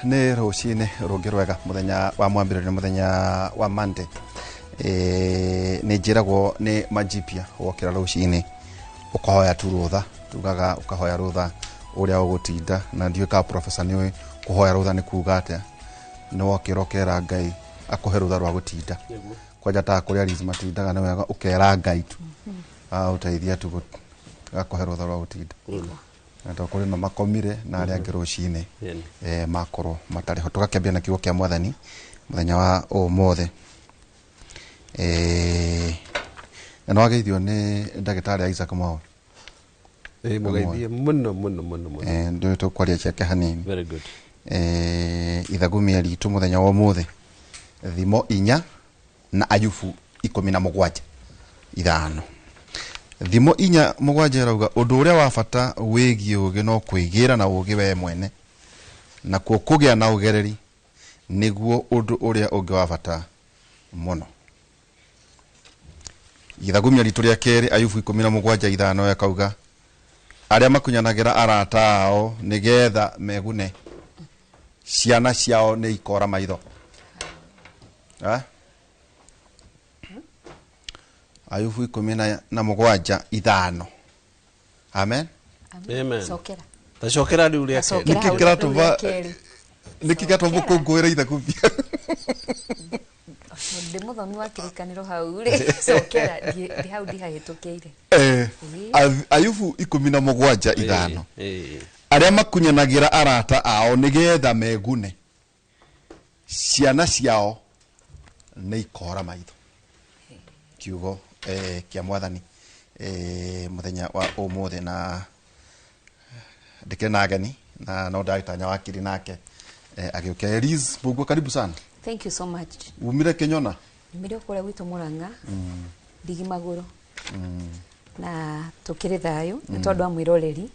Nĩ rũcinĩ rũngĩ rwega, mũthenya wa mwambĩrĩrio, mũthenya wa Monday. Nĩ njĩragwo nĩ majipia wokĩra rũcinĩ ũkahoya tu rũtha, tugaga ũkahoya rũtha ũrĩa ũgũtinda, na ndiũĩ kana professor nĩũĩ kũhoya rũtha nĩ kuga atĩa. Nĩ wokĩra ũkera Ngai akũhe rũtha rwa gũtinda kwanja ta kũrĩa Liz matindaga, nĩ wega ũkera Ngai tu agũteithia tu akũhe rũtha rwa gũtinda, na to kũrĩ na makomire na arĩa angĩ rũcinĩ makorwo matarĩ ho. Tũgakĩambia na kiugo kĩa Mwathani mũthenya wa ũmũthĩ. Na nĩwageithio nĩ ndagĩtarĩ Isaac Mwao. Mũgeithie mũno mũno mũno mũno. Ndũĩ tũkwaria ciake hanini. Very good. Ithagumia ritũ mũthenya wa ũmũthĩ, Thimo 4 na Ayubu 17:5. Thimo 4:7 ĩrauga ũndũ ũrĩa wa bata wĩgiĩ ũũgĩ no kwĩgĩra na ũũgĩ we mwene, nakuo kũgĩa na ũgereri nĩguo ũndũ ũrĩa ũngĩ wa bata mũno. Ithagumia ritũ rĩa kerĩ, Ayubu 17:5, ĩkauga arĩa makunyanagĩra arata ao nĩgetha megune, ciana ciao nĩ ikora maitho. Eh? Ayubu 17:5. Amen. Amen. Cokera. Tacokera rĩu rĩa kerĩ. Cokera. Nĩkĩ Hau kĩratũma rĩu rĩa kerĩ. nĩkĩ kĩratũma mũkũngũĩre ithagumia? Ndĩ mũthomi wa kĩrĩkanĩro hau rĩ, cokera, hau ndihahĩtũkĩire. Ayubu 17:5. Arĩa makunyanagĩra arata ao nĩgetha megune, ciana ciao nĩ ikora maitho. Kiugo kĩa Mwathani mũthenya wa ũmũthĩ, na ndĩkĩrĩ na ageni na no ndagĩtanya wakiri nake agĩũke. Liz Mbugua, karibu sana. Thank you so much. Umire Kĩnyona? Nyumire kũrĩa gwitũ Mũrang'a, ndigi magũrũ, na tũkĩrĩ thayũ. Nĩ tondũ wa mwĩroreri,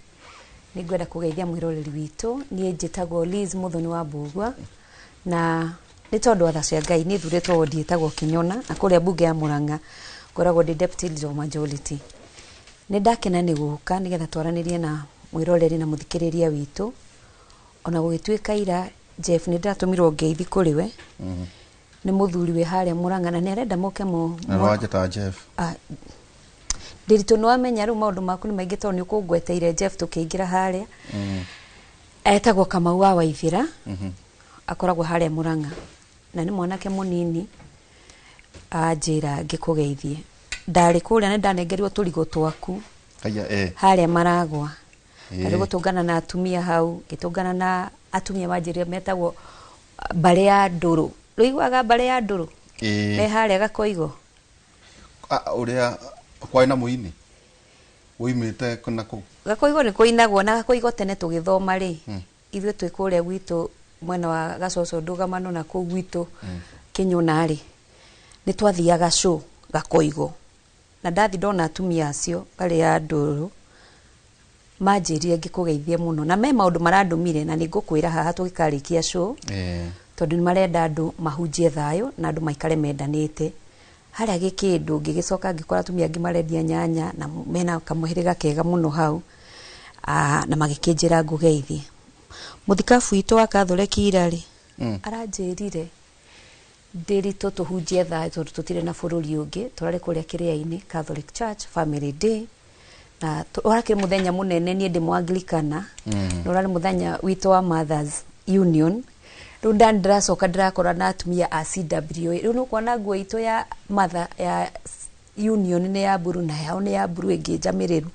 nĩ ngwenda kũgeithia mwĩroreri witũ. Niĩ njĩtagwo Liz Mũthoni wa Mbugua, na nĩ tondũ wa tha cia Ngai nĩ thurĩtwo wodi ĩtagwo Kĩnyona, na kũrĩa mbunge ya Mũrang'a ngoragwo ndĩ deputy leader of majority. Nĩ ndakena nĩ gũka nĩgetha twaranĩrie na mwĩroreri na mũthikĩrĩria witũ. Ona gũgĩtuĩka ira, Jeff, nĩ ndĩratũmirwo ngeithi kũrĩ we nĩ mũthuri wĩ harĩa Mũrang'a, na nĩ arenda moke mo Na nĩwanjĩtaga Jeff. Ah, Ndĩritũ, nĩ wamenya rĩu maũndũ maku nĩ maingĩ tondũ nĩ ũkũngweteire Jeff tũkĩingĩra harĩa. Etagwo Kamau wa Waithĩra, akoragwo harĩa Mũrang'a, na nĩ mwanake mũnini. Anjĩra ngĩkũgeithie. Ndarĩ kũrĩa nĩ ndanengerirwo tũrigo twaku Haya, harĩa maragwa. Ndarĩ gũtũngana na atumia hau, ngĩtũngana na atumia manjĩrire metagwo mbarĩ ya ndũrũ. Rũiguaga mbarĩ ya ndũrũ? Me harĩa Gakoigo. Ah, ũrĩa kwarĩ na mũini woimĩte na kũu. Gakoigo nĩ kũinagwo, na Gakoigo tene tũgĩthoma rĩ, ithuĩ twĩ kũrĩa gwitũ mwena wa Gacoco ndũgamano na kũu gwitũ Kĩnyona rĩ, nĩ twathiaga show Gakoigo, na ndathi ndona atumia acio mbarĩ ya ndũrũ manjĩrire ngĩkũgeithie mũno, na me maũndũ marandũmire na nĩ ngũkwĩra haha tũgĩkarĩkia show, tondũ nĩ marenda andũ mahunjie thayũ na andũ maikare mendanĩte. Harĩa gĩkĩndũ ngĩgĩcoka ngĩkora atumia angĩ marendia nyanya na mena kamũhĩrĩga kega mũno hau. Na magĩkĩnjĩra ngũgeithie. Mũthikabu witũ wa Catholic ira rĩ, aranjĩrire Ndĩritũ tũhunjie thayũ tondũ tũtirĩ na bũrũri ũngĩ. Tũrarĩ kũrĩa kĩrĩa-inĩ Catholic Church Family Day, na ũrakĩrĩ mũthenya mũnene. Niĩ ndĩ Mũanglikana, na ũrarĩ mũthenya witũ wa Mothers Union. Rĩu ndĩracoka ndĩrakora na atumia a CWA. Rĩu nĩ ũkuona nguo itũ ya mother ya union nĩ ya mburu, na yao nĩ ya mburu ĩngĩ njamĩrĩru,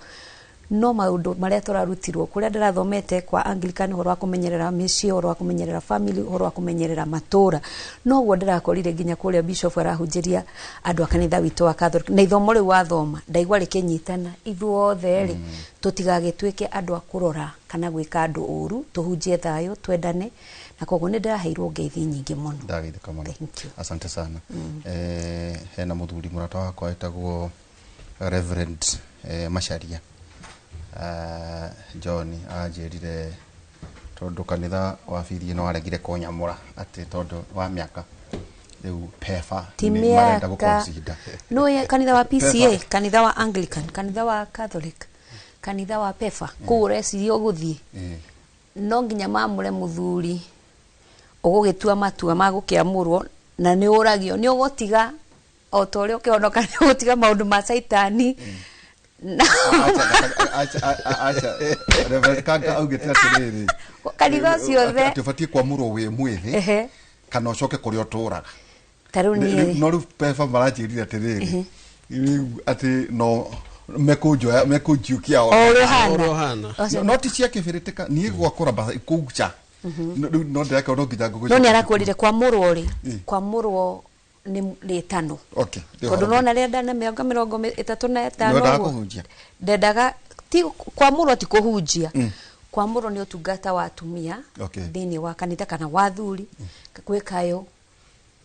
no maũndũ marĩa tũrarutirwo kũrĩa ndĩrathomete kwa Anglican, ũhoro wa kũmenyerera mĩciĩ, ũhoro wa kũmenyerera family, ũhoro wa kũmenyerera matũra, noguo ndĩrakorire nginya kũrĩa bishop arahunjĩria andũ a kanitha witũ wa Catholic. Na ithomo rĩu wathoma ndaigua rĩkĩnyitana, ithuothe rĩ tũtigagĩtuĩke andũ a kũrora kana gwĩka andũ ũru, tũhunjie thayũ, twendane, na koguo nĩ ndĩraheirwo ngeithi nyingĩ mũno. Ndageithĩka mũno. Thank you. Asante sana. Hena mũthuri mũrata wakwa etagwo Reverend Macharia John, anjĩrire tondũ kanitha wa bithi no aregire kũnyamũra atĩ tondũ wa mĩaka, rĩu PEFA Ti nĩ marenda mĩaka. gũ-consider. No kanitha wa PCA, PEFA. Kanitha wa Anglican, kanitha wa Catholic, kanitha wa PEFA, kũu ũreciria ũgũthiĩ, no nginya mamũre mũthuri. Ũgũgĩtua matua ma gũkĩamũrwo na nĩ ũragio nĩ ũgũtiga o ta ũrĩa ũkĩhonoka, nĩ ũgũtiga maũndũ ma caitani na Acha, acha, acha. Reverend Kanga augĩte atĩrĩrĩ, kanitha ciothe. Atĩ ũbatiĩ kwamũrwo wĩ mwĩthĩ kana ũcoke kũrĩa ũtũraga. Ta rĩu niĩ No rĩu beba maranjĩrire atĩrĩrĩ, rĩu atĩ no mekũnjoya, mekũnjiũkia o ũrĩa O ũrĩa ũhana. ũhana. Ũcio- No ti cia kĩbĩrĩtĩka niĩ gwakũra mbatha kũu nja. No rĩu no ndĩrakorwo no nginya ngũgũcokia. No nĩ arakwĩrire kwamũrwo rĩ, Ĩ. kwamũrwo nĩ rĩtano. Okay, nĩ Tondũ ũhoro. nona rĩrĩa ndana mĩaka 35 Nĩwendaga ũguo, kũhunjia? Ndendaga ti kwamũrwo, ti kũhunjia. Kwamũrwo nĩ ũtungata wa atumia thĩinĩ wa kanitha kana wa athuri, kwĩ kayũ,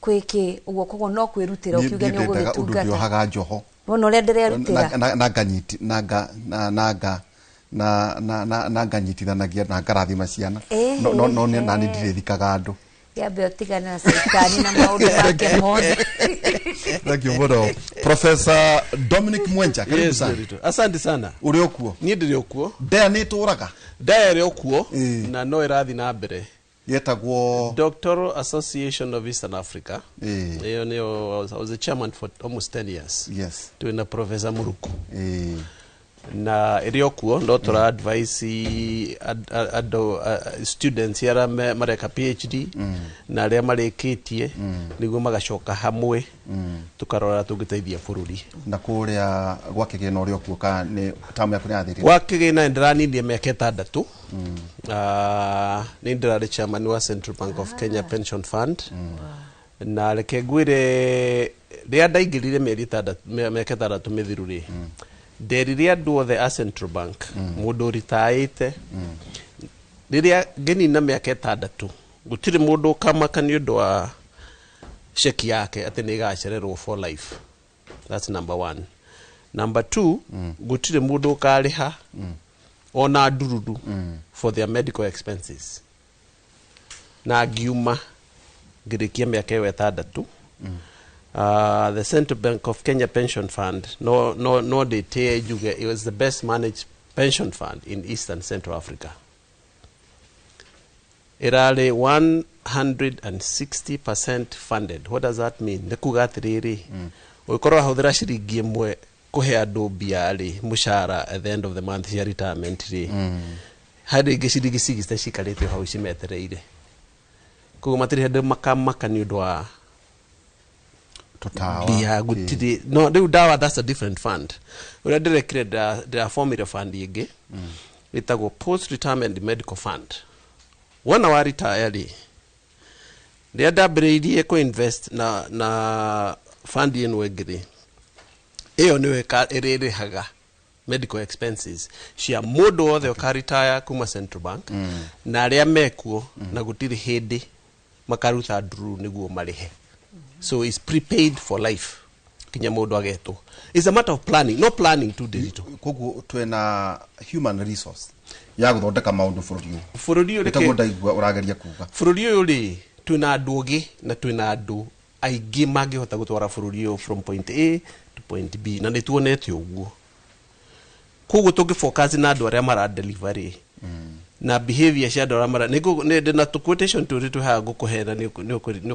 kwĩ kĩ ũguo, koguo no kwĩrutĩra Niĩ ũkiuge nĩ ndendaga ũndũ ũgũgĩtungata. ndĩohaga njoho. Wona ũrĩa ndĩrerutĩra. Na nganyiti na nga na na nga na na na na nganyitithanagia na ngarathima ciana. No na nĩ ndirĩthikaga andũ. Kĩambe ũtigane na caitani na maũndũ make mothe. Thank you mũno, Professor Dominic Mwenja, karibu Yes, sana. Ndiritu. Asante sana. Ũrĩ okuo? Niĩ ndĩrĩ okuo. Ndea nĩ ĩtũraga. Ndaya ĩrĩ okuo Ĩĩ. na no ĩrathiĩ na mbere. Yetagwo? Doctoral Association of Eastern Africa. Ĩĩ. Ĩyo nĩyo I was the chairman for almost 10 years. Twĩna Professor Muruku. Na ĩrĩ okuo, no tũra advice andũ, students arĩa mareka PhD na arĩa marĩkĩtie, nĩguo magacoka hamwe tũkarora tũngĩteithia bũrũri. Na kũrĩa gwa kĩgĩna ũrĩ okuo ka nĩ tamu yaku nĩ yathirire? Gwa kĩgĩna nĩ ndĩraninie mĩaka 6. Nĩ ndĩrarĩ chairman wa Central Bank of Kenya Pension Fund, na reke ngwĩre, rĩrĩa ndaingĩrire mĩeri 6, mĩaka 6 mĩthiru rĩ, nderire andũ othe a Central Bank, mũndũ ũritaĩte, rĩrĩa ngĩnina mĩaka 6, gũtirĩ mũndũ ũkamaka nĩ ũndũ wa ceki yake atĩ nĩ ĩgacererwo for life. That's number one. Number two, gũtirĩ mũndũ ũkarĩha ona ndururu for their medical expenses. Na ngiuma ngĩrĩkia mĩaka ĩyo 6. The Central Bank of Kenya Pension Fund, no ndĩtĩe njuge it was the best managed pension fund in Eastern Central Africa. Ĩrarĩ 160% funded. What does that mean? Nĩ kuga atĩrĩrĩ, ũngĩkorwo wahũthĩra ciringi 1 kũhe andũ mbia rĩ, mũcara at the end of the month cia retirement rĩ, harĩ ingĩ ciringi 60 cikarĩte o hau cimetereire. Koguo matirĩ hĩndĩ makamaka nĩ ũndũ wa Tũtawa. Mbia gũtirĩ. No rĩu ndawa, that's a different fund. Ũrĩa ndĩrekire, ndĩrabomire fund ĩngĩ ĩtagwo Post Retirement Medical Fund. Wona wa retire rĩ, rĩrĩa ndambĩrĩirie kũ-invest na fund ĩno ĩngĩ rĩ, ĩyo nĩyo ĩrĩrĩhaga medical expenses cia mũndũ wothe ũkaritaya kuma Central Bank na arĩa mekuo, na gũtirĩ hĩndĩ makaruta ndururu nĩguo marĩhe. So it's prepaid for life kinya mũndũ agetwo. It's a matter of planning, no planning tu digital. Koguo twĩna human resource ya gũthondeka maũndũ bũrũri ũyũ? Bũrũri ũyũ nĩtaguo ndaigua ũrageria kuga. Bũrũri ũyũ rĩ, twĩna andũ ogĩ na twĩna andũ aingĩ mangĩhota gũtwara bũrũri ũyũ from point A to point B, na nĩ tuonete ũguo. Koguo tũngĩ focus na andũ arĩa mara deliver rĩ, na behavior cia andũ arĩa mara nĩ ndĩ na tũ quotation tũrĩ twĩ haha ngũkũhe, na nĩ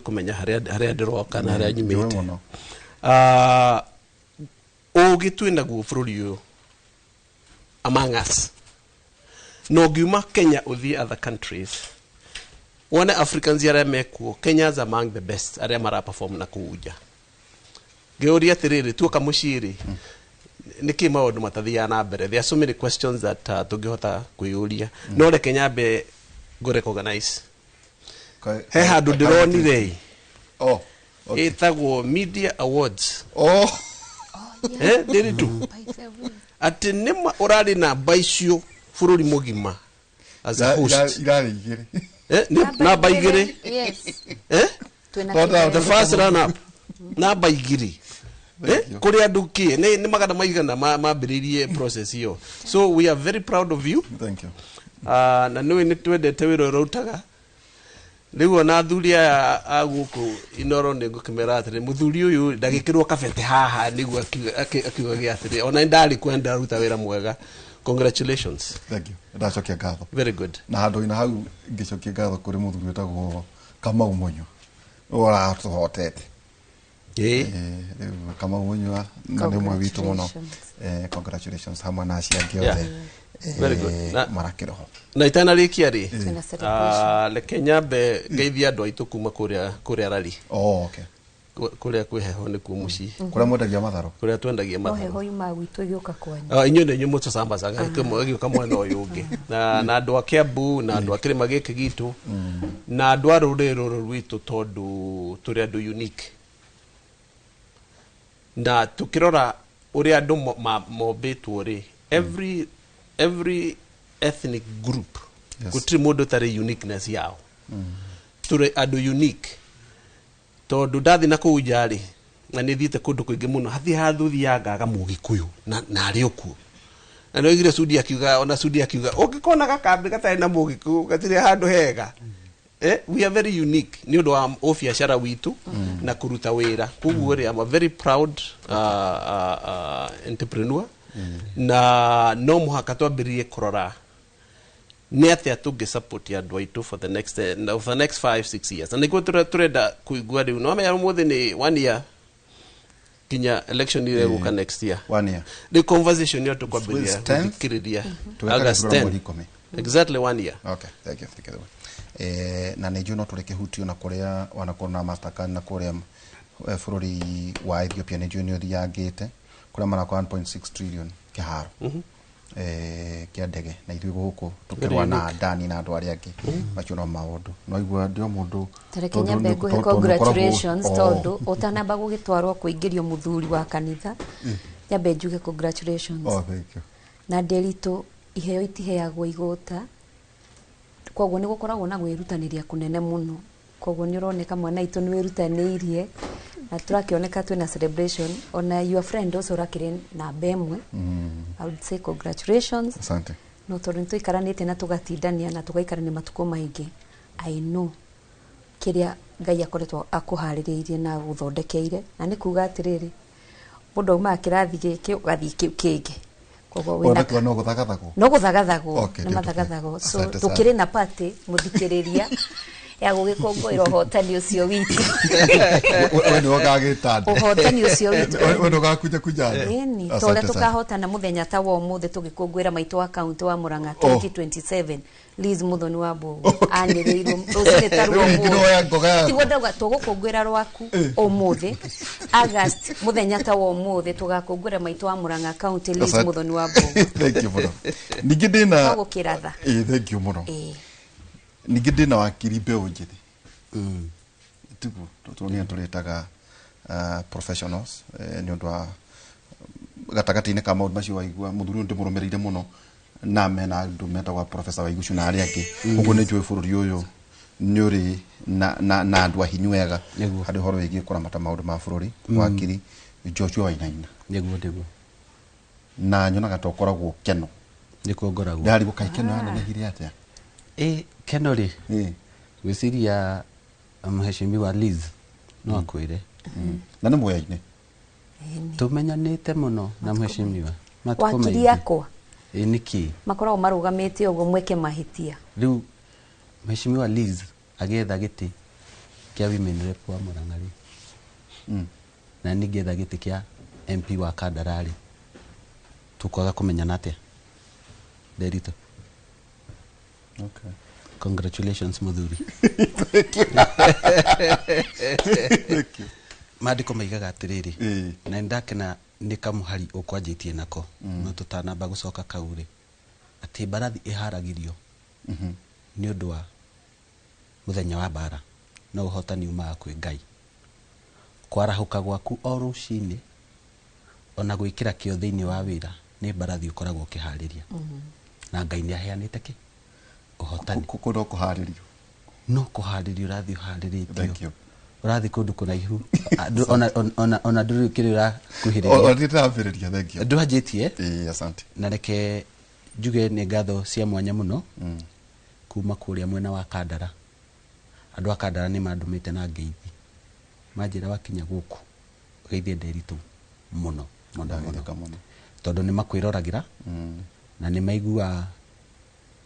ũkũmenya harĩa ndĩroka na harĩa Njũĩ nyumĩte. Mũno. Ah, ũgĩ twĩ naguo bũrũri ũyũ among us, na ũngiuma Kenya ũthiĩ other countries wone Africans arĩa mekuo, Kenya's among the best arĩa mara perform na kũu nja. Ngĩũria atĩrĩrĩ, tuoka mũciĩ rĩ, nĩkĩ maũndũ matathiaga na mbere? There are so many questions that tũngĩhota kwĩyũria, no reke nyambe ngũ recognize he handũ ndĩronire Oh, okay. ĩtagwo Media Awards. Oh. Eh, ndĩrĩ tu By the way. Atĩ nĩma ũrarĩ namba icio bũrũri mũgima as a host. Irarĩ 2. Eh, nĩ namba 2. Yes. Eh? Twĩna No, no, The first run up namba 2. Eh, you. Kũrĩ andũ kĩ nĩ magana maigana mambĩrĩirie process ĩyo, so we are very proud of you. Thank you. Na nĩũĩ nĩ twendete wĩra ũrĩa ũrutaga. Rĩu ona athuri aya a gũkũ Inoro nĩ ngũkĩmera atĩrĩ, mũthuri ũyũ ndagĩkĩrwo kabete haha nĩguo akiugage atĩrĩ, ona nĩ ndarĩ kuo, ndaruta wĩra mwega. Congratulations. Thank you, ndacokia ngatho. Very good. Na handũ-inĩ hau ngĩcokia ngatho kũrĩ mũthuri wĩtagwo Kamau Munyua ũratũhotete. Ĩĩ. Rĩu Kamau Munyua na nĩ ũmwe witũ mũno. Congratulations. Congratulations hamwe na acio angĩ Yeah. othe. Very good. Marakĩroho. Na itanarĩkia rĩ, Twĩna celebration. Reke nyambe ngeithie andũ aitũ kuma kũrĩa rari. Oh, okay. Kũrĩa kwĩ heho nĩkuo mũciĩ. Kũrĩa mwendagia matharũ. Kũrĩa twendagia No matharũ. heho yumaga gwitũ ĩgĩũka kwanyu. Inyuĩ nĩ inyuĩ mũtũcambacaga ĩgĩũka mwena ũyũ ũngĩ, na andũ a Kiambu na andũ a kĩrĩma gĩkĩ gitũ na andũ a rũrĩrĩ rũrũ rwitũ, tondũ tũrĩ andũ unique, na tũkĩrora ũrĩa andũ mombĩtwo rĩ, every ethnic group, gũtirĩ mũndũ ũtarĩ uniqueness yao. Tũrĩ andũ unique tondũ ndathiĩ na kũu nja rĩ, na nĩ thiĩte kũndũ kũingĩ mũno, hathiĩ handũ thiaga ngaga Mũgĩkũyũ na arĩ o kuo, na nĩ oigire Sudi akiuga, ona Sudi akiuga ũngĩkona gakambĩ gatarĩ na Mũgĩkũyũ gatirĩ handũ hega. We are very unique nĩ ũndũ wa ũbiacara witũ na kũruta wĩra. Koguo rĩ, I'm a very proud entrepreneur, na no mũhaka twambĩrĩrie kũrora nĩ atĩa tũngĩ support andũ aitũ for the next 5, 6 years, na nĩguo tũrenda kũigua rĩu. No menya ũmũthĩ nĩ one year kinya election ĩrĩa ĩgũka next year. One year. Rĩu conversation ĩyo tũkwambĩrĩria 10th? gũthikĩrĩria Tũgeka August gĩthurano 10. mweri 10. Exactly one year. Okay, thank you, thank you. Na nĩ njũĩ no tũrĩ kĩhutio na kũrĩa wanakorwo na Mastercard na kũrĩa bũrũri wa Ethiopia, nĩ njũĩ nĩ ũthiangĩte kũrĩa marakwa 1.6 trillion kĩharo kĩa ndege, na ithuĩ gũkũ tũkĩrũa na Dani na andũ arĩa angĩ. Macio no maũndũ no igua ndĩ o mũndũ. Tareke tondũ nyambe ngũhe tondũ nĩ ũkoragwo- congratulations, Oh. tondũ ũtanamba gũgĩtwarwo kũingĩrio mũthuri wa kanitha, nyambe njuge congratulations. Oh, thank you. Na Nderitu, iheo itiheagwo igũta, koguo nĩ gũkoragwo na gwĩrutanĩria kũnene mũno. Koguo nĩ ũroneka mwana witũ nĩ wĩrutanĩirie, na tũrakĩoneka twĩna celebration, ona your friend ũcio ũrakĩrĩ namba ĩmwe. I would say congratulations. Asante. No tondũ nĩ tũikaranĩte na tũgatindania na tũgaikarania matukũ maingĩ, I know kĩrĩa Ngai akoretwo akũharĩrĩirie na gũthondekeire, na nĩ kuga atĩrĩrĩ, mũndũ aumaga kĩrathi gĩkĩ ũgathiĩ kĩu kĩngĩ, koguo wĩna Ona no gũthagathagwo. No gũthagathagwo. Okay, nĩ ndio. Mathagathagwo, so Asante sana. tũkĩrĩ na party mũthikĩrĩria ya gũgĩkũngũĩra ũhotani ũcio witũ. We nĩ ũgagĩtanda. Ũhotani ũcio witũ. We nĩ ũgakunja kunja andũ. Ĩni ta Asante ũrĩa sana. tũkahotana mũthenya ta wa ũmũthĩ tũgĩkũngũĩra maitũ wa kaunti wa Murang'a 2027, Liz Muthoni wa Mbũgũ anĩrĩirwo rũcinĩ ta rwa Rĩu ningĩ nĩwoya ngoga yaku. Tiguo ndauga tũgũkũngũĩra rwaku ũmũthĩ August, mũthenya ta wa ũmũthĩ tũgakũngũĩra maitũ wa Murang'a kaunti, Liz Asante. Muthoni wa Mbũgũ. Thank you mũno. Ningĩ ndĩna Twagũkĩratha. Ĩĩ, thank you mũno. Ĩĩ. Ningĩ ndĩna wakiri mbeũ njĩthĩ, tiguo tũrĩa tũrĩtaga professionals, nĩ ũndũ wa gatagatĩ-inĩ ka maũndũ macio waigua mũthuri ũyũ ndĩmũrũmĩrĩire mũno na mena andũ metagwo Professor Waigucu na arĩa angĩ. Ũguo nĩ njũĩ bũrũri ũyũ nĩ ũrĩ na andũ ahinyu wega harĩ ũhoro wĩgiĩ kũramata maũndũ ma bũrũri. Wakiri Joshua Wainaina. Nĩguo. Na nyonaga ta ũkoragwo keno. Nĩkuo ngoragwo. Ndarigwo kaĩ keno yanenehire atĩa. Ĩ keno rĩ, gwĩciria mheshimiwa Liz no akwĩre. Na nĩ muoya-inĩ. Tũmenyanĩte mũno na mheshimiwa matukũ Wakiri maingĩ. akwa. Ĩ nĩkĩ? Makoragwo marũgamĩte ũguo mweke mahĩtia. Rĩu mheshimiwa Liz agĩetha gĩtĩ kĩa women rep wa Murang'a rĩ, na niĩ ngĩetha gĩtĩ kĩa MP wa Kandara rĩ, tũkwaga kũmenyana atĩa, Nderitũ? Okay. Congratulations, mũthuri. Maandĩko maigaga atĩrĩrĩ, na nĩndakena nĩ kamũhari ũkwanjĩtie nako, no tũtanamba gũcoka kau rĩ, atĩ mbarathi ĩharagĩrio nĩ ũndũ wa mũthenya wa mbara, no ũhotani umaga kwĩ Ngai. Kwarahũka gwaku o rũcinĩ ona gwĩkĩra kĩo thĩinĩ wa wĩra nĩ mbarathi ũkoragwo ũkĩharĩria, na Ngai nĩ aheanĩte kĩ ũhotani. Kũ no kũharĩrio. No kũharĩrio ũrathiĩ ũharĩrĩtio. Thank you. Ũrathiĩ kũndũ kũraihu. Ona ndũrĩ kĩrĩa ũrakuhĩrĩria. O ndĩrambĩrĩria, thank you. Ndwanjĩtie. Ĩĩ, asante. Na reke njuge nĩ ngatho cia mwanya mũno kuma kũrĩa mwena wa Kandara. Andũ a Kandara nĩ mandũmĩte na ngeithi, manjĩra wakinya gũkũ ũgeithie Nderitũ mũno mũno mũno. Ndageithĩka mũno. Tondũ nĩ makwĩroragĩra na nĩ maiguaga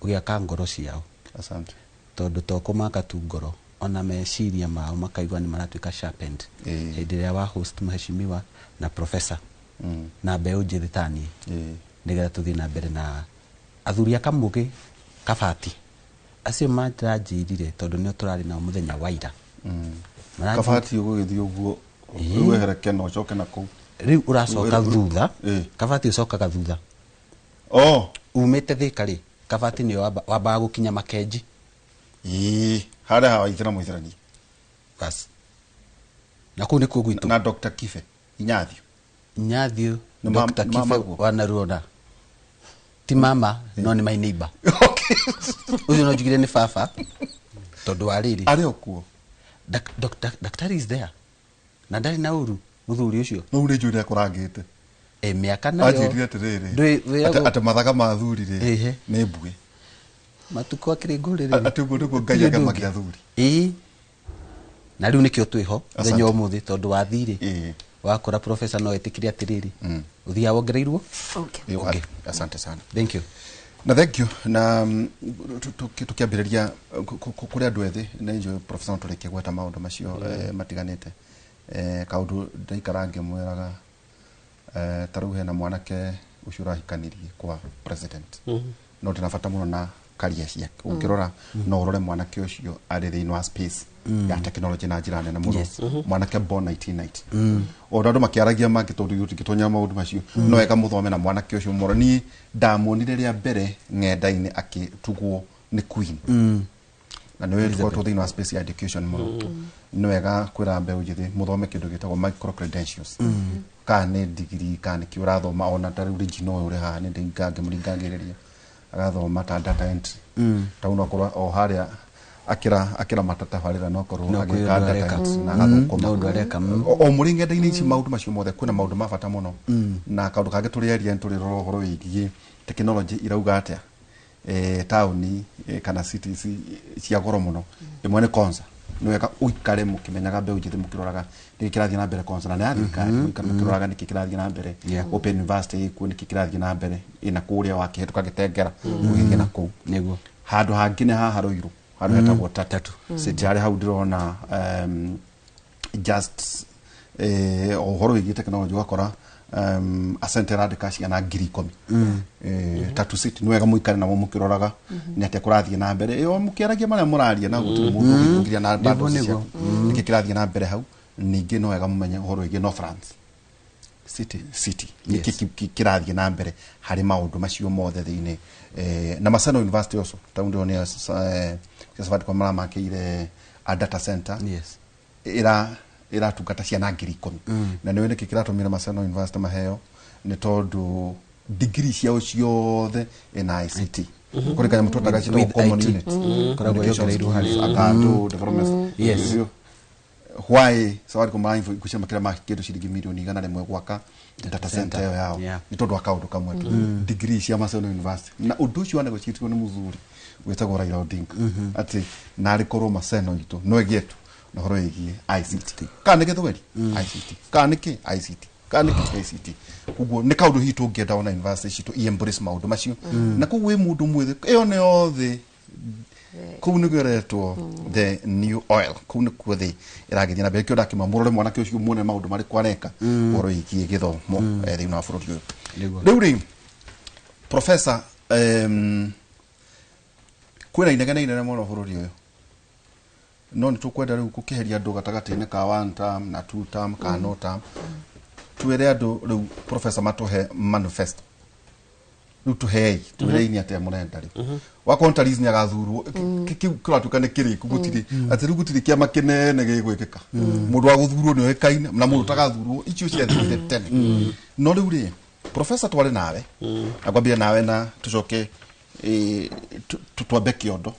ũgĩaka ngoro ciao. Asante. Tondũ to kũmaka tu ngoro. Ona meciria mao makaigua nĩ maratuĩka sharpened hĩndĩ ĩrĩa wa host mheshimiwa na professor na mbeũ njĩthĩ ta niĩ, nĩgetha tũthiĩ na mbere na athuri a Kamũgĩ Kabati acio maranjĩrire, tondũ nĩo tũrarĩ nao mũthenya wa ira. Kabati ũgũgĩthiĩ ũguo wehere Kena ũcoke na kũu. Rĩu ũracoka thutha. Kabati ũcokaga thutha. Oh. Umĩte Thĩka rĩ, Kabati nĩyo wambaga gũkinya Makenji. Ĩĩ, harĩa hawa ithĩra mũithĩrani. Bas, na kũu nĩkuo gwitũ. Na Dr. Kibe Inyathio. Nyathio. Nĩ Dr. nĩ Kibe. mamaguo? Wanaruona ti mama, no nĩ my neighbor. Ũcio no njugire nĩ baba tondũ wa rĩrĩ. Arĩ o kuo? Daktari is there na ndarĩ na ũru mũthuri ũcio. No nĩ njũĩ nĩ akũrangĩte. E mĩaka nayo. Anjĩrire atĩrĩrĩ, Wĩragwo- atĩ mathaga ma athuri rĩ nĩ mbuĩ. Matukũ akĩrĩ ngũrĩrĩ. Atĩ ũguo nĩguo Ngai agemagia athuri. Ĩĩ, na rĩu nĩkĩo twĩho mũthenya Asante. ũmũthĩ, tondũ wa thirĩ wakora professor no etĩkire atĩrĩrĩ, ũthiaga wongereirwo. Okay. Okay. Asante sana. Thank you. Na thank you na tukiambĩrĩria kũrĩ andũ ethĩ, nĩ njũĩ professor no tũrĩkie gweta maũndũ macio matiganĩte. Kaũndũ ndaikara ngĩmwĩraga, ta rĩu hena mwanake ũcio ũrahikanirie kwa president, no ndĩna bata mũno na career ciake. Ũngĩrora no ũrore mwanake ũcio arĩ thĩinĩ wa space ya technology na njĩra nene mũno. Mwanake born 1990, ona andũ makĩaragia mangĩ, tondũ tũtingĩtonya maũndũ macio, no wega mũthome na mwanake ũcio mũno. Niĩ ndamuonire rĩa mbere ng'enda-inĩ akĩtugwo nĩ queen, na nĩ tũkoretwo thĩinĩ wa space ya education mũno. Nĩ wega kwĩra mbeũ njĩthĩ mũthome kĩndũ gĩtagwo micro credentials, kana nĩ degree kana nĩ kĩ ũrathoma. Ona ta rĩu Regina ũyũ ũrĩ haha, nĩ ngĩmũringangĩrĩria agathoma ta data entry, ta no akorwo o harĩa akĩra matatabarĩra, no akorwo No agĩka kwĩ ũndũ data areka. entry na agathũkũma. No ũndũ areka. O mũrĩ ng'enda-inĩ ici, maũndũ macio mothe, kwĩna maũndũ ma bata mũno. Na kaũndũ kangĩ tũrĩaria, nĩ tũrĩrora ũhoro wĩgiĩ technology irauga atĩa, taũni kana cities cia goro mũno, ĩmwe nĩ Konza. Nĩ wega ũikare mũkĩmenyaga, mbeũ njĩthĩ, mũkĩroraga nĩkĩ kĩrathiĩ na mbere Konza, na nĩ ya thirikari, mũikare mũkĩroraga nĩkĩ kĩrathiĩ na mbere. Open University ĩkuo, nĩkĩ kĩrathiĩ na mbere ĩna kũrĩa wakĩhetũka Gĩtengera ũgĩthiĩ na kũu. Handũ hangĩ nĩ haha Ruiru, handũ hetagwo Tatu City, harĩa hau ndĩrona just ũhoro wĩgiĩ technology, ũgakora Ascent ĩrandĩka ciana 10,000. Tatu City, nĩ wega mũikare namo mũkĩroraga nĩ atĩa kũrathiĩ na mbere ĩyo, mũkĩaragia marĩa mũraria na gũtirĩ mũndũ ũngĩingĩria na bundles ciaku. Nĩkĩ kĩrathiĩ na mbere hau? Ningĩ no wega mũmenye ũhoro wĩgiĩ Northlands City. City, nĩkĩ kĩrathiĩ na mbere harĩ maũndũ macio mothe thĩinĩ, na Maseno University also, tau ndĩrona Safaricom maramakĩire a data center ĩra ĩratungata ciana 10,000. Na nĩwe nĩkĩ kĩratũmire Maseno University maheo? Nĩ tondũ degree ciao ciothe ĩna ICT, kũrĩ kanyamũ twetaga ciĩtagwo With common IT. unit. Koragwo Communication yongereirwo harĩ. skills, akando development. Why Safaricom marainvest makĩria ma kĩndũ ciringi mirioni 100 gwaka data center ĩyo yao? Nĩ tondũ wa kaũndũ kamwe tu, degree cia Maseno University. Na ũndũ ũcio wanegotiatirwo nĩ mũthuri wĩtagwo Raila Odinga, atĩ narĩ korwo Maseno itũ no ĩgĩe tu na ũhoro wĩgiĩ ICT, kana nĩ gĩthweri ICT, kana nĩ kĩ ICT, kana nĩ kĩ ICT. Koguo nĩ kaũndũ hihi tũngĩenda ona university citũ i embrace maũndũ macio. Na koguo wĩ mũndũ mwĩthĩ, ĩyo nĩ yothe kũu nĩguo ĩretwo the new oil, kũu nĩkuo thĩ ĩragĩthiĩ na mbere. Kĩo ndakĩma mũrore mwanake ũcio, muone maũndũ marĩkũ areka ũhoro wĩgiĩ gĩthomo thĩinĩ wa bũrũri ũyũ. Rĩu rĩ, professor, kwĩna inegene inene mũno bũrũri ũyũ, no nĩ tũkwenda rĩu gũkĩheria andũ gatagatĩ-inĩ ka one term na two term ka no term. Twĩre andũ rĩu, professor, matũhe manifesto rĩu, tũhei, twĩrei nĩ atĩa mũrenda rĩu. Wakorwo Tariz nĩ agathurwo, kĩu kĩratuĩka nĩ kĩrĩku, gũtirĩ atĩ rĩu gũtirĩ kĩama kĩnene gĩgwĩkĩka. Mũndũ wa gũthurwo nĩ oĩkaine na mũndũ ũtagathurwo, icio ciathirire tene. No rĩu rĩ, professor, tware nawe, akwambia nawe na tũcoke twambe kĩondo,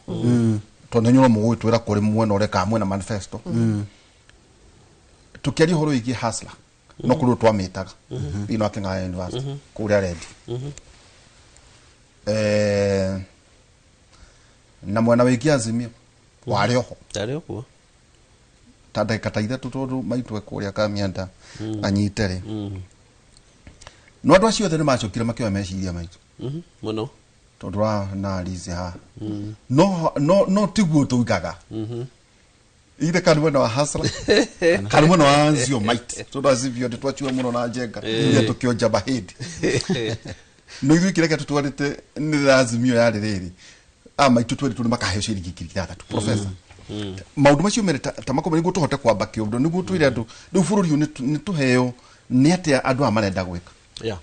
tondũ nĩ mũgũgĩtwĩra kũrĩ mwena ũrĩa kana mwena manifesto. Tũkĩaria ũhoro wĩgiĩ hustler, no kũrĩ twamĩtaga thĩinĩ wa King'ang'a University kũrĩa rendi, na mwena wĩgiĩ Azimio warĩ oho. Ndarĩ ũguo. Ta ndagĩka ta 3, tondũ maitũ kũrĩa Kamianda anyite rĩ, no andũ acio othe nĩ macokire makĩoya meciria maitũ. Mũno. Tondũ wa na Liz haha, no no no tiguo tuigaga. Ithe kana mwena wa hasra kana mwena wa Nzio might tondu azivio ndi twachiwa muno na njenga ya tukionja bahindi no ithuĩ kĩrĩa gĩatũtwarĩte nĩ Azimio yarĩ rĩrĩ a maitũ tweritwo nĩ makaheo ciringi 6,000 professor maũndũ macio mere ta makome nĩguo tũhote kwamba kĩũndũ nĩguo twĩre andũ rĩu bũrũri ũyũ nĩ tũheo nĩ atĩa andũ aya marenda gwĩka. Yeah.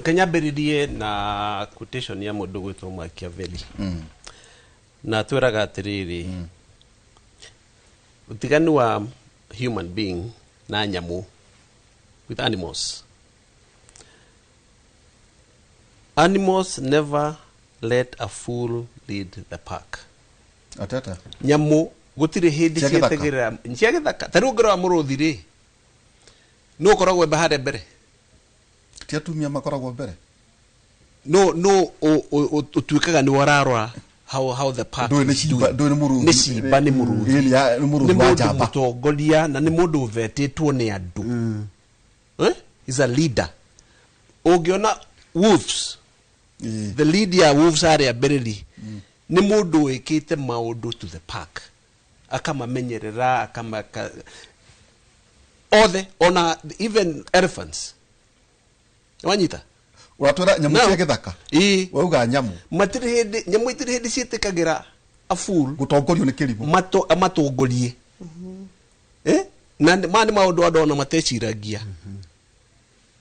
Kenya mbĩrĩrie na quotation ya mũndũ gwĩtwo Machiavelli na twĩraga atĩrĩrĩ, ũtiganu wa human being na nyamũ, with animals, animals never let a fool lead the pack. Atata Nyamũ gũtirĩ hĩndĩ Cia gĩthaka. cietagĩrĩra cia gĩthaka. Ta rĩu ũngĩrora mũrũthi rĩ, nũ ũkoragwo emba harĩa mbere? Ti atumia makoragwo mbere? No ũtuĩkaga nĩ ũrarora how the pack Ndũĩ nĩ is cimba doing. Ndũĩ nĩ mũrũthi. Nĩ cimba, nĩ mũrũthi. Ĩĩ, nĩ mũrũthi nĩ wa mũndũ njamba. Mũtongoria na nĩ mũndũ ũvetĩtwo nĩ andũ. Eh? Is a leader. Ũngĩona wolves, the lead ya wolves harĩa mbere rĩ, nĩ mũndũ wĩkĩte maũndũ to the pack, akamamenyerera, akamaka othe, ona even elephants. Wanyita? Ũratwĩra nyamũ Now, cia gĩthaka? Ĩĩ. Wauga nyamũ. Matirĩ hĩndĩ, nyamũ itirĩ hĩndĩ ciĩtĩkagĩra a fool gũtongorio nĩ kĩrimũ. Amatongorie. Eh? Na maya nĩ maũndũ andũ ona mateciragia,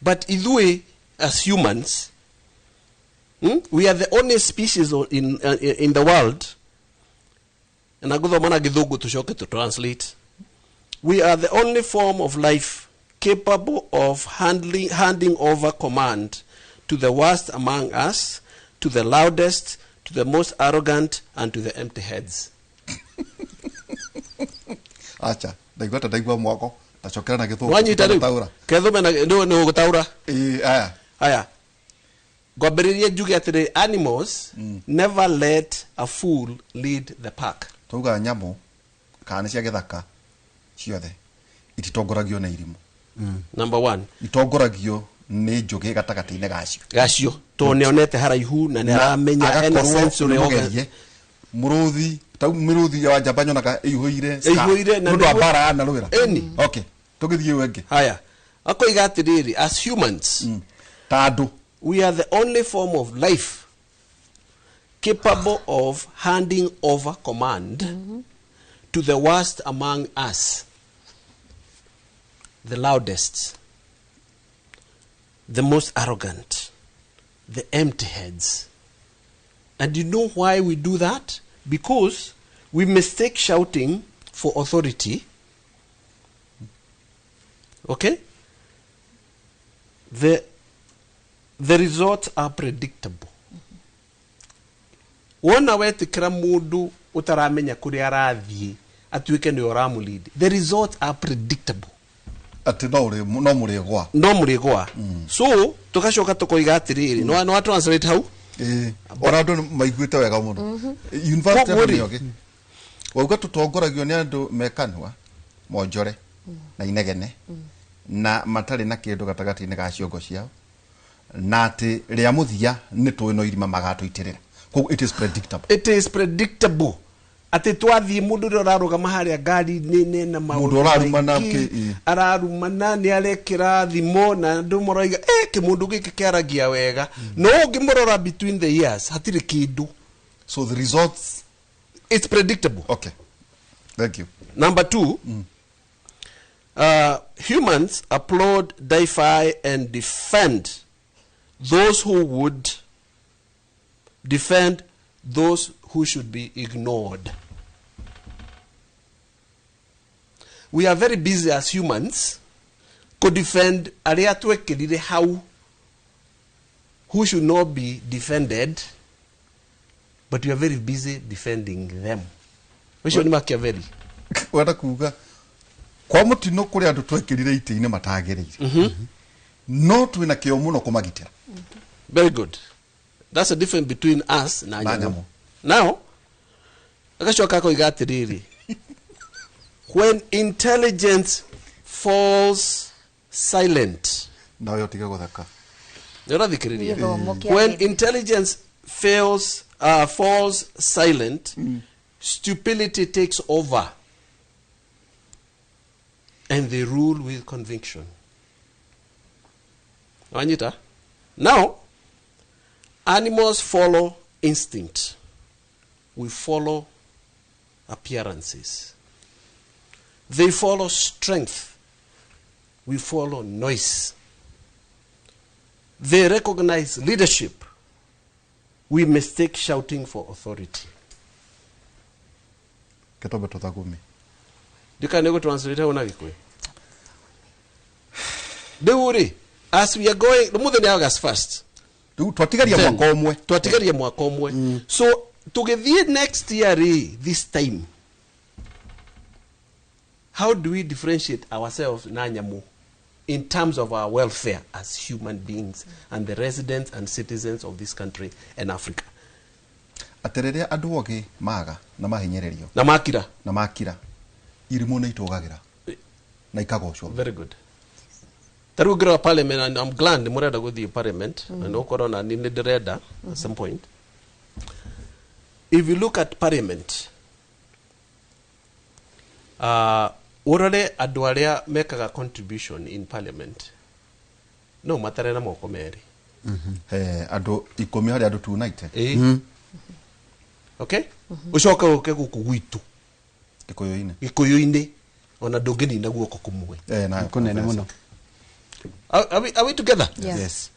but ithuĩ as humans, We are the only species in the world, na ngũthoma na gĩthũngũ tũcoke to translate. We are the only form of life capable of handing over command to the worst among us, to the loudest, to the most arrogant, and to the empty heads. Acha ndaigua ta ndaigua mwako tacokera na gĩthũngũ. Wanyita rĩu? Taura. Kethome na nĩ ũgũtaũra. Ĩĩ, aya. Haya, ngwambĩrĩrie njuge atĩrĩ, animals never let a fool lead the pack. Twauga nyamũ kana nĩ cia gĩthaka ciothe ititongoragio nĩ irimũ. Number one. Itongoragio nĩ njũgĩ gatagatĩ-inĩ gacio. Gacio, tondũ nĩonete haraihu na nĩaramenya ena agakorwo sensory nĩ organ. mũgerie mũrũthi tau mĩrũthi ya njamba nyonaga ĩihũire scar. Ĩihũire na nĩ ũndũ wa nĩguo- mbara yanarũĩra. Ĩni. Okay, tũgĩthiĩ ũyũ ĩngĩ. Haya, akoiga atĩrĩrĩ, as humans, ta andũ, we are the only form of life capable of handing over command to the worst among us, the loudest, the most arrogant, the empty heads. And you know why we do that? Because we mistake shouting for authority. Okay? The results are predictable. Wona wetĩkĩra mũndũ ũtaramenya kũrĩa arathiĩ atuĩke nĩwe ũramũlead, the results are predictable. Atĩ no ũrĩ no mũrĩgwa. No mũrĩgwa. So tũgacoka tũkoiga atĩrĩrĩ, no no translate hau. Ĩĩ, ona andũ nĩ maiguĩte wega mũno university. Koguo Andũ rĩ- nĩ ogĩ wauga tũtongoragio nĩ andũ mekanua monjore na inegene na matarĩ na kĩndũ gatagatĩ-inĩ ga ciongo ciao na atĩ rĩa mũthia nĩ tũĩ no irima magatũitĩrĩra. Koguo it is predictable. It is predictable atĩ twathiĩ mũndũ ũrĩa ũrarũgama harĩa ngari-inĩ nena maũndũ Mũndũ ũrarumana maingĩ, ĩ. ararumana nĩ arekĩra thimo na andũ maraiga eh, kĩmũndũ gĩkĩ kĩaragia wega, no ũngĩmũrora between the years hatirĩ kĩndũ. So the results It's predictable. Okay, thank you. Number two, humans applaud, deify, and defend those who would defend those who should be ignored. We are very busy as humans to defend arĩa twekĩrire hau who should not be defended, but we are very busy defending them. Ũcio nĩ Machiavelli. Wenda kuga kwa mũtino kũrĩ andũ twekĩrire itĩ-inĩ matagĩrĩire no twĩna kĩo mũno kũmagitĩra. Very good. That's the difference between us na Na nyamũ. nyamũ. Now, agacoka akoiga atĩrĩrĩ, when intelligence falls silent, nawe ũtige gũtheka. Nĩ ũrathikĩrĩria? Gĩthomo kĩa When hĩndĩ. intelligence falls silent, stupidity takes over. And they rule with conviction. Wanyita? Now, animals follow instinct. We follow appearances. They follow strength. We follow noise. They recognize leadership. We mistake shouting for authority. Ketobe tũthagumi. Ndikane gå translate hau na Gĩkũyũ. Rĩu rĩ, as we are going, mũthĩ nĩ August 1st. Rĩu twatigaria mwaka ũmwe. Twatigaria mwaka ũmwe. So tũgĩthiĩ next year rĩ, this time, how do we differentiate ourselves na nyamũ in terms of our welfare as human beings and the residents and citizens of this country and Africa? Atĩ rĩrĩa andũ ogĩ maga na mahinyĩrĩrio Na makira. Na makira, irimũ nĩ itũgagĩra na ikagocwo. Very good. Ta rĩu ngĩrora parliament, and I'm glad nĩ mũrenda gũthiĩ parliament, na nĩ ũkorwo na niĩ nĩ ndĩrenda at some point. If you look at parliament, ũrore andũ arĩa mekaga contribution in parliament, no matare na moko merĩ. He andũ 10 harĩ andũ 290. Ĩĩ. Okay, ũcoke ũke gũkũ gwitũ Gĩkũyũ-inĩ. Gĩkũyũ-inĩ, ona ndũngĩnina guoko kũmwe. Eh, na Kũnene mũno. Are we together? Yeah. Yes.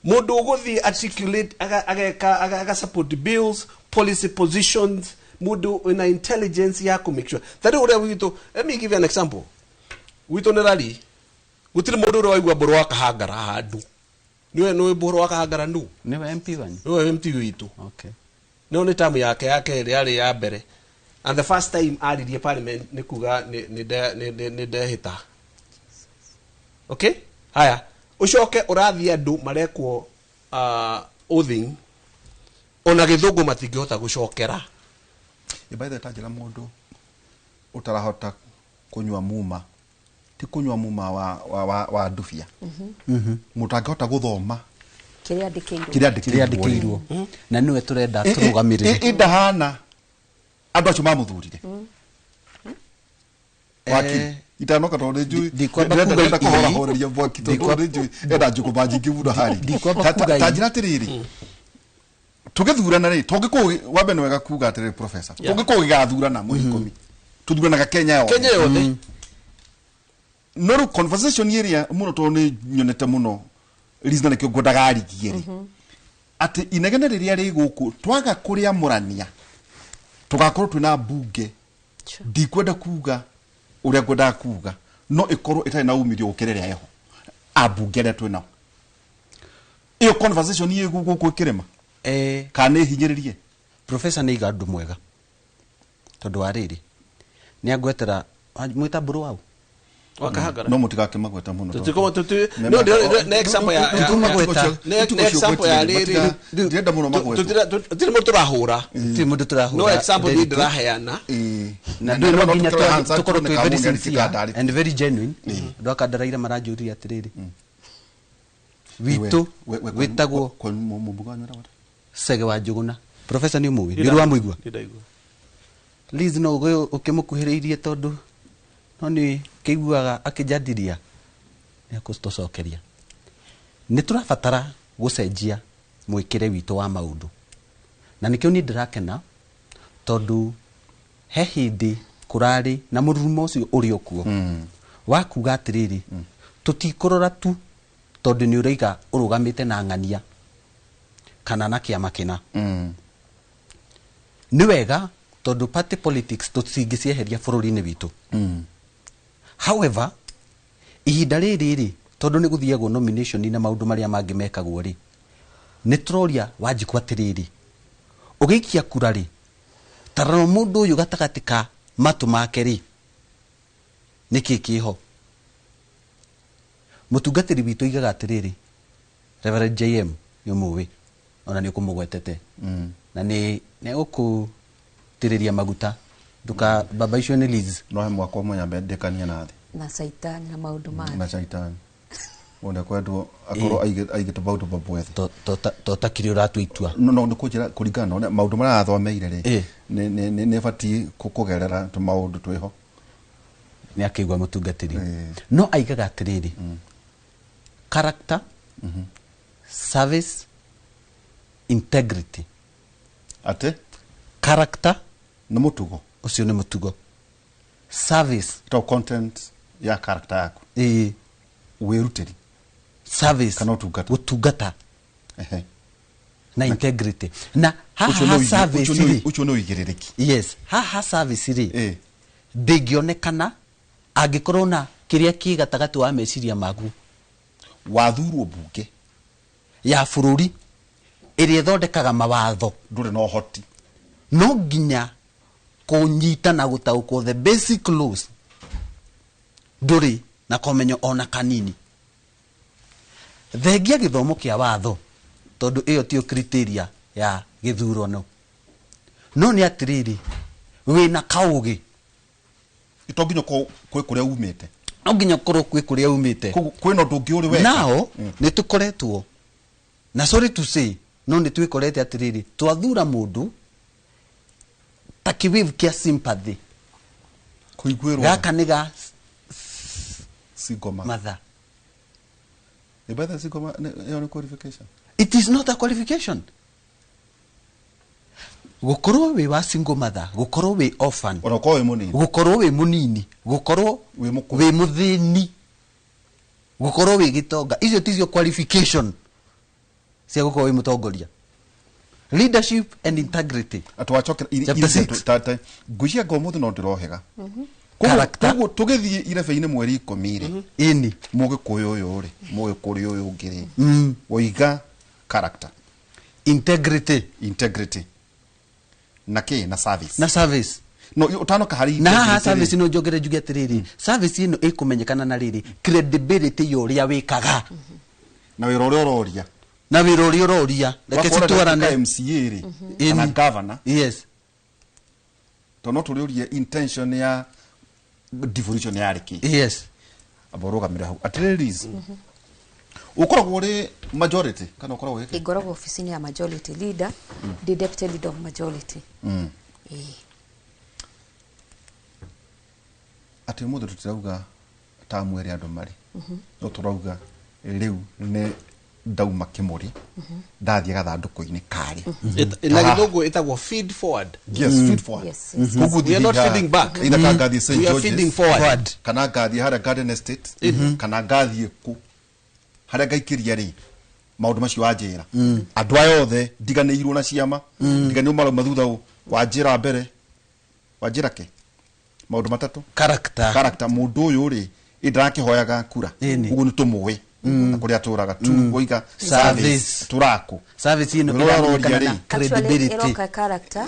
Mundu uguthii articulate, ageka aga support bills, policy positions, mundu wina intelligence ya ku make sure tari uria witu. Let me give you an example. Witu ni rari gutiri mundu uria waigua mburu wa Kahangara handu. Niwe mburu wa Kahangara nu? Nĩwe MP wanyu? Niwe MP witu. Okay. No nĩ tamu yake ya kerĩ yarĩ ya mbere, and the first time aririe parliament nĩ kuga nĩ ndehĩta. Okay, haya, ucoke ũrathiĩ andũ marekwo oathing, ona gĩthũngũ matingĩhota gũcokera. By the way, tanjĩra mũndũ ũtarahota kũnyua muma, ti kũnyua muma wa ndubia, mũndũ angĩhota gũthoma kĩrĩa andĩkĩirwo. Kĩrĩa kĩrĩa andĩkĩirwo. Andĩkĩirwo na nĩwe tũrenda tũrũgamĩrĩre. Indahana andũ acio mamũthurire wakiri itanoka tondũ nĩ njũĩ Ndikwamba ndĩrenda kuga ndĩrenda kũhorahoreria mwaki tondũ nĩ njũĩ enda njũgũma nyingĩ mũno hari. Ndikwamba kuga Ta njĩra atĩrĩrĩ, tũgĩthurana rĩ, tũngĩkorwo wambe nĩ wega kuga atĩrĩrĩ, professor, tũngĩkorwo gĩgathurana mweri 10, tũthuranaga Kenya yothe. Kenya yothe. No rĩu conversation ĩrĩa mũno, tondũ nĩ nyonete mũno reason nĩkĩo ngwendaga arigie rĩ, atĩ inegene rĩrĩa rĩ gũkũ twaga kũrĩamũrania tũgakorwo twĩna mbunge, ndikwenda kuga ũrĩa ngwendaga kuga, no ĩkorwo ĩtarĩ na umithio gũkĩra ĩrĩa ĩho ambunge arĩa twĩnao. Ĩyo conversation ĩ gũkũ ĩkĩrĩma kana nĩ hinyĩrĩrie? Professor nĩ iga ũndũ mwega tondũ wa rĩrĩ nĩ angwetera mwĩta mbũrũ wau. Wa Kahangara. No mũtigakĩmagweta mũno. No, nĩ example ya nĩ example ya rĩrĩ. Ndĩrenda mũno magwetwo. Tũtirĩ mũndũ tũrahũra. Ti mũndũ tũrahũra. No example niĩ ndĩraheana. Na ndũ no nginya tũkorwo twĩ very sincere and very genuine. Andũ akandaraira maranjũria atĩrĩrĩ, witũ wĩtagwo Cege wa Njũgũna. Professor nĩ ũmũĩ, nĩ ũrĩ wamũigua? Ndĩraigua. Liz no ũgĩ ũkĩmũkuhĩrĩirie tondũ no nĩ kĩiguaga akĩnjandiria nĩ akũtũcokeria. Nĩ tũrabatara gũcenjia mwĩkĩre witũ wa maũndũ, na nĩkĩo niĩ ndĩrakena tondũ he hĩndĩ kũrarĩ na mũrurumo ũcio ũrĩ o kuo wa kuga atĩrĩrĩ, tũtikũrora tu tondũ nĩ ũraiga ũrũgamĩte na ng'ania kana na kĩama kĩna. Nĩ wega tondũ party politics tũtingĩcieheria bũrũri-inĩ witũ. However, ihinda rĩrĩ rĩ, tondũ nĩ gũthiagwo nomination na maũndũ marĩa mangĩ mekagwo rĩ, nĩ tũroria Wanjikũ atĩrĩrĩ, ũgĩikia kura rĩ, tarora mũndũ ũyũ gatagatĩ ka matũ make rĩ, nĩkĩ kĩho? Mũtungatĩri witũ oigaga atĩrĩrĩ, Reverend JM nĩ ũmũĩ, ona nĩ ũkũmũgwetete, na nĩ egũkũtĩrĩria maguta nduka baba icio nĩ Liz. No he mwaka ũmwe nyambe ndĩkanie na thĩ na caitani na maũndũ na mangĩ. Caitani wona kwendwo akorwo aigĩte maũndũ mabwethe. To takĩrĩ ũratua itua. No nĩ kũnjĩra kũringana na ũrĩa maũndũ marĩa athomeire rĩ, Ĩ. nĩ batiĩ kũgerera tũmaũndũ twĩho. Nĩ akĩigua mũtungatĩri no aigaga atĩrĩrĩ, character, service, integrity. Atĩ Character nĩ mũtugo. Ũcio nĩ mũtugo. Service to content ya character yaku. Ĩĩ. Wĩrutĩri. Service. Kana ũtungata. Gũtungata. Na integrity na haha Ũcio nĩ ha service rĩ. Ũcio nĩ ũigĩrĩrĩki. Yes, haha service rĩ, ndĩngĩonekana angĩkorwo na kĩrĩa kĩ gatagatĩ wa meciria maku. Wathurwo mbunge ya bũrũri ĩrĩa ĩthondekaga mawatho, ndũrĩ na ũhoti. No nginya kũnyita na gũtaũkwo the basic laws, ndũrĩ na komenyo ona kanini thengia gĩthomo kĩa watho, tondũ ĩyo tiyo criteria ya gĩthurano. No nĩ atĩrĩrĩ, wĩna kaũgĩ. To nginya ũkorwo kwĩ kũrĩa umĩte. No nginya ũkorwo kwĩ kũrĩa umĩte. Koguo kwĩna ũndũ ũngĩ ũrĩ weka. Nao nĩ tũkoretwo na, sorry to say, no nĩ twĩkorete atĩrĩrĩ, twathura mũndũ ta kĩwave kĩa sympathy. Kũiguĩrwo. Gaka nĩ ga single mother. Mother. Ĩ, by the single ĩyo nĩ qualification? It is not a qualification. Gũkorwo wĩ wa single mother, gũkorwo wĩ orphan, ona ũkorwo wĩ mũnini, gũkorwo wĩ mũnini, gũkorwo wĩ mũkũrũ, wĩ mũthĩni, gũkorwo wĩ gĩtonga, icio ticio qualification cia gũkorwo wĩ mũtongoria. Leadership and integrity. Atĩ wacokera Chapter six. Ngwĩciria ngo ũmũthĩ no ndĩrohega. Character. Koguo tũgĩthiĩ irebe-inĩ mweri 10 rĩ, ĩni, mũgĩkũyũ ũyũ rĩ, mũgĩkũrĩ ũyũ ũngĩ rĩ, woiga character, integrity, integrity na kĩ, na service. Na service. No ũtanoka harĩ Na haha integrity rĩ, service no njongere njuge atĩrĩrĩ, service ĩno ĩkũmenyekana na rĩrĩ credibility ya ũrĩa wĩkaga na wĩra ũrĩa ũroria. Na wĩra ũrĩa ũroria. Reke Wakorwo citwarane. ũreka MCA rĩ, kana Ĩni. governor, yes, tondũ no tũrĩũrie intention ya devolution yarĩ kĩ. Amba ũrũgamĩre hau. Atĩrĩrĩ Liz, ũkoragwo ũrĩ majority kana ũkoragwo wĩ kĩ? Ngoragwo ofici-inĩ ya majority leader, ndi deputy leader of majority. Ĩĩ. Atĩ ũmũthĩ tũtirauga ta mwere andũ marĩ, no tũrauga rĩu nĩ ndauma kĩmũrĩ, ndathiĩ gathandũkũ-inĩ karĩa. Na gĩthũngũ ĩtagwo feed forward. Yes, feed forward. Yes. Koguo We are not thiĩ feeding back. either ka ngathiĩ St. We are George's, feeding forward. kana ngathiĩ harĩa Garden Estate, kana ngathiĩ kũ harĩa ngaikĩria rĩ, maũndũ macio wanjĩra, andũ aya othe ndiganĩirwo na ciama, ndiganĩirwo marauma thutha ũ, wanjĩra mbere, wanjĩra kĩ, maũndũ matatũ. Character. Character, mũndũ ũyũ rĩ, ĩ ndarakĩhoyaga kura. Ĩni. Ũguo nĩ tũmũĩ na kũrĩa atũraga tu woiga Service. tũrakũ Service ĩno Wĩra ũrĩa ũroria ĩramenyekana rĩ. na Actually, credibility. ĩroka character,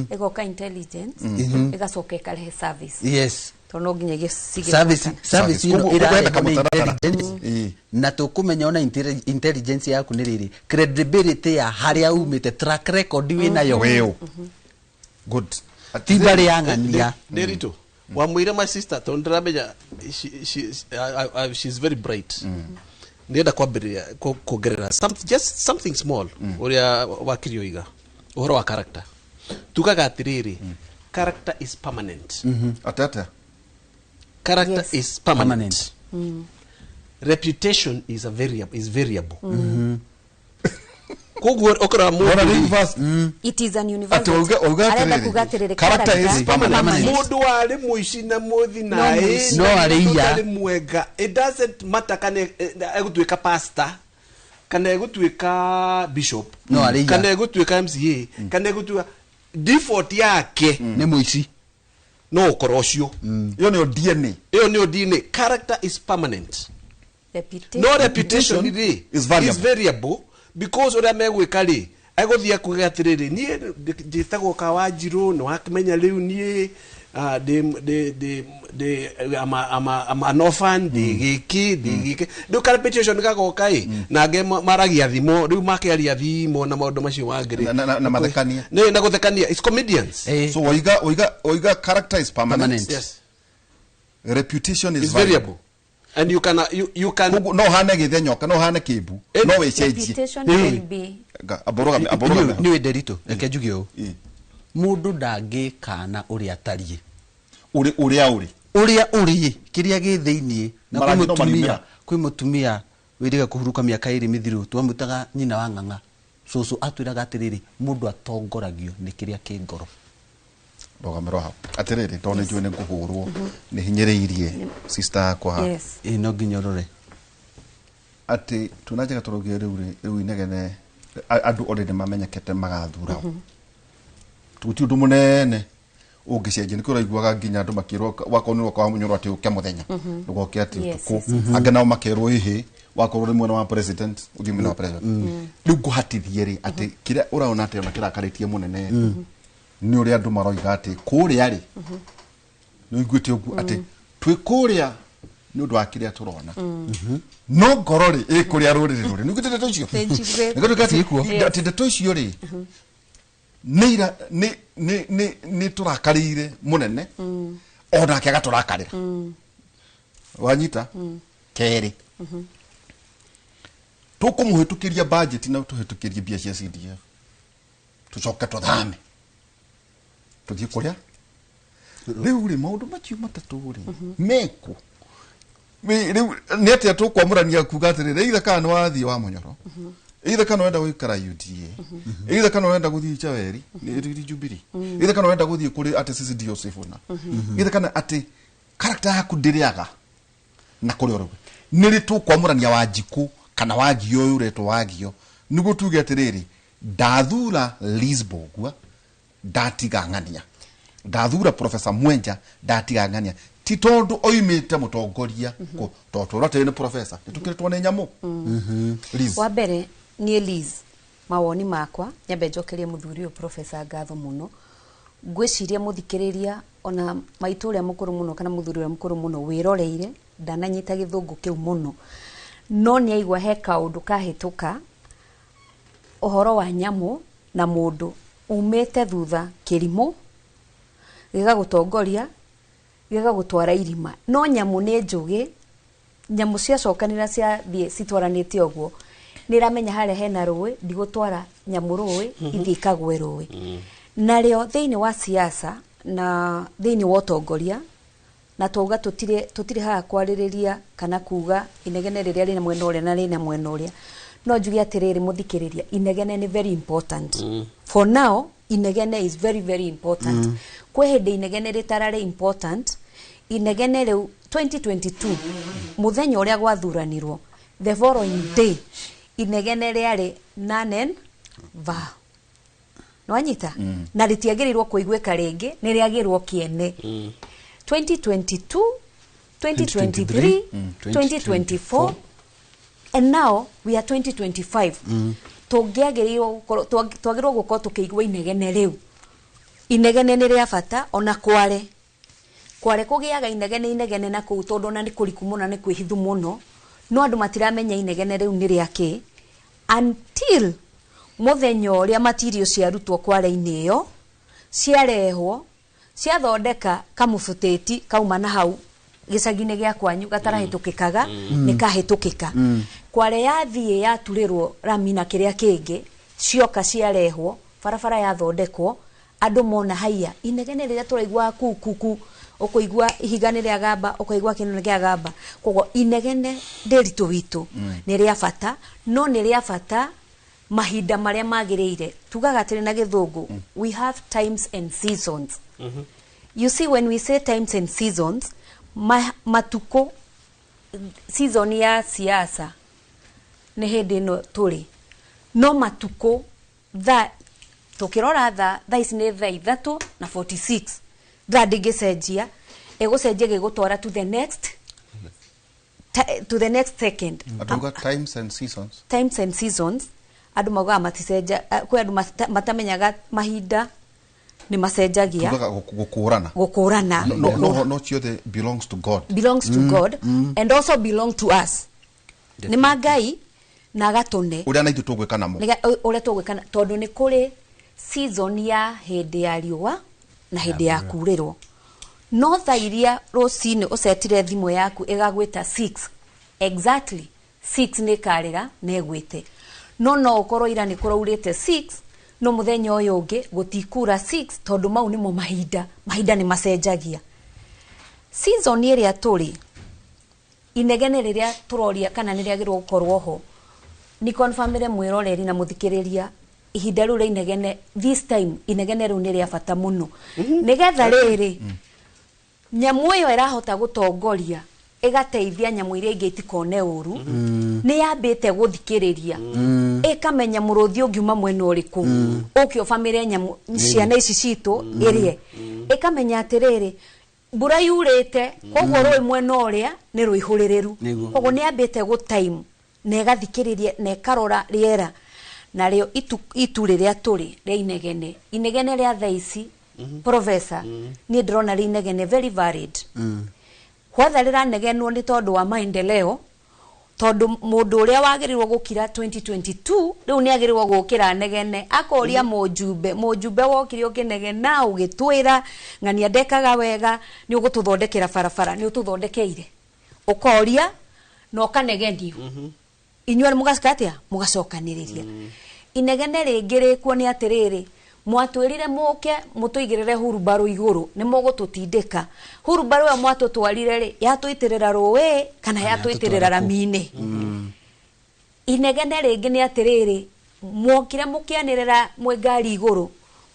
ĩgoka intelligence, ĩgacoka ĩkarehe service. Tondũ no nginya Service. cigĩbatana. Service ĩno Koguo ũkwenda ĩrarehwo nĩ kamũtaratara. intelligence. Na tũkũmenya ona intelligence yaku nĩ rĩrĩ credibility ya harĩa umĩte, track record wĩnayo. Wĩũ good. Ti mbarĩ ya ng'ania. Ndĩritũ wamwĩre my sister, tondũ ndĩramenya she's very bright, ndĩrenda kwambĩrĩria kuongerera just something small. Ũrĩa wakiri oiga ũhoro wa character, tugaga atĩrĩrĩ, character is permanent. Atĩ atĩa? Character is permanent. Permanent. Reputation is a variable, is variable. Koguo ũkora Ona mũndũ rĩu first It is an Atĩ universal. wauga Arenda atĩrĩrĩ, kuga atĩrĩrĩ, character is permanent. Mũndũ warĩ mũici na mũthi naĩ mũici. No arĩia. ũtarĩ mwega, it doesn't matter kana egũtuĩka pastor, kana egũtuĩka bishop, No arĩia. kana egũtuĩka MCA, kana egũtuĩka, default yake nĩ mũici. No ũkora ũcio. Ĩyo nĩyo DNA. Ĩyo nĩyo DNA. Character is permanent. Reputation. No reputation rĩ is variable. Is variable because ũrĩa megwĩka rĩ, egũthiĩ akuge atĩrĩrĩ, niĩ njĩtagwo Kawanjirũ, nĩ wakĩmenya rĩu niĩ ndĩ I'm an orphan, ndĩ gĩkĩ, ndĩ gĩkĩ. Rĩu ka reputation gagoka ĩ, na angĩ maragia thimo, rĩu makĩaria thimo na maũndũ macio mangĩ rĩ. Na mathekania. Nĩ na gũthekania, it's comedians. So waiga character is permanent. Permanent. Yes. Reputation is It's variable and you can you can Koguo no hane gĩthenyoka, no hane kĩmbu, no wĩcenjie. Reputation can be Amba ũrũgame hau. Nĩ wĩ Nderitu, reke njuge ũũ, Ĩ. mũndũ ndangĩkana ũrĩa atariĩ. Ũrĩ ũrĩa ũrĩ. Ũrĩa ũrĩ kĩrĩa gĩ thĩiniĩ na kwĩ Marangi no mũtumia mariumĩra. Kwĩ mũtumia wĩrĩga kũhurũka mĩaka 2 mĩthiru, twamwĩtaga nyina wa ng'ang'a. Cũcũ atwĩraga atĩrĩrĩ, mũndũ atongoragio nĩ kĩrĩa kĩ ngoro. Rũgamĩrwo hau atĩrĩrĩ, tondũ nĩ njũĩ nĩ ngũhũrwo nĩ hinyĩrĩirie sister yakwa haha. Yes. Ĩ no nginya ũrore. Atĩ tuna njega tũrũgie rĩu rĩ, rĩu inegene andũ already mamenyekete magathura tũti ũndũ mũnene ũngĩcenjia nĩkĩo ũraiguaga nginya andũ makĩrwo wakorwo nĩ woka wa mũnyoro atĩ ũke mũthenya ndũgoke atĩ ũtukũ. Angĩ nao makerwo ĩhĩ, wakorwo ũrĩ mwena wa president ũthiĩ mwena wa president. Rĩu ngũhatithie rĩ atĩ kĩrĩa ũraona atĩ ona kĩrakarĩtie mũnene nĩ ũrĩa andũ maroiga atĩ kũrĩa rĩ nĩ ũiguĩte ũguo atĩ twĩ kũrĩa nĩ ũndũ wa kĩrĩa tũrona, no ngoro rĩ ĩ kũrĩa rũrĩrĩ rũrĩ. Nĩ ũiguĩte ndeto icio? Nĩ njiguĩte. Nĩguo nduĩke atĩ- Ciĩkuo. atĩ ndeto icio rĩ nĩ ira nĩ nĩ nĩ nĩ tũrakarĩire mũnene onake agatũrakarĩra. Wanyita kerĩ, tũkũmũhĩtũkĩria budget na tũhĩtũkĩrie mbia cia CDF, tũcoke tũthame tũthiĩ kũrĩa rĩu rĩ maũndũ macio matatũ rĩ meku. Rĩu nĩ atĩa tũkwamũrania kuga atĩrĩrĩ, either kana nĩ wathiĩ wa mũnyoro, either kana ũrenda gũikara UDA, either kana ũrenda gũthiĩ Chaweri nĩ Jubilee, either kana ũrenda gũthiĩ kũrĩ atĩ sisi ndio Sifuna, either kana atĩ character yaku ndĩrĩaga na kũrĩa ũrĩ nĩ rĩ tũkwamũrania Wanjikũ kana Wangio ũyũ ũretwo Wangio nĩguo tuge atĩrĩrĩ, ndathura Liz Mbũgua ndatiga ng'ania, ndathura Professor Mwenja ndatiga ng'ania, ti tondũ oimĩte mũtongoria kũ tondũ tũrĩa atĩrĩ nĩ professor nĩ tũkĩrĩtwo nĩ nyamũ. Liz. Wa mbere niĩ Liz, mawoni makwa, nyambe njokerie mũthuri ũyũ professor ngatho mũno. Ngwĩciria mũthikĩrĩria ona maitũ ũrĩa mũkũrũ mũno kana mũthuri ũrĩa mũkũrũ mũno wĩroreire ndananyita gĩthũngũ kĩu mũno, no nĩ aigua he kaũndũ kahĩtũka ũhoro wa nyamũ na mũndũ umĩte thutha kĩrimũ gĩgagũtongoria gĩgagũtwara irima. No nyamũ nĩ njũgĩ, nyamũ ciacokanĩra ciathiĩ citwaranĩte ũguo nĩ iramenya harĩa hena rũĩ, ndigũtwara nyamũ rũĩ ithiĩ ikagwe rũĩ. Narĩo thĩinĩ wa siasa na thĩinĩ wa ũtongoria, na twauga tũtirĩ haha kwarĩrĩria kana kuga inegene rĩrĩa rĩna mwena ũrĩa na rĩna mwena ũrĩa, no njuge atĩrĩrĩ mũthikĩrĩria, inegene nĩ very important. For now inegene is very very important. Kwĩ hĩndĩ inegene rĩtararĩ important. Inegene rĩu 2022 mũthenya ũrĩa gwathuranirwo, the following day inegene rĩarĩ nanen va nwanyita na rĩtiagĩrĩirwo kũiguĩka rĩngĩ, nĩ rĩagĩrwo kĩene. 2022, 2023, 2024 and now we are 2025. Tũngĩagĩrĩirwo gũkorwo twagĩrĩirwo gũkorwo tũkĩigua inegene rĩu. Inegene nĩ rĩa bata ona kware kware kũgĩaga inegene inegene na kũu tondũ ona nĩ kũriku mũno, nĩ kwĩhithu mũno, no andũ matiramenya inegene rĩu nĩ rĩa kĩ until mũthenya ũrĩa material ciarutwo kware-inĩ ĩyo ciarehwo ciathondeka kamũbutĩti kauma na hau gĩcagi-inĩ gĩa kwanyu gatarahĩtũkĩkaga nĩ kahĩtũkĩka. Kware yathiĩ yaturĩrwo rami na kĩrĩa kĩngĩ cioka ciarehwo barabara yathondekwo andũ mona haiya inegene rĩrĩa tũraigua ku ku ku ũkũigua ihiga nĩ rĩa gamba, ũkaigua kĩndũ nĩ kĩa gamba. Koguo inegene ndĩritũ witũ nĩ rĩa bata, no nĩ rĩa bata mahinda marĩa magĩrĩire. Tugaga atĩrĩ na gĩthũngũ, we have times and seasons. You see, when we say times and seasons, matukũ season ya siasa nĩ hĩndĩ ĩno tũrĩ, no matukũ thaa tũkĩrora thaa ici nĩ thaa 3 na 46, thaa ndĩngĩcenjia, ĩgũcenjia gĩgũtwara to the next to the next second. Atauga times and seasons. Times and seasons andũ maugaga maticenja, kwĩ andũ matamenyaga mahinda nĩ macenjagia. Tugaga gũkũrana. Gũkũrana. No, no, no ciothe belongs to God. Belongs to God and also belong to us. Nĩ ma Ngai na agatũne ũrĩa na ithuĩ tũgwĩka namo. Ũrĩa tũgwĩka tondũ nĩ kũrĩ season ya hĩndĩ ya riũa na hĩndĩ ya kurĩrwo. No thaa iria rũcinĩ ũcetire thimũ yaku ĩgagwĩta 6 exactly 6 nĩ ĩkarĩra na ĩgwĩte, no no ũkorwo ira nĩ kũraurĩte 6 no mũthenya ũyũ ũngĩ gũtikura 6 tondũ mau nĩmo mahinda. Mahinda nĩ macenjagia. Season ĩrĩa tũrĩ, inegene rĩrĩa tũroria kana nĩ rĩagĩrĩirwo gũkorwo ho, nĩ confirmĩre mwĩroreri na mũthikĩrĩria, ihinda rĩu rĩa inegene, this time inegene rĩu nĩ rĩa bata mũno, nĩgetha rĩrĩ nyamũ ĩyo ĩrahota gũtongoria, ĩgateithia nyamũ iria ingĩ itikone ũru. Nĩ yambĩte gũthikĩrĩria, ĩkamenya mũrũthi ũngiuma mwena ũrĩkũ ũke ũbamĩre nyamũ ciana ici citũ ĩrĩe, ĩkamenya atĩrĩrĩ, mbura yurĩte, koguo rũĩ mwena ũrĩa nĩ rũihũrĩrĩru. Koguo nĩ yambĩte gũtime na ĩgathikĩrĩria na ĩkarora rĩera narĩo itu rĩrĩa tũrĩ rĩa inegene. Inegene rĩa thaa ici, professor, niĩ ndĩrona rĩ inegene very valid. Whether rĩranegenwo nĩ tondũ wa maendeleo, tondũ mũndũ ũrĩa wagĩrĩirwo gũkira 2022 rĩu nĩ agĩrĩirwo gũkĩra negene, akoria mũjumbe, mũjumbe wokire ũkĩnegena ũgĩtwĩra ng'ania ndekaga wega, nĩ ũgũtũthondekera barabara, nĩ ũtũthondekeire? Ũkoria na ũkanegenio, inyuĩ mũgacoka atĩa? Mũgacokanĩrĩria. Inegene rĩngĩ rĩkuo nĩ atĩrĩrĩ, mwatwĩrire mũke mũtũigĩrĩre hurumbarũ igũrũ, nĩ mũgũtũtindĩka. Hurumbarũ ĩyo mwatũtwarire rĩ, yatũitĩrĩra rũĩ kana yatũitĩrĩra rami-inĩ? Inegene rĩngĩ nĩ atĩrĩrĩ, mwokire mũkĩanĩrĩra mwĩ ngari igũrũ,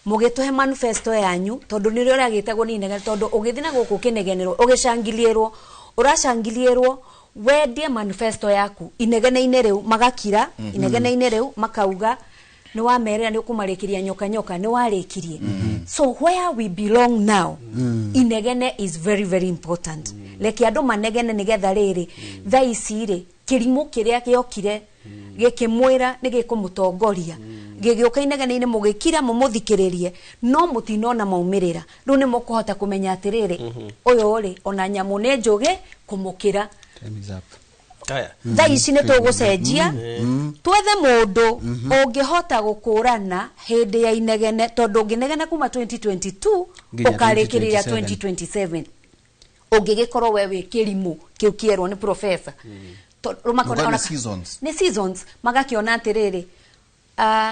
mũgĩtũhe manifesto yanyu, tondũ nĩrĩo rĩagĩtagwo nĩ inegene, tondũ ũgĩthiĩ na gũkũ ũkĩnegenerwo, ũgĩcangiliĩrwo, ũracangiliĩrwo wendie manifesto yaku. Inegene-inĩ rĩu magakira, inegene-inĩ rĩu makauga nĩ wamerĩra nĩ ũkũmarĩkĩria nyoka nyoka, nĩ warĩkirie. So where we belong now, inegene is very very important. Reke andũ manegene, nĩgetha rĩrĩ thaa ici rĩ, kĩrimũ kĩrĩa gĩokire gĩkĩmwĩra nĩ gĩkũmũtongoria, gĩgĩũka inegene-inĩ, mũgĩkira mũmũthikĩrĩrie, no mũtinona maumĩrĩra. Rĩu nĩ mũkũhota kũmenya atĩrĩrĩ, ũyũ rĩ, ona nyamũ nĩ njũgĩ kũmũkĩra. Time is up. Aya. Thaa ici nĩ tũgũcenjia, twethe mũndũ ũngĩhota gũkũrana hĩndĩ ya inegene, tondũ ũngĩnegena kuma 2022 nginya ũkarĩkĩrĩria 2027. 2027, ũngĩgĩkorwo we wĩ kĩrimũ kĩu kĩerwo nĩ professor. Mũgane seasons. Nĩ seasons, magakĩona atĩrĩrĩ,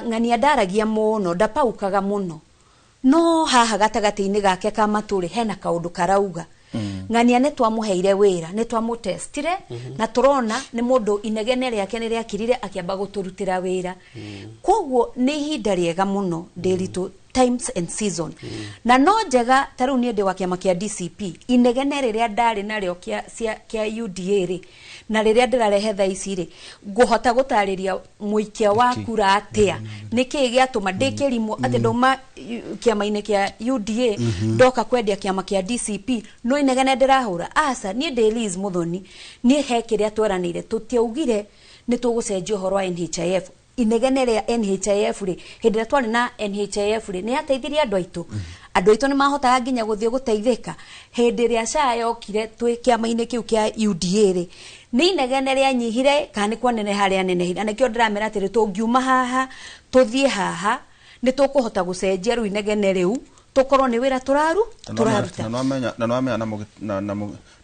ng'ania ndaragia mũno, ndapaukaga mũno, no haha gatagatĩ-inĩ gake ka matũrĩ hena kaũndũ karauga. Ng'ania nĩ twamũheire wĩra, nĩ twamũtestire, na tũrona nĩ mũndũ inegene rĩake nĩ rĩakirire akĩamba gũtũrutĩra wĩra. Koguo nĩ ihinda rĩega mũno, ndĩritũ, times and season, na no njega. Ta rĩu niĩ ndĩ wa kĩama kĩa DCP. Inegene rĩrĩa ndarĩ narĩo kĩa UDA rĩ, na rĩrĩa ndĩrarehe thaa ici rĩ, ngũhota gũtarĩria mũikia wa kura atĩa nĩkĩĩ gĩatũma ndĩ kĩrimũ atĩ ndauma kĩama-inĩ kĩa UDA ndoka kwendia kĩama kĩa DCP, no inegene ndĩrahũra? Aca, niĩ ndĩ Liz Muthoni, niĩ he kĩrĩa tweranĩire. Tũtiaugire nĩ tũgũcenjia ũhoro wa NHIF. Inegene rĩa NHIF rĩ, hĩndĩ ĩrĩa twarĩ na NHIF rĩ, nĩ yateithirie andũ aitũ. Andũ aitũ nĩ mahotaga nginya gũthiĩ gũteithĩka. Hĩndĩ ĩrĩa SHA yokire twĩ kĩama-inĩ kĩu kĩa UDA rĩ, nĩ inegene rĩanyihire kana nĩ kwaneneha rĩanenehire? Na nĩkĩo ndĩramera atĩrĩ, tũngiuma haha tũthiĩ haha, nĩ tũkũhota gũcenjia rĩu inegene rĩu, tũkorwo nĩ wĩra tũraruta. Na nwamenya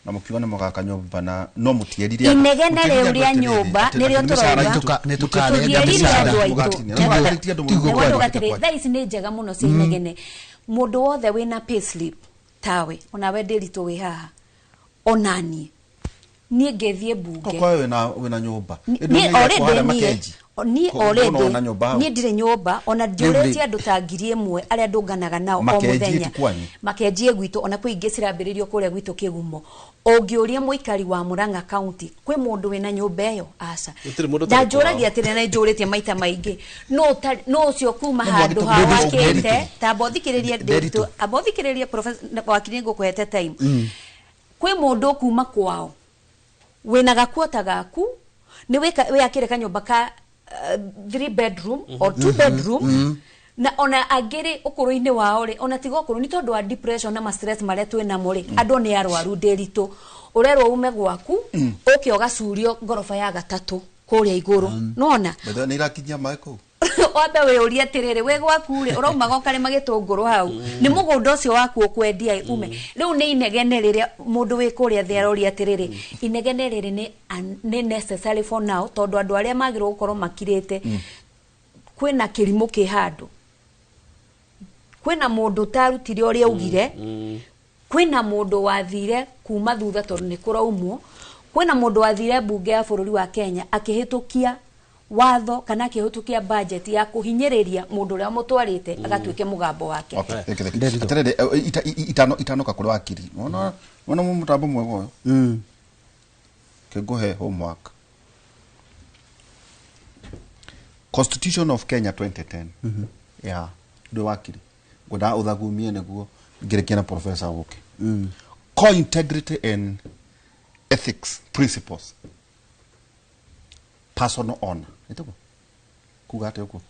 na mũkiuga nĩ mũgaka nyũmba na no mũtierire. Inegene rĩu rĩa nyũmba nĩrĩo tũrauga. Nĩ tũkarenga Tũtierire mĩcara. andũ aitũ. Tiguo Nĩguo kwaria. ndauga atĩrĩ, thaa ici nĩ njega mũno cia inegene. Mũndũ wothe wĩna payslip tawe, onawe ndĩritũ wĩ haha, onaniĩ niĩ ngĩthiĩ mbunge. Okorwo wĩna nyũmba. Niĩ already niĩ already na nyũmba hau. Niĩ ndirĩ nyũmba, ona njũrĩtie andũ ta 1000 arĩa ndũnganaga nao o Makenjie mũthenya. tu kwanyu? Makenjie gwitũ, ona kwĩ ingĩ cirambĩrĩrio kũrĩa gwitũ Kĩgumo. Ũngĩũria mũikari wa Murang'a County, kwĩ mũndũ wĩna nyũmba ĩyo? Aca. Gũtirĩ mũndũ Na ũtarĩ njũragia kwao. atĩrĩ, na njũrĩtie maita maingĩ, no ũcio kuma No handũ mwagĩte mũndũ hawakĩte Nderitu. ta amba ũthikĩrĩrie. Nderitu. Nderitu, amba ũthikĩrĩrie, professor wakiri, ngũkũhete time. Kwĩ mũndũ kuma kwao wĩna gakuota gaku, nĩ wĩakĩre kanyũmba ka three bedroom or two bedroom, na ona angĩ rĩ, ũkũrũ-inĩ wao rĩ, ona tiga ũkũrũ, nĩ tondũ wa depression na ma stress marĩa twĩ namo rĩ, andũ nĩ arwaru. Ndĩritũ, ũrerwo ume gwaku ũke ũgacurio ngoroba ya gatatũ kũrĩa igũrũ, nona Betha nĩ irakinyia maĩ kũu. Wambe wĩũrie atĩrĩrĩ, wĩ gwaku rĩ, ũraumaga ũkarĩma gĩtũngũrũ hau, nĩ mũgũnda ũcio waku ũkwendia ĩ, ume rĩu. Nĩ inegene rĩrĩa mũndũ wĩ kũrĩa thĩ aroria atĩrĩrĩ, inegene rĩrĩ nĩ necessary for now, tondũ andũ arĩa magĩrĩirwo gũkorwo makirĩte, kwĩna kĩrimũ kĩ handũ, kwĩna mũndũ ũtarutire ũrĩa augire. Kwĩna mũndũ wathire kuma thutha tondũ nĩ kũraumwo, kwĩna mũndũ wathire mbunge ya bũrũri wa Kenya akĩhĩtũkia watho kana akĩhĩtũkia budget ya kũhinyĩrĩria mũndũ ũrĩa mũtwarĩte agatuĩke mũgambo wake. Okay, thank you, thank you. Atĩrĩrĩ, itano kakũrĩ wakiri wona wona mũtambo mwega ũyũ kĩngũhe homework. Constitution of Kenya 2010 ya ndĩ wakiri ngwendaga ũthagumie nĩguo ngĩrĩkia na professor gũke. Core integrity and ethics principles, personal honor, ĩtagwo kuga atĩa ũguo?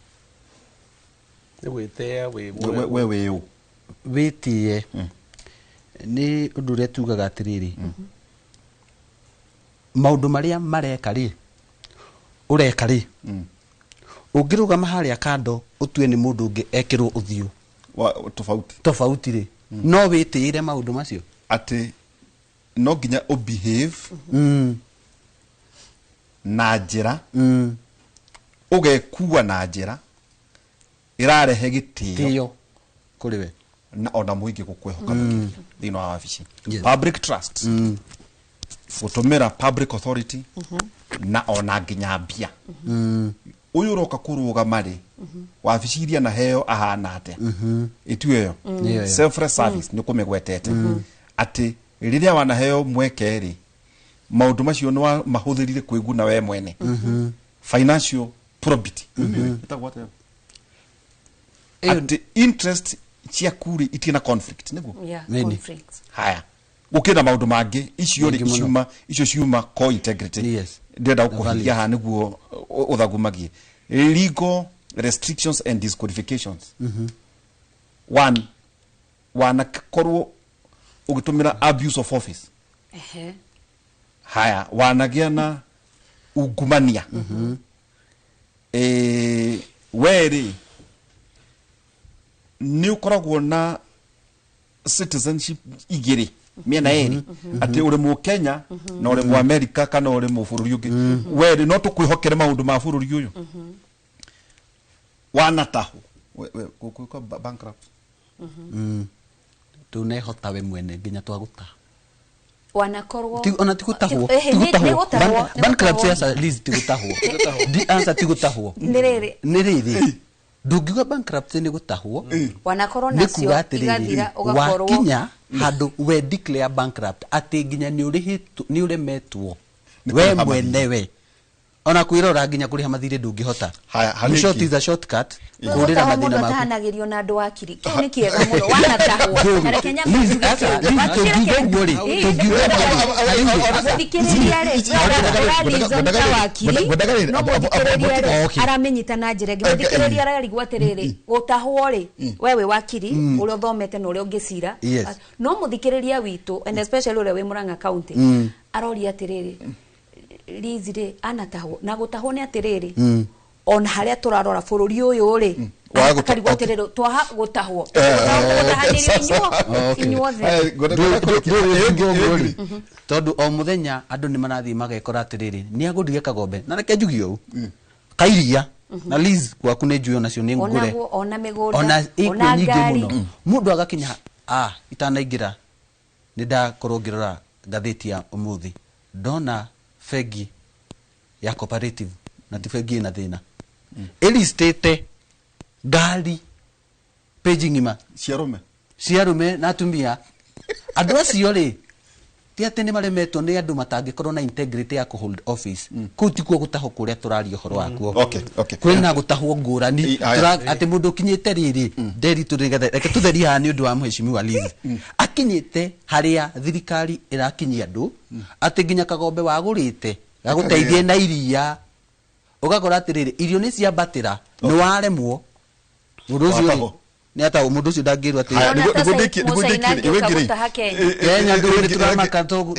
Nĩ gwĩtĩa wĩ We wĩ ũ? Wĩtĩe nĩ ũndũ ũrĩa tugaga atĩrĩrĩ, maũndũ marĩa mareka rĩ, ũreka rĩ, ũngĩrũgama harĩa kando ũtue nĩ mũndũ ũngĩ ekĩrwo ũthiũ Tofauti. Tofauti rĩ, no wĩtĩĩre maũndũ macio. Atĩ no nginya ũbehave na njĩra ũgekua na njĩra ĩrarehe gĩtĩo tĩo kũrĩ we na ona mũingĩ gũkwĩhoka makĩria thĩinĩ wa wabici. Public trust, gũtũmĩra public authority na ona nginya mbia. Ũyũ ũroka kũrũgama rĩ wabici iria na heo ahana atĩa? Ĩtu ĩyo Nĩyo ĩyo. Selfless service nĩ kũmĩgwetete atĩ rĩrĩa wanaheo mweke rĩ, maũndũ macio nĩ mahũthĩrire kwĩguna we mwene. Financial probity ĩtagwo atĩa? Ĩyo- Atĩ interest ciaku rĩ itirĩ na conflict, nĩguo? Yeah, Nini. conflicts. Haya, gũkĩrĩ na maũndũ mangĩ icio rĩ Maingĩ mũno. ciuma icio ciuma core integrity. Ndĩrenda gũkũhingia haha nĩguo ũthagumagie legal restrictions and disqualifications. One, wanakorwo ũgĩtũmĩra abuse of office. Haya, wanagĩa na ungumania. We rĩ nĩ ũkoragwo na citizenship igĩrĩ mĩena ĩrĩ, atĩ ũrĩ mũkenya na ũrĩ mũamerika kana ũrĩ mũbũrũri ũngĩ. We rĩ no tũkwĩhokere maũndũ ma bũrũri ũyũ? Wanatahwo. Gũkwĩka bankrupt. Ndũnehota we mwene nginya twagũtaha. Wanakorwo Ona ti gũtahwo. Ehe, Ti nĩ gũtahwo. gũtahwo, nĩ Bankruptcy gũtahwo. aca Liz, ti gũtahwo. Di answer ti gũtahwo. Nĩ rĩrĩ. Nĩ rĩrĩ, ndũngiuga bankruptcy nĩ gũtahwo. Wanakorwo Nĩ nacio kuga atĩrĩrĩ, igathira ũgakorwo wakinya handũ we declare bankrupt atĩ nginya nĩ ũrĩhĩtwo, nĩ ũremetwo Nĩ we kũrĩha mathirĩ. mwenewe ona kwĩrora nginya kũrĩha mathirĩ ndũngĩhota. Haya, harĩ In short ĩngĩ. is a shortcut kũrĩra gũtahwo mathĩna mũndũ maku. atahanagĩrio na andũ akiri kĩu nĩ kĩega mũno wanatahwo. Na reke nyambe Liz, njuge aca, kĩu. Liz, Wakiri tũngiuga ũguo rĩ, tũngiuga Mũthikĩrĩria rĩ, ũrathĩnjwo nĩ ta wakiri, no mũthikĩrĩria rĩ aramĩnyita na njĩra ĩngĩ. Mũthikĩrĩria ararigwo atĩrĩrĩ, gũtahwo rĩ, we wĩ wakiri ũrĩa ũthomete na ũrĩa ũngĩcira, no mũthikĩrĩria witũ and especially ũrĩa wĩ Murang'a County aroria atĩrĩrĩ, Liz rĩ anatahwo na gũtahwo nĩ atĩrĩrĩ, ona harĩa tũrarora bũrũri ũyũ rĩ, Wa gũta- akarigwo atĩrĩrĩ, twaha gũtahwo gũtahanĩrio inyuothe. Ndũĩ rĩ, tondũ o mũthenya andũ nĩ marathiĩ magekora atĩrĩrĩ, nĩ agũrire kagombe na reke njuge ũũ kairia na Liz gwaku nĩ njũĩ onacio nĩ ngũre. Onaguo, ona mĩgũnda, ona ĩkuo ona nyingĩ ngari. mũno. Mũndũ agakinya itanaingĩra nĩ ndakorwo ngĩrora ngathĩti ya ũmũthĩ, ndona bengi ya cooperative na ti bengi ĩna thĩna ĩlistĩte ngari page ng'ima cia arũme. Cia arũme na atumia. Andũ acio rĩ, ti atĩ nĩ maremetwo nĩ andũ matangĩkorwo na integrity ya kũ hold office. Kũu tikuo gũtahwo kũrĩa tũraria ũhoro wakuo. Kwĩna gũtahwo ngũrani. Aya. Atĩ mũndũ ũkinyĩte rĩrĩ nderi tũrĩgetha, reke tũtherie haha nĩ ũndũ wa mheshimiwa Liz, akinyĩte harĩa thirikari ĩrakinyia andũ atĩ nginya kagombe wagũrĩte gagũteithie na iria, ũgakora atĩrĩrĩ, irio nĩ ciambatĩra, nĩ waremwo mũndũ ũcio rĩ, Watahwo. nĩ atahwo. Mũndũ ũcio ndangĩrwo atĩ Haya, Ona ta nĩguo Mũcaina ndĩkie- angĩũka nĩguo ndĩkie- gũtaha Kenya. Kenya ndũ nĩ tũramaka Wanjikũ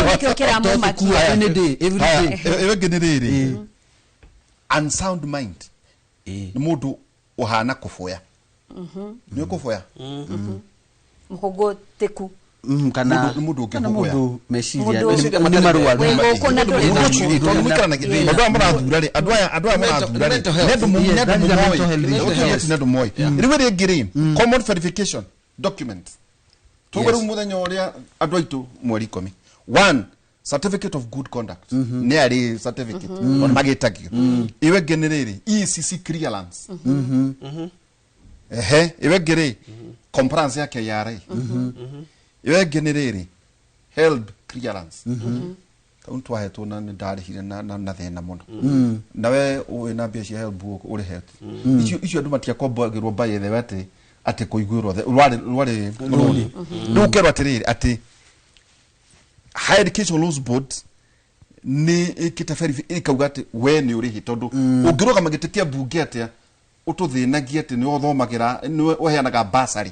nĩkĩo kĩramũmakia. tũkua any day, every Haya, day. ĩyo ĩngĩ nĩ rĩrĩ, unsound mind. Nĩ mũndũ ũhana kũboya, nĩ ũkũboya. Mũhũngũtĩku. Kana Mũndũ- nĩ mũndũ kana ũngĩhũgũya. mũndũ meciria Mũndũ- nĩ marwaru. Wĩ gũkũ na ndũrĩ Mũndũ na ũcio rĩ, tondũ mũikaranagia- andũ aya marathura rĩ, andũ aya marathura rĩ, Mental health. nĩ andũ Yes, nĩ andũ that is a moĩ. mental health Nĩ issue. andũ nĩ andũ moĩ. Rĩu ĩrĩa ĩngĩ rĩ, common verification document. Tuge rĩu mũthenya ũrĩa andũ aitũ mweri 10 one certificate of good conduct nĩ arĩ certificate ona magĩtagio. Ĩyo ĩngĩ nĩ rĩrĩ EACC clearance. Ehe, ĩyo ĩngĩ rĩ compliance ya KRA. Ĩyo ĩngĩ nĩ rĩrĩ HELB clearance. Kau nĩtwahetwo na nĩ ndarĩhire na thĩna mũno. Nawe wĩna mbia cia HELB ũrĩhete icio andũ matiakombagĩrwo by the way atĩ kũiguĩrwo rwarĩ rũni. Rĩu ũkerwo atĩrĩrĩ atĩ Higher Education Loans Board nĩ ĩkĩte verify ĩkauga atĩ we nĩ ũrĩhi tondũ ũngĩrũgama gĩtĩ kĩa mbunge atĩa ũtũthĩnagie atĩ nĩwe ũthomagĩra nĩwe ũheanaga basarĩ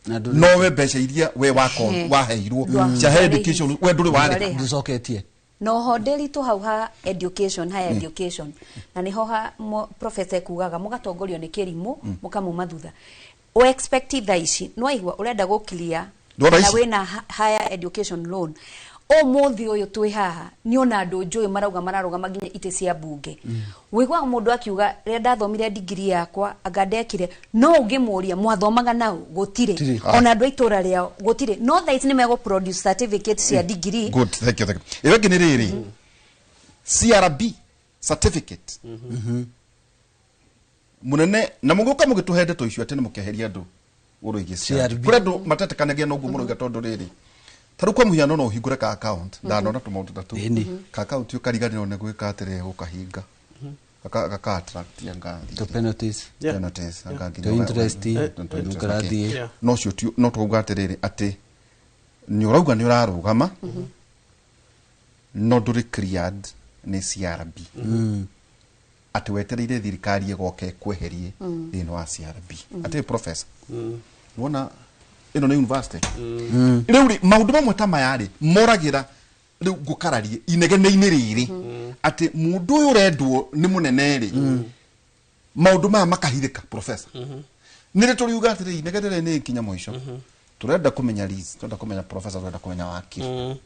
Na ndũrĩ- nowe mbeca iria we wako waheirwo cia higher education we ndũrĩ warĩha. Ndwarĩha. Ndũcoketie. No ho ndĩritũ hau ha education, higher education, na nĩho ha professor kugaga mũgatongorio nĩ kĩrimũ mũkamuma thutha o expect thaa ici nĩwaigua ũrenda gũ clear Ndwona na ici? wĩna higher education loan ũmũthĩ ũyũ twĩ haha nĩ ona andũ njũĩ marauga mararũgama nginya itĩ cia mbunge. Wĩiguaga mũndũ akiuga rĩrĩa ndathomire ndigiri yakwa anga ndekire, no ũngĩmũria mwathomaga nao gũtirĩ. Gũtirĩ. Ona andũ a itũra rĩao gũtirĩ, no thaa ici nĩ megũ produce certificate cia ndigiri. Good, thank you, thank you. Ĩyo ĩngĩ nĩ rĩrĩ CRB certificate munene na mũgũka mũgĩtũhe ndeto icio atĩ nĩ mũkeheria andũ ũrũigie CRB. kũrĩ andũ matetĩkanagia na ũguo mũrauga tondũ rĩrĩ ta rĩu kwa mũhiano no ũhingũre ka account ndanona tũmaũndũ ta tũu. Ĩni. Ka account ũkariganĩrwo nĩ gwĩka atĩrĩ gũkahinga gaka attract anga To penalties. Yeah. penalties anga nginya To interest, to interest, ũkarathiĩ. okay. Yeah. No ũcio no twauga atĩrĩrĩ atĩ nĩ ũrauga nĩ ũrarũgama no ndũrĩ cleared nĩ CRB atĩ wetereire thirikari ĩgoka ĩkweherie thĩinĩ wa CRB atĩ professor wona ĩno nĩ university rĩu rĩ maũndũ mamwe ta maya rĩ moragĩra rĩu ngũkararie inegene-inĩ rĩrĩ atĩ mũndũ ũyũ ũrendwo nĩ mũnene rĩ maũndũ maya makahithĩka professor nĩ rĩ tũriuga atĩrĩ inegene rĩrĩ nĩ nginya mũico tũrenda kũmenya Liz, tũrenda kũmenya professor, tũrenda kũmenya wakiri.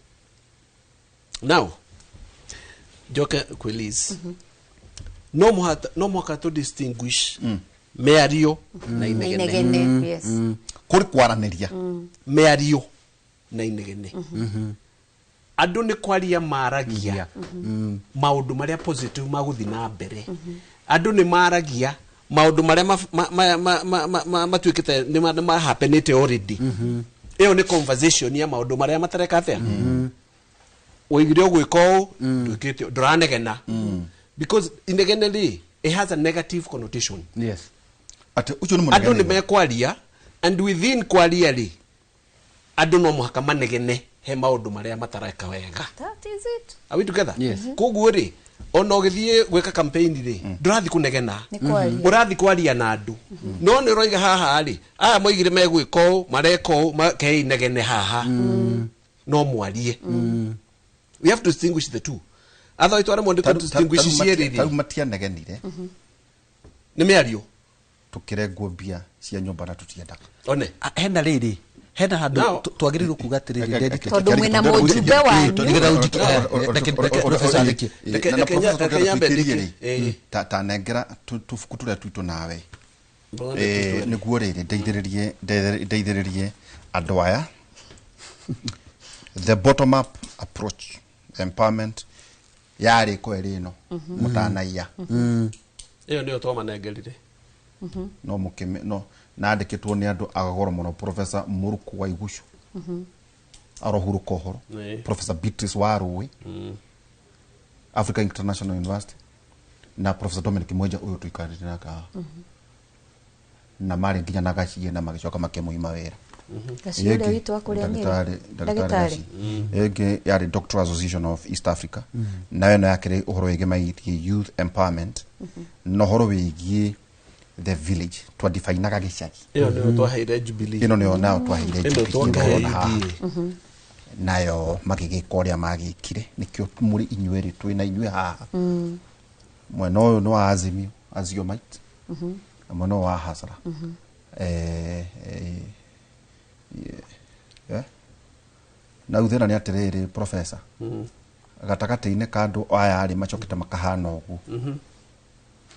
Now njoke kwĩ Liz, no mũhaka tũ distinguish mĩario na inegene. Inegene, yes. Kũrĩ kwaranĩria. Mĩario na inegene, andũ nĩ kwaria maragia maũndũ marĩa positive magũthiĩ na mbere. Andũ nĩ maragia maũndũ marĩa matuĩkĩte nĩ mahapenĩte already. Ĩyo nĩ conversation ya maũndũ marĩa matareka atĩa oigire ũgwĩka ũũ ndwĩkĩte ũũ, ndũranegena because inegene rĩ it has a negative connotation. Yes. Atĩ ũcio nĩ Andũ nĩ mũnegeni. mekwaria and within kwaria rĩ andũ no mũhaka manegene he maũndũ marĩa matareka wega. That is it. Are we together? Yes. Koguo rĩ ona ũgĩthiĩ gwĩka campaign rĩ ndũrathiĩ kũnegena. Nĩ kwaria. Ũrathiĩ kwaria na andũ no nĩ ũroiga haha rĩ aya moigire megwĩka ũũ mareka ũũ kei inegene haha no mwarie. We have to distinguish the two, otherwise twaremwo nĩ kũ distinguish cierĩ Tarĩu rĩ matianegenire. Nĩ mĩario. Tũkĩrengwo mbia cia nyũmba na tũtiendaga. One. Ah, hena rĩrĩ hena handũ Now- twagĩrĩirwo kuga atĩrĩrĩ Nderitu. Tondũ mwĩna mũjumbe wanyu. Nĩgetha professor arĩkie. Reke nyambe ndĩkie. Tanengera tũbuku tũrĩa twitũ nawe nĩguo rĩrĩ ndeithĩrĩrie andũ aya the bottom up approach empowerment yarĩ ko ĩrĩ ĩno mũtanaiya. Ĩyo nĩyo twamanengerire. No mũkĩme no nandĩkĩtwo nĩ andũ a goro mũno, Professor Mũrukũ wa Igucu arohurũka ũhoro. Ĩĩ. Professor Beatrice Warũĩ, Africa International University, na Professor Dominic Mwenja ũyũ tũikarĩte nake haha na marĩ nginya na gacie na magĩcoka makĩmũima wĩra. Gaciĩ ũrĩa witũ wa kũrĩa Nyĩrĩ. Ndagĩtarĩ ĩngĩ yarĩ Doctoral Association of East Africa nayo ĩno yakĩrĩ ũhoro wĩgiĩ maigie youth empowerment na ũhoro wĩgiĩ the village twadefinaga gĩcagi. Ĩyo nĩyo twaheire Jubilee. Ĩno nĩyo nayo twaheire Ĩno Jubilee twakĩhe ũrona haha. UDA. Nayo magĩgĩka ũrĩa magĩkire nĩkĩo mũrĩ inyuerĩ twĩ na inyuĩ haha. Mwena ũyũ nĩ wa Azimio Aziomite na mwena ũyũ wa Hasra. Na rĩu thĩna nĩ atĩrĩrĩ professor gatagatĩ-inĩ ka andũ aya rĩ macokete makahana ũguo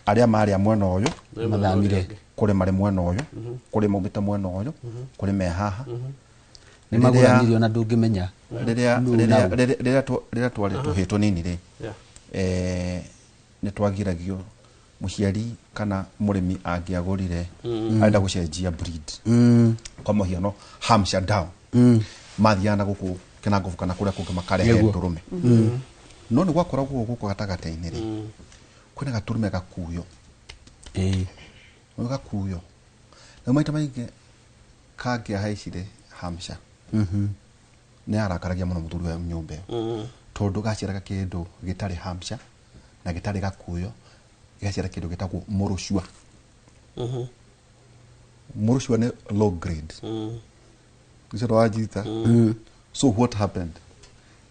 arĩa marĩ a mwena ũyũ Mathamire. Kũrĩ marĩ mwena ũyũ, kũrĩ maumĩte mwena ũyũ, kũrĩ me haha. Nĩ magũranirio na ndũngĩmenya rĩrĩa nũ rĩrĩa na ũ. rĩrĩa rĩrĩa twarĩ tũhĩ tũnini rĩ, Yeah. nĩ twagiragio mũciari kana mũrĩmi angĩagũrire arenda gũcenjia breed, kwa mũhiano Hampshire Down, mathiaga na gũkũ Kĩnangobu kana kũrĩa kũngĩ makarehe Nĩguo. ndũrũme. No nĩ gwakoragwo gũkũ gatagatĩ-inĩ rĩ, kwĩna gatũrũme gakuyo. Ĩĩ. Nĩ gakuyo na maita maingĩ kangĩahaicire Hampshire nĩ arakaragia mũno mũthuri wa nyũmba ĩyo, tondũ gaciaraga kĩndũ gĩtarĩ Hampshire na gĩtarĩ gakuyo, gĩgaciara kĩndũ gĩtagwo mũrũcua. Mũrũcua nĩ low grade ũcio wajita. So what happened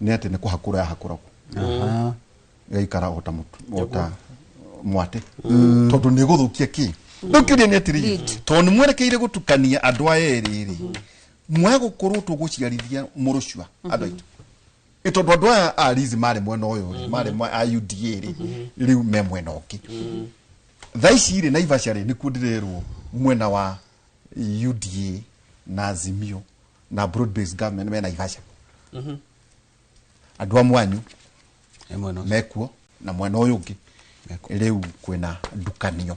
nĩ atĩ nĩ kũhakũra yahakũragwo, Aha. ĩgaikara ota mũtu ota mwatĩ, tondũ nĩ gũthũkia kĩ. Rĩu kĩũria nĩ atĩrĩrĩ, tondũ nĩ mwerekeire gũtukania andũ aya erĩ rĩ, mwegũkorwo tũgũciarithia mũrũcua andũ aitũ. Ĩ tondũ andũ aya a Liz marĩ mwena ũyũ rĩ, marĩ a UDA rĩ, rĩu me mwena ũngĩ thaa ici rĩ. Naivasha rĩ, nĩkuo ndĩrerwo mwena wa UDA na Azimio na broad based government me Naivasha. Andũ a mwanyu Ĩ mwena ũcio. mekuo na mwena ũyũ ũngĩ Mekuo. Rĩu kwĩna ndukanio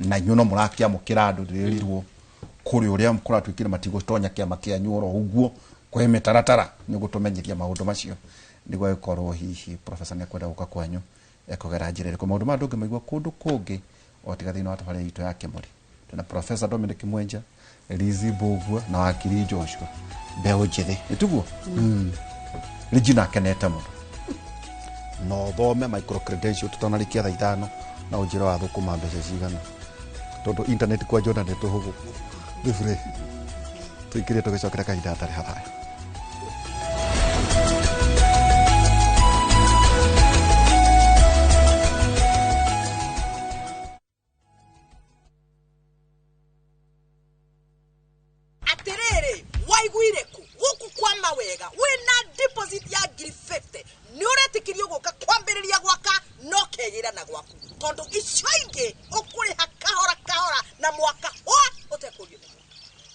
na inyuĩ no mũrakĩamũkĩra andũ. Ndĩrerirwo kũrĩ ũrĩa kũratuĩkire matigũtonya kĩama kĩanyu oro ũguo, kwĩ mĩtaratara. Nĩ gũtũmenyithia maũndũ macio nĩguo agĩkorwo hihi profesa nĩ ekwenda gũka kwanyu ekũgera njĩra ĩrĩkũ. Maũndũ maya ndũngĩmaigua kũndũ kũngĩ o tiga thĩinĩ wa tabarĩra itũ ya Kĩmũrĩ. Twĩna Profesa Dominic Mwenja, Lizi Mbũgua na wakiri Joshua, mbeũ njĩthĩ nĩtiguo. Regina akenete mũno. No thome micro credential tũtanarĩkia thaa 5 na ũnjĩre wa thũkũma mbeca cigana, tondũ internet kwa Jordan nĩ tũhũgũ nĩ free. Tũingĩrie tũgĩcokera kahinda hatarĩ haraya. Atiriri, waiguire ku guku kwa mawega wina deposit ya 50,000 ni uretikirio guka kwambiriria gwaka no kegĩra na gwaku, tondu icio ingĩ ũkũrĩha kahora kahora na mwaka hwa ũtekũrio.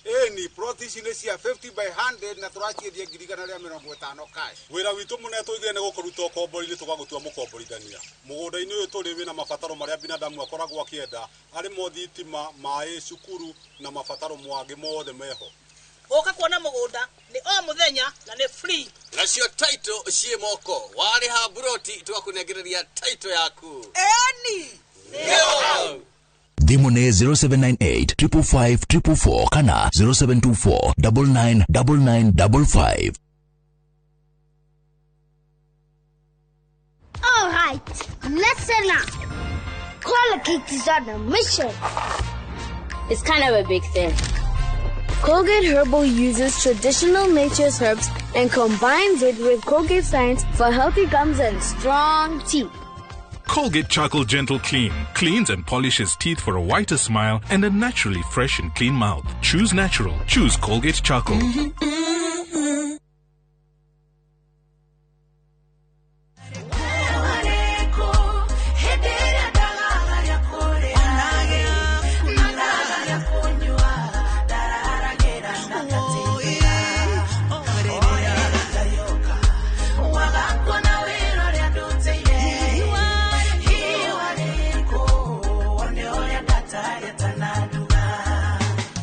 Ĩni plot ici nĩ cia 50 by 100 na tũraciendia 150,000 cash. Wĩra witũ mũnene tũigire nĩ gũkũruta ũkombori-inĩ tũgagũtua mũkomborithania. Mũgũnda-inĩ ũyũ tũrĩ wĩna mabataro marĩa binadamu akoragwo akĩenda, arĩ mo thitima, maĩ, cukuru na mabataro mangĩ mothe meho. Ũka kuona mũgũnda nĩ o mũthenya na nĩ free. Nacio title ciĩ moko, warĩha buroti tũgakũnengereria title yaku. Ĩni. Thimũ nĩ 0798 555 444 kana 0724 99 99 55. All right, listen up. Colgate is on a mission. It's kind of a big thing. Colgate Herbal uses traditional nature's herbs and combines it with Colgate science for healthy gums and strong teeth. Colgate Charcoal Gentle Clean cleans and polishes teeth for a whiter smile and a naturally fresh and clean mouth. Choose natural. Choose Colgate Charcoal.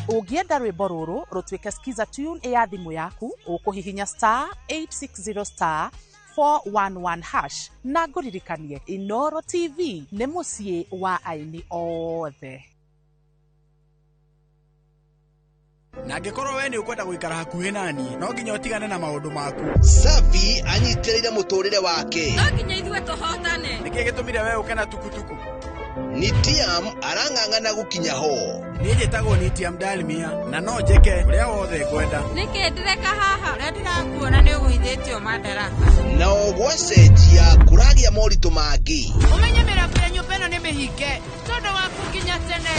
Ũngĩenda rwĩmbo rũrũ rũtuĩke skiza tune ya thimũ yaku, ũkũhihinya *860 *411# na ngũririkanie Inoro TV nĩ mũciĩ wa aini othe. Na angĩkorwo we nĩ ũkwenda gũikara hakuhĩ naniĩ, no nginya ũtigane na maũndũ maku. Savi anyitĩrĩire mũtũrĩre wake. No nginya ithuĩ tũhotane. Nĩkĩ gĩtũmire we ũke na tukutuku? Nitiam arang'ang'ana gũkinya ho. Niĩ njĩtagwo Nitiam Dalmia na no njĩke ũrĩa wothe ngwenda. Nĩkĩ ndĩreka haha? Ũrĩa ndĩrakuona nĩ ũgũithĩtio madaraka. Nao gwacenjia kũragĩa moritũ mangĩ. Ũmenye mĩrango ya nyũmba ĩno nĩ mĩhinge tondũ waku nginya tene.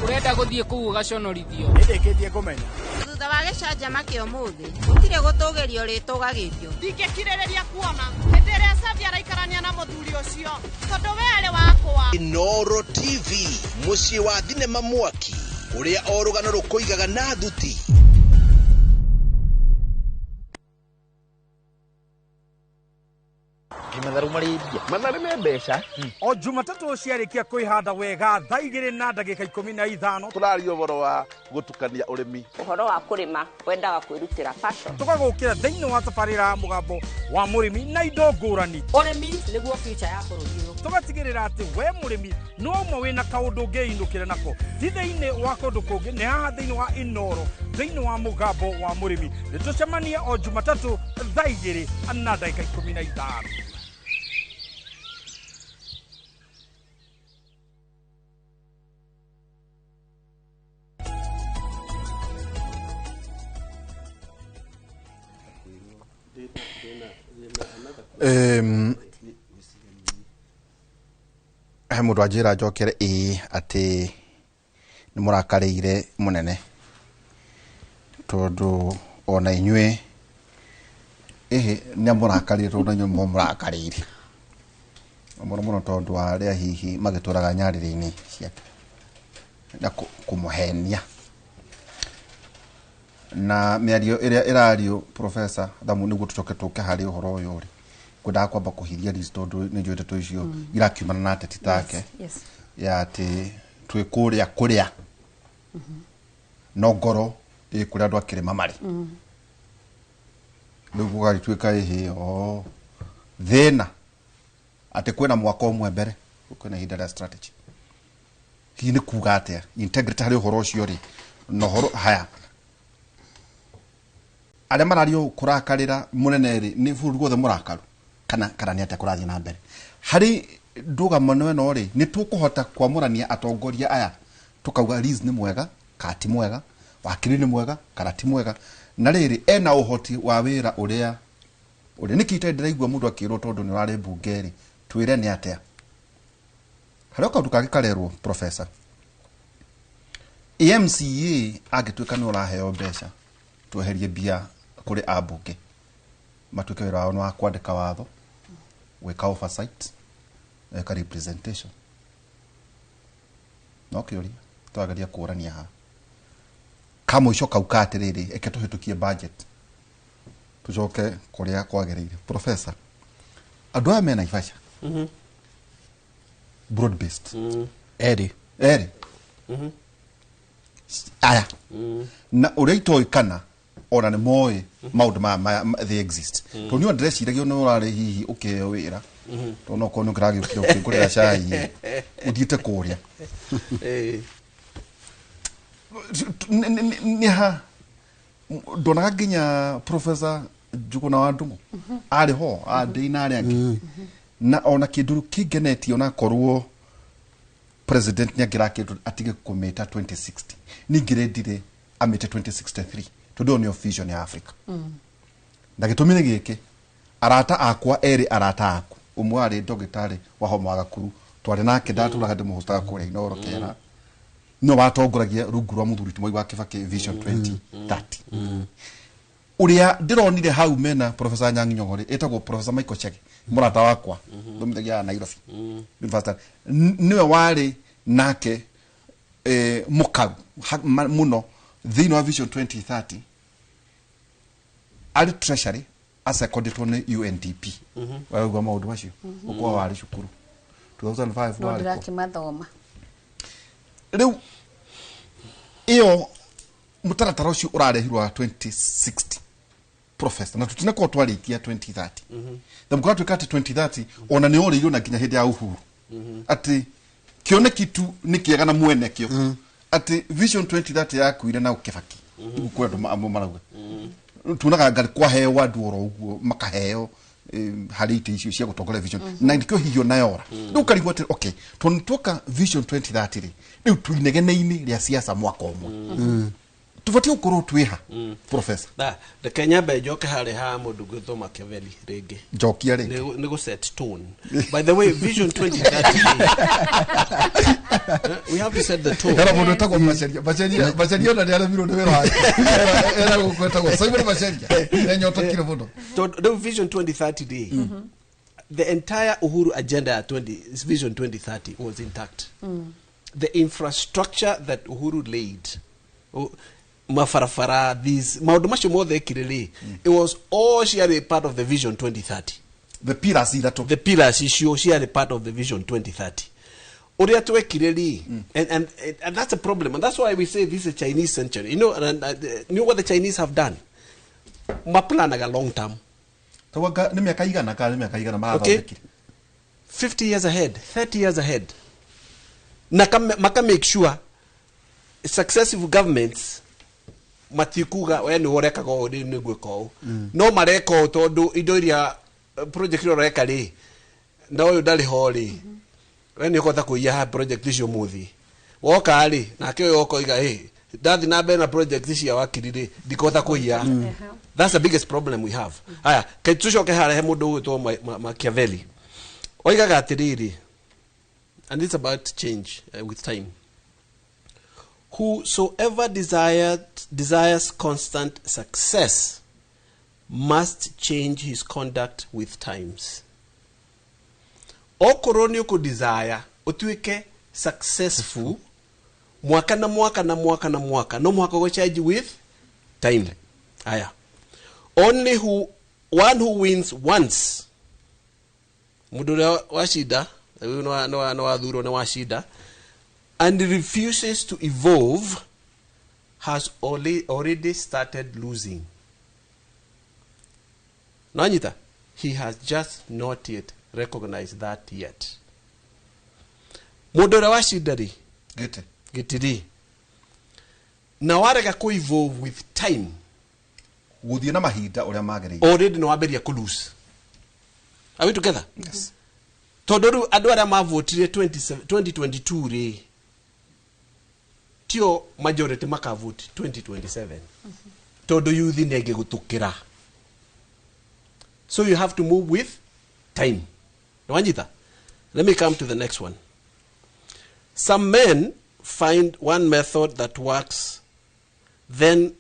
Ũrenda gũthiĩ kũu ũgaconorithio. Nĩndĩkĩtie kũmenya. Thutha wa gĩcanjama kĩa ũmũthĩ gũtirĩ gũtũgĩrio rĩtũgagĩrio. Ndingĩkirĩrĩria kuona hĩndĩ ĩrĩa Savi araikarania na mũthuri ũcio tondũ we arĩ wakwa. Inoro TV, mũciĩ wa thinema mwaki ũrĩa o rũgano rũkũigaga na thuti. Matharũ marĩ mbia. Matharũ me mbeca. O Jumatatũ ciarĩkia kwĩhanda wega thaa 2:15 Tũraria ũhoro wa gũtukania ũrĩmi. Ũhoro wa kũrĩma wendaga kwĩrutĩra passion. Tũgagũkĩra thĩinĩ wa tabarĩra ya mũgambo wa mũrĩmi na indo ngũrani. Ũrĩmi nĩguo future ya bũrũri ũyũ. Tũgatigĩrĩra atĩ we mũrĩmi no ũmwe wĩna kaũndũ ũngĩinũkĩra nako, ti thĩinĩ wa kũndũ kũngĩ, nĩ haha thĩinĩ wa Inoro, thĩinĩ wa mũgambo wa mũrĩmi. Nĩ tũcemanie o Jumatatũ thaa 2:15. He mũndũ anjĩra njokere ĩĩ atĩ nĩ mũrakarĩire mũnene tondũ ona inyuĩ ĩhĩ nĩ amũrakarĩire tondũ na inyuĩ mũmũrakarĩire mũno mũno tondũ wa arĩa hihi magĩtũraga nyarĩrĩ-inĩ ciake na kũmũhenia na mĩario ĩrĩa ĩrario. Professor Thamu, nĩguo tũcoke tũke harĩ ũhoro ũyũ rĩ, ngwendaga kwamba kũhithia Liz tondũ nĩ njũĩ ndeto icio irakiumana na ateti take ya atĩ twĩ kũrĩa kũrĩa no ngoro ĩ kũrĩa andũ akĩrĩma marĩ. Rĩu gũgagĩtuĩka ĩhĩ o thĩna atĩ kwĩna mwaka ũmwe mbere kwĩna ihinda rĩa strategy. Hihi nĩ kuga atĩa integrity harĩ ũhoro ũcio rĩ, na ũhoro haya arĩa marario kũrakarĩra mũnene rĩ, nĩ bũrũri wothe mũrakaru kana nĩ atĩa kũrathiĩ na mbere harĩ ndũgamano ĩno rĩ? Nĩ tũkũhota kwamũrania atongoria aya tũkauga Liz nĩ mwega kana ti mwega, wakiri nĩ mwega kana ti mwega, na rĩrĩ ena ũhoti wa wĩra ũrĩa ũrĩa nĩkĩ itarĩ ndĩraigua mũndũ akĩrwo tondũ nĩ ũrarĩ mbunge rĩ, twĩre nĩ atĩa harĩ o kaũndũ kangĩ karerwo. Professor, MCA angĩtuĩka nĩ ũraheo mbeca, tweherie mbia kũrĩ ambunge matuĩke wĩra wao nĩ wa kwandĩka watho, gwĩka oversight, gwĩka representation. No kĩũria tũrageria kũrania haha kamũico kau ka atĩrĩrĩ, eke tũhĩtũkie budget tũcoke kũrĩa kwagĩrĩire. Professor, andũ aya me Naivasha broad based Erĩ. Erĩ aya na ũrĩa itoĩ kana ona nĩ moĩ maũndũ maya they exist, tondũ niĩ ndĩreciragia nĩ ũrarĩ hihi ũkĩheo wĩra, tondũ no korwo nĩ ũkĩragĩũkire ũkĩngũrĩra cai ũthiĩte kũrĩa nĩ ha ndonaga nginya Professor Njuguna wa Ndung'u arĩ ho andĩ na arĩa angĩ na ona kĩndũ kĩngenetie, onakorwo president nĩ angĩrakĩrwo atige kũmĩta 2060, ningĩrendire amĩte 2063 tondũ ĩyo nĩyo vision ya Africa. Na gĩtũmi nĩ gĩkĩ, arata akwa erĩ, arata aku ũmwe arĩ ndagĩtarĩ wa homa wa gakuru twarĩ nake, ndatũraga ndĩmũhotaga kũrĩa Inooro kera, no watongoragia rungu rwa mũthuri ti Mwai wa Kibaki Vision 2030 ũrĩa ndĩronire hau mena Professor Anyang' Nyong'o rĩ, ĩtagwo Professor Michael Chege, mũrata wakwa thomithagia Nairobi University. Nĩwe warĩ nake mũkaru mũno thĩinĩ wa Vision 2030 arĩ Treasury acekondetwo nĩ UNDP. Waigua maũndũ macio ũkorwo warĩ cukuru 2005 No warĩ kũ? ndĩrakĩmathoma. Rĩu ĩyo mũtaratara ũcio ũrarehirwo wa 2060, professor, na tũtinakorwo twarĩkia 2030 na mũkorwo atĩ 2030 ona nĩ orĩirwo na nginya hĩndĩ ya Uhuru atĩ kĩoneki tu nĩ kĩega na mwene kĩo atĩ Vision 2030 yakuire na Kibaki. Rĩu kwĩ andũ amwe marauga tuonaga ngari kwaheo andũ oro ũguo makaheo harĩ itĩ icio cia gũtongoria vision na nĩkĩo hihi ona yora. Rĩu ũkarigwo atĩ okay, tondũ nĩtuoka Vision 2030 rĩ, rĩu tuinegene-inĩ rĩa siasa mwaka ũmwe tũbatiĩ gũkorwo twĩha, professor? Na reke nyambe njoke harĩ ha mũndũ gwĩtwo Machiavelli rĩngĩ. Njokia rĩngĩ. Nĩ gũ set tone. By the way, Vision 2030, we have to set the tone. Hena mũndũ wĩtagwo Macharia. Macharia, Macharia ona nĩ aremirwo nĩ wĩra wake. Era gũkũ etagwo Simon Macharia nĩanyotokire mũno. Tondũ rĩu Vision 2030 rĩ, the entire Uhuru agenda ya 20 Vision 2030 was intact. The infrastructure that Uhuru laid, mabarabara, these maũndũ macio mothe ekire rĩ, it was all ciarĩ part of the Vision 2030. The pillars ithatũ. The pillars icio ciarĩ part of the Vision 2030 ũrĩa twekire rĩ. And that's a problem, and that's why we say this is a Chinese century. And you know what the Chinese have done? Maplanaga long term. Tawanga nĩ mĩaka igana kana nĩ mĩaka igana Okay. marathondekire? 50 years ahead, 30 years ahead, na maka make sure successive governments matikuga we nĩ ũrekaga ũũ, rĩu nĩ ngwĩka ũũ. No mareka ũũ tondũ indo iria project iria ũreka rĩ, na ũyũ ndarĩ ho rĩ, we nĩ ũkũhota kũiya ha project icio mũthi woka rĩ, nake ũyũ oka oiga ĩ ndathi na mbere na project cia wakiri rĩ, ndikũhota kũiya. That's the biggest problem we have. Haya, kaĩ tũcoke harĩa he mũndũ ũgwĩtwo Machiavelli oigaga atĩrĩrĩ, and it's about change with time: "Whosoever desires constant success must change his conduct with times." Okorwo nĩ ũkũ desire ũtuĩke successful mwaka na mwaka na mwaka na mwaka, no mũhaka ũgũ change with time. Aya, only who one who wins once, mũndũ ũrĩa wacinda rĩu nĩ wathurwo nĩ wacinda, and refuses to evolve has already started losing. Nanyita, he has just not yet recognized that yet. Mũndũ ũrĩa wacinda rĩ gĩtĩ gĩtĩ rĩ, na warega kũ evolve with time, gũthiĩ na mahinda ũrĩa magĩrĩire, already nĩ wambĩrĩria kũ lose. Are we together? Yes. Tondũ rĩu andũ arĩa mavotire 27 2022 rĩ, tio majority makavote 2027, tondũ youth nĩ aingĩ gũtũkĩra. So you have to move with time. Nĩwanyita? Let me come to the next one. "Some men find one method that works, then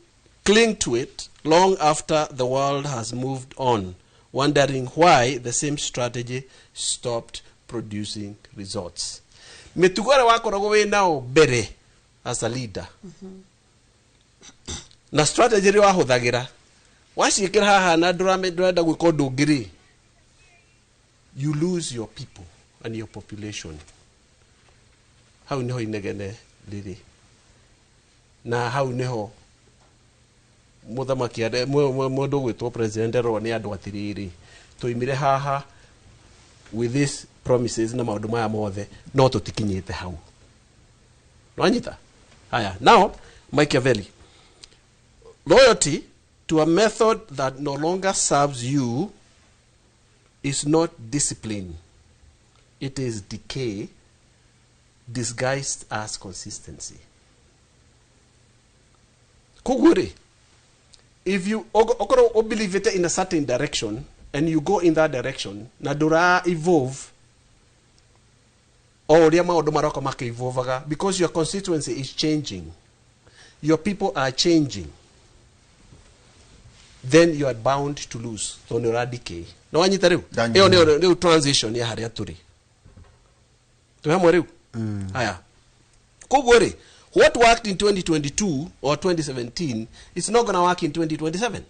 cling to it long after the world has moved on, wondering why the same strategy stopped producing results." Mĩtugo ĩrĩa wakoragwo wĩ nao mbere as a leader na strategy ĩrĩa wahũthagĩra waciĩkĩra haha na ndũrenda gwĩka ũndũ ũngĩ rĩ, you lose your people and your population. Hau niho inegene rĩrĩ, na hau niho mũthamaki mũndũ ũgwĩtwo president erwo nĩ andũ atĩrĩrĩ, tũimire haha with these promises na maũndũ maya mothe, no tũtikinyĩte hau. Nwanyita? Haya, now Machiavelli: "Loyalty to a method that no longer serves you is not discipline. It is decay disguised as consistency." Koguo rĩ, if you okorwo ũbelieve it in a certain direction and you go in that direction na ndũra evolve o ũrĩa maũndũ maroka makĩevolvaga, because your constituency is changing, your people are changing, then you are bound to lose, tondũ nĩ ũra decay. No wanyita rĩu? Ndanyita. Ĩyo nĩyo rĩu transition ya harĩa tũrĩ twĩ hamwe rĩu. Haya, koguo rĩ, what worked in 2022 or 2017 is not gonna work in 2027,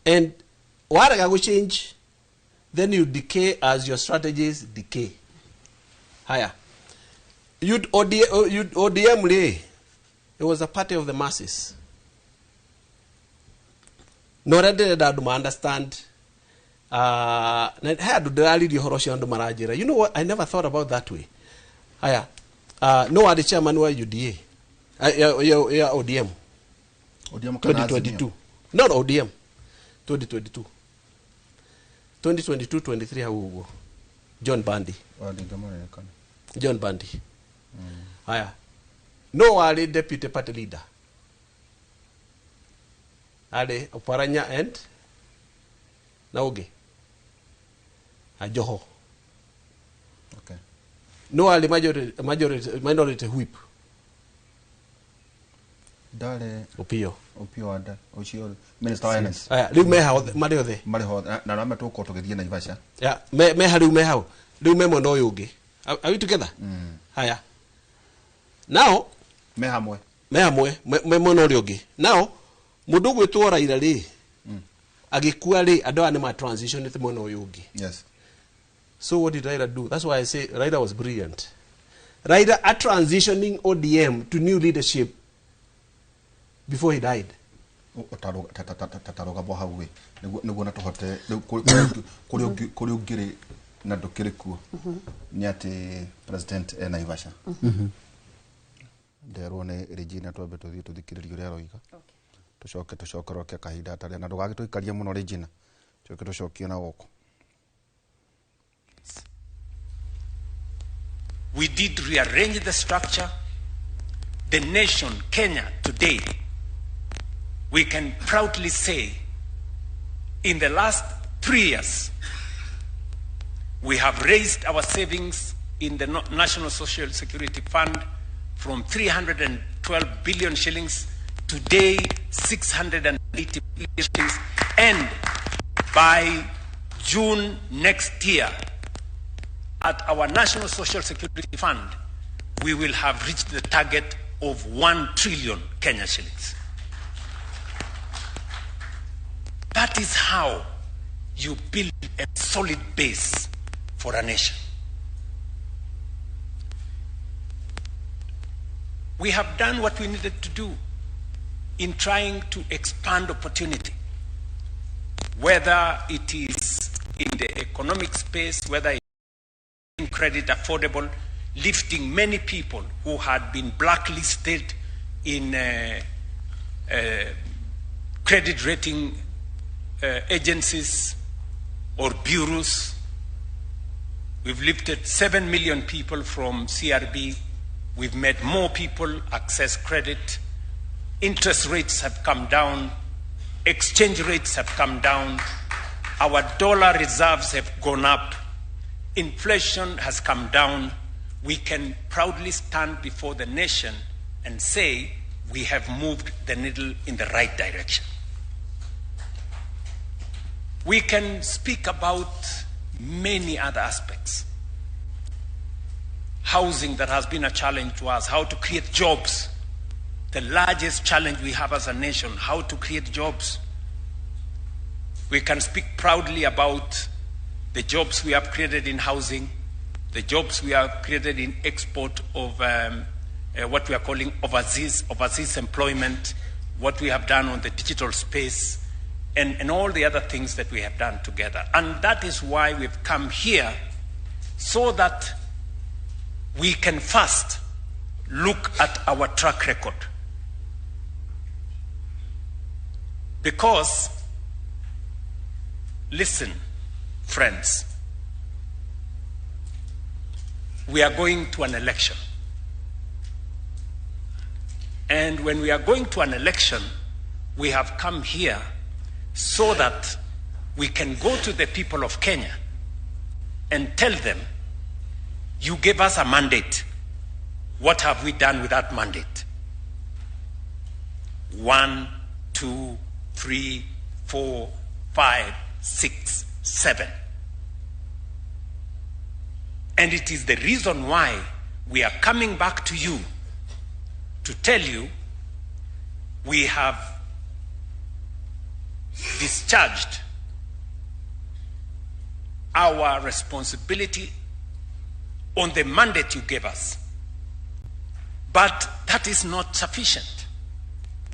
and warega gũ change, then you decay as your strategies decay. Haya, ODM rĩ, it was a party of the masses, no ũrĩa ndĩrenda andũ ma understand, na he andũ ndĩraririe ũhoro ũcio, andũ maranjĩra, "You know what? I never thought about that way." Haya, no warĩ chairman wa UDA, ya ODM. ODM kana 2022. No, ODM 2022, 2022 23 hau ũguo, John Bandi. Wandingamũririkana. John Bandi. Haya, no warĩ deputy party leader? Arĩ Oparanya and na ũngĩ Ajoho. Okay. No warĩ minority whip? Ndarĩ. Opio. Opio wa ũcio minister wa finance. Aya, rĩu meha othe, marĩ othe. Marĩ ho na na tũgũkorwo tũgĩthiĩ Naivasha. Ya, meha rĩu, me hau rĩu, me mwena ũyũ ũngĩ. Are we together? Haya, now me hamwe. Me hamwe, me mwena ũrĩa ũngĩ. Now mũndũ ũgwĩtwo Raila rĩ, Agĩkua rĩ, andũ aya nĩ ma transitionĩte mwena ũyũ ũngĩ. Yes. So what did Raila do? That's why I say Raila was brilliant. Raila are transitioning ODM to new leadership before he died. Tatarũgamo hau ĩ, nĩguo na tũhote rĩu kũrĩ ũngĩrĩ na ndũkĩrĩ kuo nĩ atĩ president e Naivasha. Nderwo nĩ Regina twambe tũthiĩ tũthikĩrĩrie ũrĩa aroiga, tũcoke tũcokeroke kahinda tarĩa na ndũgagĩtũikarie mũno Regina, tũcoke tũcokie na gũkũ. We did rearrange the structure. The nation, Kenya, today, we can proudly say in the last 3 years, we have raised our savings in the National Social Security Fund from 312 billion shillings, today 680 billion shillings, and by June next year, at our National Social Security Fund, we will have reached the target of 1 trillion Kenya shillings. That is how you build a solid base for a nation. We have done what we needed to do in trying to expand opportunity, whether it is in the economic space, whether it is credit affordable, lifting many people who had been blacklisted in credit rating agencies or bureaus. We've lifted 7 million people from CRB. We've made more people access credit. Interest rates have come down. Exchange rates have come down. Our dollar reserves have gone up. Inflation has come down. We can proudly stand before the nation and say we have moved the needle in the right direction. We can speak about many other aspects. Housing, that has been a challenge to us, how to create jobs. The largest challenge we have as a nation, how to create jobs. We can speak proudly about the jobs we have created in housing, the jobs we have created in export of what we are calling overseas employment, what we have done on the digital space, and all the other things that we have done together. And that is why we've come here, so that we can first look at our track record. Because, listen, friends, we are going to an election. And when we are going to an election, we have come here so that we can go to the people of Kenya and tell them, you gave us a mandate. What have we done with that mandate? 1, 2, 3, 4, 5, 6, 7. And it is the reason why we are coming back to you to tell you we have discharged our responsibility on the mandate you gave us. But that is not sufficient.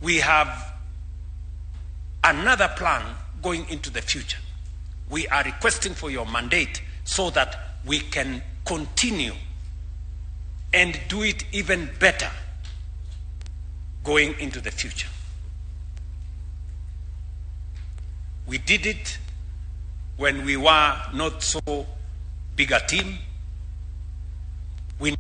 We have another plan going into the future. We are requesting for your mandate so that we can continue and do it even better going into the future. We did it when we were not so big a team. We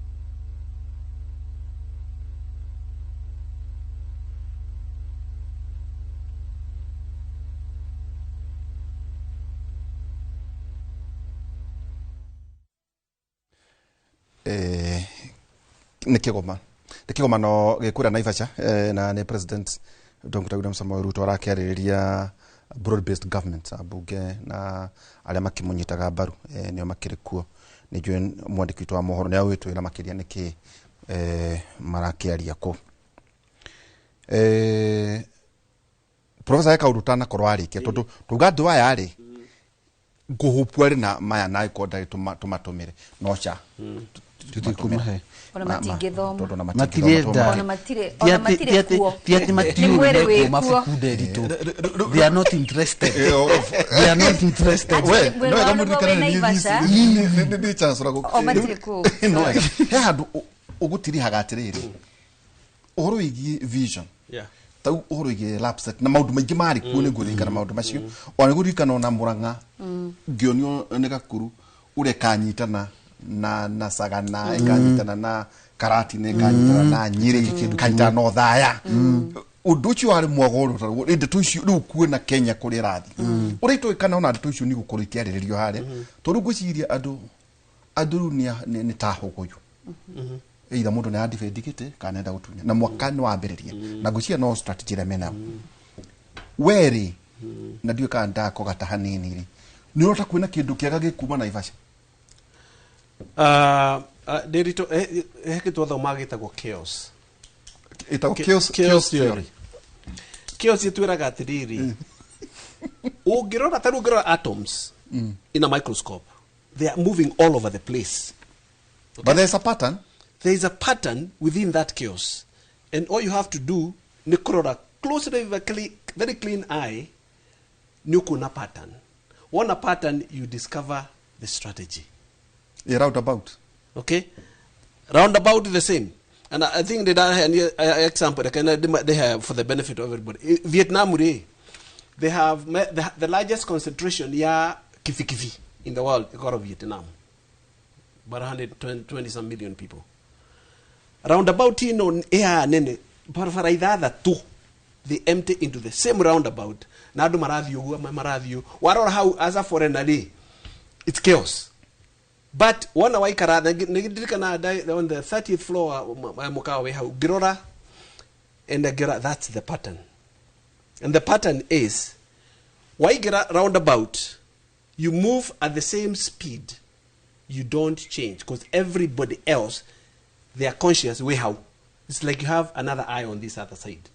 nä kä gomano gä kå rä a Naivasha, na nä president Dr. William Samoei Ruto arakä arä rä ria broad based government, ambunge na arĩa makĩmũnyitaga mbaru nĩo makĩrĩ kuo. Nĩ njũĩ mwandĩki witũ wa mohoro nĩ agwĩtwĩra makĩria nĩkĩ marakĩaria kũ. Professor, he kaũndũ tanakorwo arĩkia, tondũ tuga andũ aya rĩ, ngũhũpu arĩ na maya na ĩkorwo ndarĩ tũmatũmĩre no ca. Tũtikũmahe. Ona matingĩthoma. Tondũ ona Matirenda. matingĩthoma. Ona matirĩ, ona matirĩ kuo. Ti atĩ Nĩ matiũĩ mwĩrĩ mekuo wĩ kuo. mabuku Nderitu. They are not interested, they are not interested. We, Mwĩrĩ no wega wao nĩguo mũririkane wĩ nĩ Naivasha. nĩ chancellor O matirĩ kũu. No wega he handũ ũgũtirihaga atĩrĩrĩ, ũhoro wĩgiĩ vision, tau ũhoro wĩgiĩ lapset na maũndũ maingĩ marĩ kuo. Nĩ ngũririkana maũndũ macio, ona nĩ ngũririkana ona Mũrang'a ngĩonio nĩ Gakuru ũrĩa ĩkanyitana na Sagana, ĩkanyitana na Karatina, ĩkanyitana na Nyĩrĩ, ĩkanyitana na Othaya. Ũndũ ũcio warĩ mwago ũrĩa ndeto icio rĩu kuona Kenya kũrĩa ĩrathiĩ, ũrĩa itoĩkana, ona ndeto icio nĩ igũkorwo ikĩarĩrĩrio harĩa, tondũ ngwĩciria andũ rĩu nĩ ta hũgũyũ, either mũndũ nĩ adefend gĩtĩ kana enda gũtunya na mwaka nĩ wambĩrĩria, na ngwĩciria no strategy ĩrĩa menayo werĩ, na ndiũĩ kana ndakogata hanini rĩ, nĩ ũrota kwĩna kĩndũ kĩega gĩkuma Naivasha? Ndĩritũ he kĩndũ twathoma gĩtagwo chaos. Ĩtagwo chaos theory. Chaos ĩtwĩraga atĩrĩrĩ, ũngĩrora, ta rĩu ũngĩrora atoms in a microscope, they are moving all over the place. But there's a pattern. There is a pattern within that chaos, and all you have to do nĩ kũrora closely with a very clean eye, nĩ ũkuona pattern. Wona pattern, you discover the strategy. A roundabout. Okay, roundabout, the same. And I think that I have example they have for the benefit of everybody. Vietnam rĩ, they have the largest concentration ya kibikibi in the world ĩkorwo Vietnam, about 120 some million people. Roundabout ĩno ĩhaha nene, barabara ithathatũ, they empty into the same roundabout, na andũ marathiĩ ũguo, marathiĩ. Warora hau as a foreigner rĩ, it's chaos. But wona waikara, nĩ ndirikana on the 30th floor wa mũkawa wĩ hau, ngĩrora and ngĩrora, that's the pattern. And the pattern is, waingĩra roundabout, you move at the same speed, you don't change, because everybody else, they are conscious way how it's like you have another eye on this other side.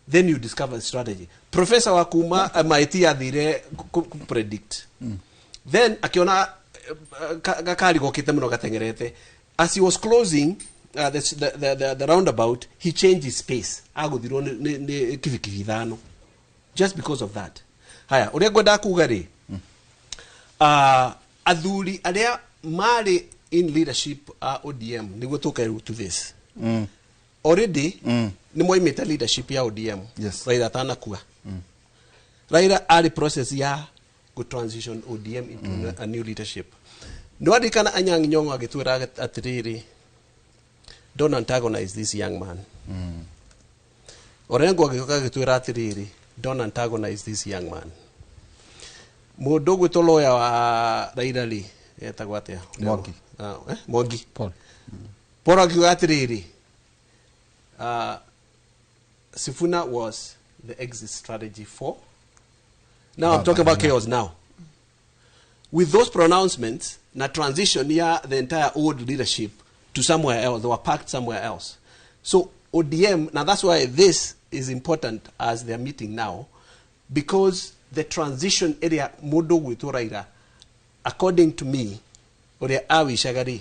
Then you discover strategy. Professor wa kuma MIT athire predict, then akiona gakari gokite muno gatengerete. As he was closing the roundabout, he changed his pace. Aguthirwo nĩ kibikibi ithano just because of that. Haya, ũrĩa ngwendaga kuga rĩ, athuri arĩa marĩ in leadership a ODM, nĩguo tũke rĩu to this, already nĩ moimĩte leadership ya ODM. Raila atanakua, Raila arĩ process ya go transition ODM into a new leadership. Nĩ waririkana Anyang' Nyong'o agĩtwĩra atĩrĩrĩ, "Don't antagonize this young man." Orengo agĩũka agĩtwĩra atĩrĩrĩ, "Don't antagonize this young man." Mũndũ ũgwĩtwo lawyer wa Raila rĩ, etagwo atĩa? Mwangi. Ah, eh? Mwangi. Paul. Paul akiuga atĩrĩrĩ, Sifuna was the exit strategy for. Now I'm talking about chaos now. With those pronouncements, na transition ya the entire old leadership to somewhere else, they were parked somewhere else. So ODM, now that's why this is important as they're meeting now, because the transition area, mũndũ gwĩtwo Raila, according to me, ũrĩa awishaga rĩ,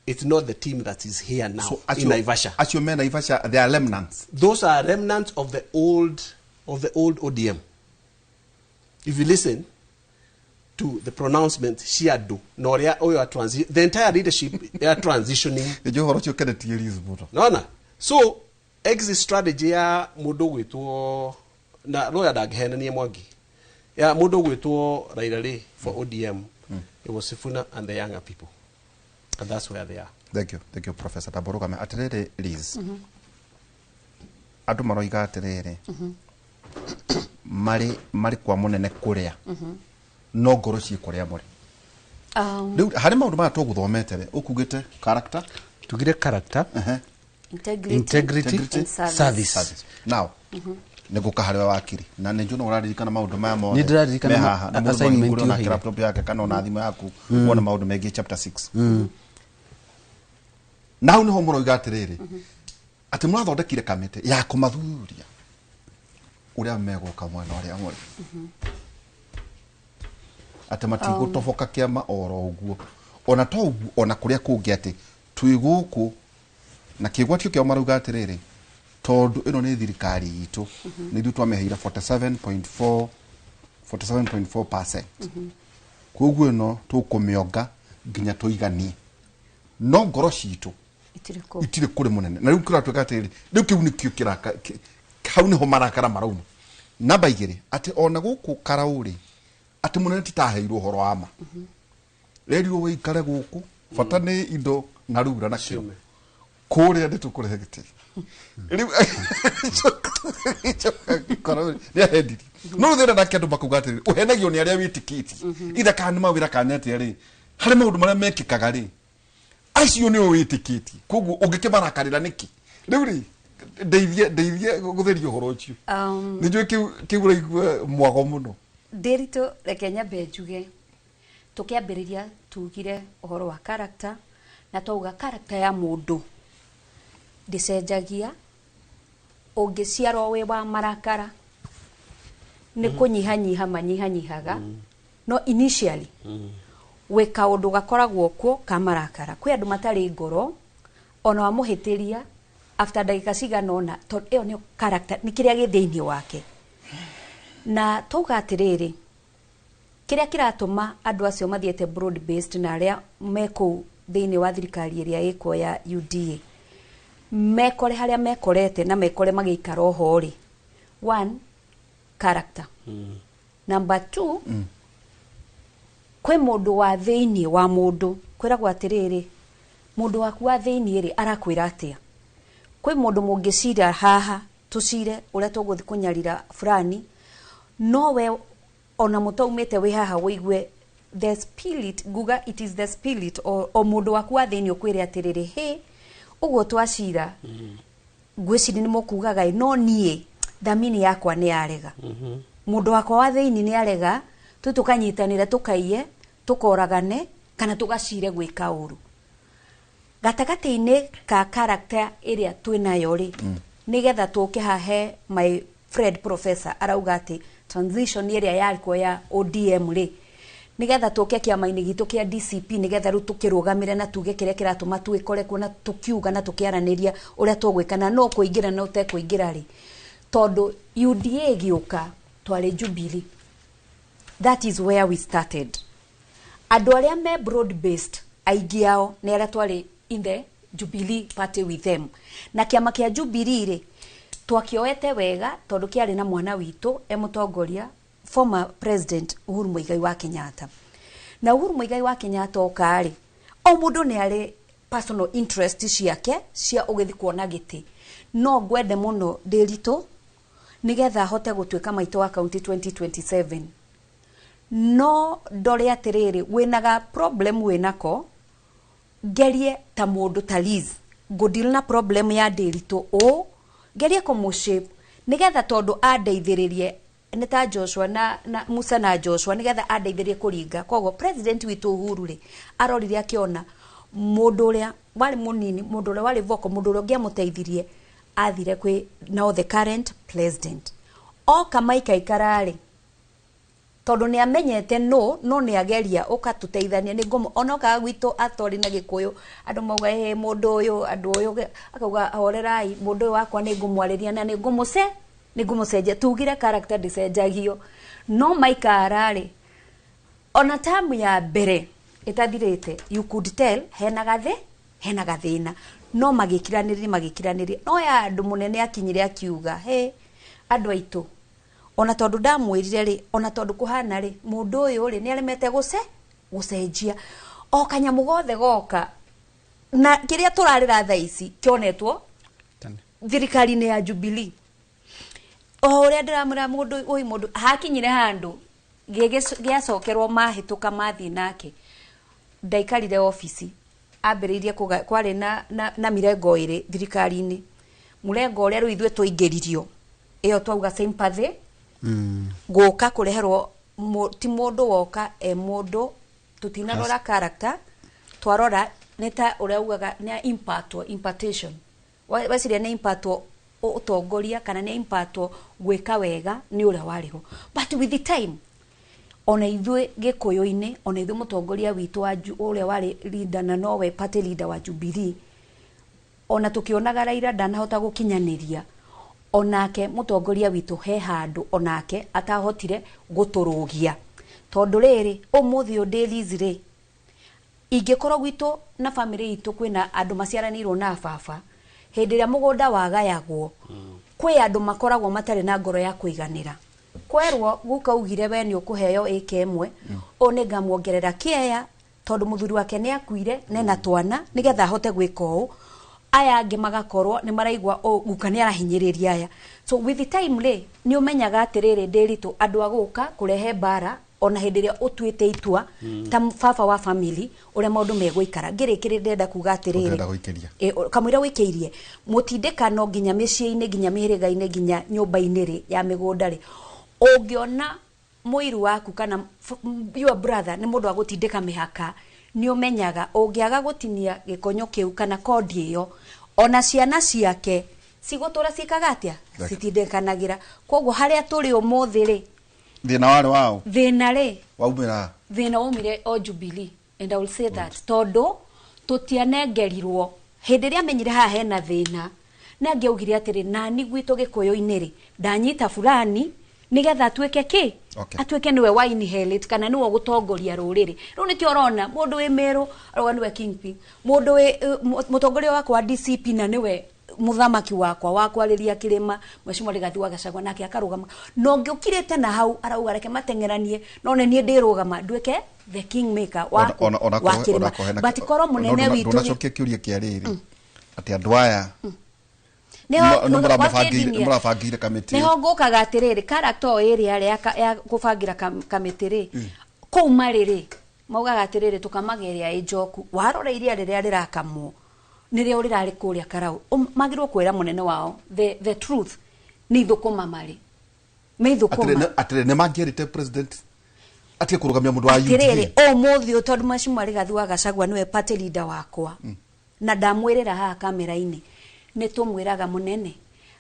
it's not the team that is here now So in acio Naivasha. Acio me Naivasha, they are remnants. Those are remnants of the old ODM. If you listen to the pronouncement cia andũ na ũrĩa ũyũ the entire leadership, they are transitioning. Nĩnjũĩ ũhoro ũcio ũkenetie Liz mũno. Naona, so exit strategy ya mũndũ gwĩtwo, na lawyer ndangĩhenania, Mwangi, ya mũndũ gwĩtwo Raila rĩ, for ODM, it was Sifuna and the younger people, and that's where they are. Thank you, thank you, Professor. Tamborũgame atĩrĩrĩ, Liz, andũ maroiga atĩrĩrĩ, marĩ kwa mũnene kũrĩa, no ngoro ciĩ kũrĩa mũrĩ. Rĩu harĩ maũndũ maya tũgũthomete rĩ, ũkugĩte character. Tugire character, Integrity, integrity, and service. Service. Now nĩ ngũka harĩ we wakiri, na nĩ njũĩ no ũraririkana maũndũ maya mothe Nĩ ndĩraririkana me haha, na mũndũ no assignment ahingũre ona yoheire. Laptop yake kana ona thimũ yaku, wone maũndũ megiĩ chapter 6. Na hau nĩho mũroiga atĩrĩrĩ, atĩ mũrathondekire kamĩtĩ ya kũmathuthuria. Ũrĩa megũka mwena ũrĩa mũrĩ atĩ matigũtoboka kĩama oro ũguo, ona to ũguo, ona kũrĩa kũngĩ, atĩ twĩ gũkũ na kĩgwatio kĩao marauga atĩrĩrĩ, tondũ ĩno nĩ thirikari itũ, nĩ ithuĩ twamĩheire 47.4 47.4%, koguo ĩno tũkũmĩonga nginya tũiganie, no ngoro citũ itirĩ kũu. Itirĩ kũrĩ mũnene. Na rĩu kĩratuĩka atĩrĩrĩ, rĩu kĩu nĩkĩo kĩraka hau nĩho marakara marauma. Namba 2, atĩ ona gũkũ karaũ rĩ, atĩ mũnene titaheirwo ũhoro wa ma, rerirwo wĩikare gũkũ, bata nĩ indo na rura na kĩo kũrĩa nĩ tũkũrehe gĩtĩ. Rĩu nĩ ahendirie, no rĩu thĩna nake andũ makauga atĩrĩrĩ, ũhenagio nĩ arĩa wĩtĩkĩtie, itha kana nĩ mawĩra kana atĩa rĩ, harĩ maũndũ marĩa mekĩkaga rĩ, acio nĩo wĩtĩkĩtie, koguo ũngĩkĩmarakarĩra nĩkĩ? Rĩu rĩ, ndeithie, ndeithie gũtheria ũhoro ũcio. Nĩ njũĩ kĩu kĩu ũraigua mwago mũno. Ndĩritũ, reke nyambe njuge, tũkĩambĩrĩria tugire ũhoro wa character, na twauga character ya mũndũ ndĩcenjagia. Ũngĩciarwo wĩ wa marakara, nĩ kũnyihanyiha manyihanyihaga, no initially wĩ kaũndũ gakoragwo kuo ka marakara. Kwĩ andũ matarĩ ngoro, ona wamũhĩtĩria, after ndagĩka cigana ũna, tondũ ĩyo nĩyo character, nĩ kĩrĩa gĩ thĩinĩ wake. Na twauga atĩrĩrĩ, kĩrĩa kĩratũma andũ acio mathiĩte broad based na arĩa me kũu thĩinĩ wa thirikari ĩrĩa ĩkuo ya UDA mekore harĩa mekorete na mekore magĩikara oho rĩ, one, character. Number two, kwĩ mũndũ wa thĩinĩ wa mũndũ kwĩragwo atĩrĩrĩ, mũndũ waku wa thĩinĩ rĩ, arakwĩra atĩa? Kwĩ mũndũ mũngĩcira haha, tũcire ũrĩa tũgũthiĩ kũnyarira fulani, no we ona mũtaumĩte wĩ haha wĩigue the spirit, nguga it is the spirit o mũndũ waku wa thĩinĩ ũkwĩre atĩrĩrĩ, hĩ, ũguo twacira, ngwĩciria nĩ mũkugaga ĩ, no niĩ thamini yakwa nĩ yarega, mũndũ wakwa wa thĩinĩ nĩ arega, tu tũkanyitanĩra, tũkaiye, tũkoragane kana tũgacire gwĩka ũru. Gatagatĩ-inĩ ka character ĩrĩa twĩnayo rĩ, nĩgetha tũke hahe my friend professor arauga atĩ transition ĩrĩa yarĩ ya ODM rĩ, nĩgetha tũke kĩama-inĩ gitũ kĩa DCP, nĩgetha rĩu tũkĩrũgamĩre na tuge kĩrĩa kĩratũma twĩkore kuo na tũkiuga na tũkĩaranĩria ũrĩa tũgwĩka na no kũingĩra na ũtekũingĩra rĩ, tondũ UDA ĩgĩũka twarĩ Jubilee. That is where we started. Andũ arĩa me broad based, aingĩ ao nĩ arĩa twarĩ in the Jubilee Party with them. Na kĩama kĩa Jubilee rĩ, twakĩoete wega tondũ kĩarĩ na mwana witũ e mũtongoria, former President Uhuru Muigai wa Kenyatta. Na Uhuru Muigai wa Kenyatta oka rĩ, o mũndũ nĩ arĩ personal interest ciake cia ũgĩthiĩ kuona gĩtĩ. No ngwende mũno, Ndĩritũ, nĩgetha hote gũtuĩka maitũ wa county 2027, no ndore atĩrĩrĩ, wĩnaga problem wĩnako, ngerie ta mũndũ ta Liz ngũdeal na problem ya Ndĩritũ, ũ ngerie kũmũshape nĩgetha tondũ andeithĩrĩrie nĩ ta Joshua na Musa na Joshua, nĩgetha andeithĩrĩrie kũringa. Koguo president witũ Uhuru rĩ, arorire akĩona mũndũ ũrĩa warĩ mũnini, mũndũ ũrĩa warĩ vocal, mũndũ ũrĩa ũngĩamũteithirie, athire kwĩ now the current president. Oka maikaikara rĩ, tondũ nĩ amenyete no nĩ ageria ũkatũteithania nĩ ngũmũ, ona okaga gwitũ atwari na Gĩkũyũ, andũ mauga ĩ mũndũ ũyũ, andũ ũyũ akauga horerai, mũndũ ũyũ wakwa nĩ ngũmwarĩria na nĩ ngũmũcenjia. Tugire character ndĩcenjagio, no maikara rĩ, ona tamu ya mbere ĩtathirĩte, you could tell hena gathĩna, no magĩkiranĩria, magĩkiranĩria, no ya andũ mũnene akinyire akiuga, he andũ aitũ, ona tondũ ndamwĩrire rĩ, ona tondũ kũhana rĩ, mũndũ ũyũ rĩ, nĩ aremete gũcenjia o kanyamũ gothe goka na kĩrĩa tũrarĩra thaa ici kĩonetwo thirikari-inĩ ya Jubilee. O ũrĩa ndĩramwĩra mũndũ ũyũ, mũndũ hakinyire handũ gĩacokerwo, mahĩtũka mathiĩ nake, ndaikarire obici ambĩrĩirie kwarĩ na mĩrengo ĩrĩ thirikari-inĩ, mũrengo ũrĩa rĩu ithuĩ tũingĩririo, ĩyo twauga sympathy, gũka kũreherwo ti mũndũ woka e mũndũ, tũtinarora character, twarora nĩ ta ũrĩa ugaga nĩ impact, impartation. Weciria nĩ impact. ũtongoria kana nĩ impatwo gwĩka wega nĩ ũrĩa warĩ ho. But with the time, ona ithuĩ Gĩkũyũ-inĩ, ona ithuĩ mũtongoria witũ wa ũrĩa warĩ leader na nowe party leader wa Jubilee, ona tũkĩonaga Raila ndanahota gũkinyanĩria, onake mũtongoria witũ he handũ onake atahotire gũtũrũgia, tondũ rĩrĩ ũmũthĩ ũyũ ndĩ rĩ, ingĩkorwo gwitũ na family itũ kwĩna andũ maciaranĩirwo na baba, hĩndĩ ĩrĩa mũgũnda wagayagwo, kwĩ andũ makoragwo matarĩ na ngoro ya kũiganĩra. Kwerwo guka ugire we nĩ ũkũheo ĩka ĩmwe, ũũ nĩ ngamuongerera kĩeya tondũ mũthuri wake nĩ akuire nena twana, nĩgetha ahote gwĩka ũũ. Aya angĩ magakorwo nĩ maraigua ũũ guka nĩ arahinyĩrĩria aya. So with the time rĩ, nĩ ũmenyaga atĩrĩrĩ, ndĩritũ andũ a gũka kũrehe mbara ona hĩndĩ ĩrĩa ũtuĩte itua ta baba wa family ũrĩa maũndũ megũikara. Ngĩrĩkĩrĩria ndĩrenda kuga atĩrĩrĩ, Ũngĩenda gũikĩria. Kamũira wĩkĩirie mũtindĩkano nginya mĩciĩ-inĩ, nginya mĩhĩrĩga-inĩ, nginya nyũmba-inĩ rĩ ya mĩgũnda rĩ, ũngĩona mũiru waku kana your brother nĩ mũndũ wa gũtindĩka mĩhaka, nĩ ũmenyaga ũngĩaga gũtinia gĩkonyo kĩu kana kondi ĩyo, ona ciana ciake cigũtũra ciĩkaga atĩa? Citindĩkanagĩra. Koguo harĩa tũrĩ ũmũthĩ rĩ, Thĩna warĩ wao? Thĩna rĩ, Waumĩra? Thĩna waumire o Jubilee, and I will say that tondũ tũtianengerirwo hĩndĩ ĩrĩa amenyire haha hena thĩna, na angĩaugire atĩrĩ, nani gwitũ Gĩkũyũ-inĩ rĩ, ndanyita fulani nĩgetha atuĩke kĩ? Atuĩke nĩwe wa inherit kana nĩwe ũgũtongoria rũrĩrĩ rĩu. Nĩkĩo ũrona mũndũ wĩ Meru arauga nĩwe kingpin, mũndũ wĩ mũtongoria wakwa wa DCP na nĩwe mũthamaki wakwa wa kwarĩria kĩrĩma, Mheshimiwa Rigathi wa Gachagua, nake akarũgama na ũngĩ ũkirĩte na hau arauga reke mateng'eranie, no nĩ niĩ ndĩrũgama nduĩke the king maker wa Ona wa kĩrĩma. But korwo mũnene witũ Ndũnacokia kĩũria kĩa rĩrĩ, atĩ andũ aya Nĩho nĩ mũrabangĩire kamĩtĩ. Nĩho ngũkaga atĩrĩrĩ, character o ĩrĩa rĩ ya kũbangĩra kamĩtĩ rĩ, kũu marĩ rĩ, maugaga atĩrĩrĩ, tũkamageria ĩ njoku. Warora iria rĩrĩa rĩrakamwo nĩrĩo rĩrarĩ kũrĩa Karau, magĩrĩirwo kwĩra mũnene wao the truth, nĩ ithũkũma marĩ nĩ ithũkũma. Atĩrĩ, nĩ mangĩerĩte president atige kũrũgamia mũndũ wa Atĩrĩrĩ, UDA? Ũmũthĩ ũyũ tondũ Mheshimiwa Rigathi wa Gachagua nĩwe party leader wakwa, na ndamwĩrĩra haha kamera-inĩ, nĩ tũmwĩraga mũnene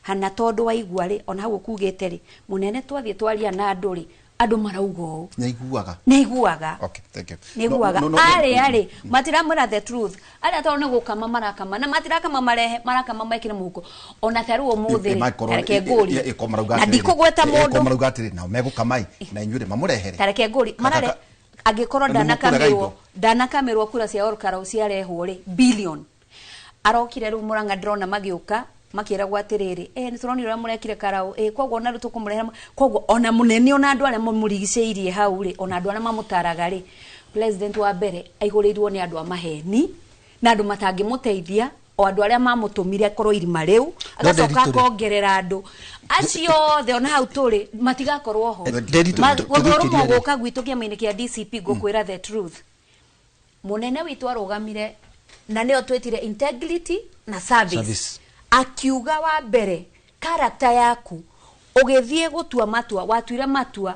hana, tondũ waigua rĩ, ona hau ũkugĩte rĩ, mũnene, twathiĩ twaria na andũ rĩ, andũ marauga ũũ. Nĩaiguaga? Nĩ aiguaga. Okay, thank you. Nĩaiguaga. No, no, no, Arĩa rĩ matiramwĩra the truth, arĩa tondũ nĩ gũkama marakama na matirakama marehe, marakama mekĩre mũhuko. Ona ta rĩu ũmũthĩ rĩ, tareke ngũrie na ndikũgweta mũndũ. Marauga atĩrĩ, nao megũkamai na inyuĩ rĩ mamũrehere. Tareke ngũri marare angĩkorwo Nĩ mũkũrega ndanakamirwo indo. Ndanakamirwo kura cia Olkarau ciarehwo rĩ, billion arokire. Rĩu Mũrang'a ndĩrona magĩũka makĩragwo atĩrĩrĩ, nĩ tũronire ũrĩa mũrekire Karau, koguo ona rĩu tũkũmũrehera. Koguo ona mũnene, ona andũ arĩa mamũrigicĩirie hau rĩ, ona andũ arĩa mamũtaraga rĩ, president wa mbere aihũrĩirwo nĩ andũ a maheni na andũ matangĩmũteithia, o andũ arĩa mamũtũmire akorwo irima rĩu, agacoka Nderitu rĩ. Akongerera andũ acio othe. Ona hau tũrĩ matigakorwo ho. Nderitu, Gũthũrũmwo tũgĩkĩria rĩ. gũka gwitũ kĩama-inĩ kĩa DCP, ngũkwĩra the truth, mũnene witũ arũgamire na nĩyo twĩtire integrity na service. Service. Akiuga wa mbere, character yaku ũgĩthiĩ gũtua matua, watuire matua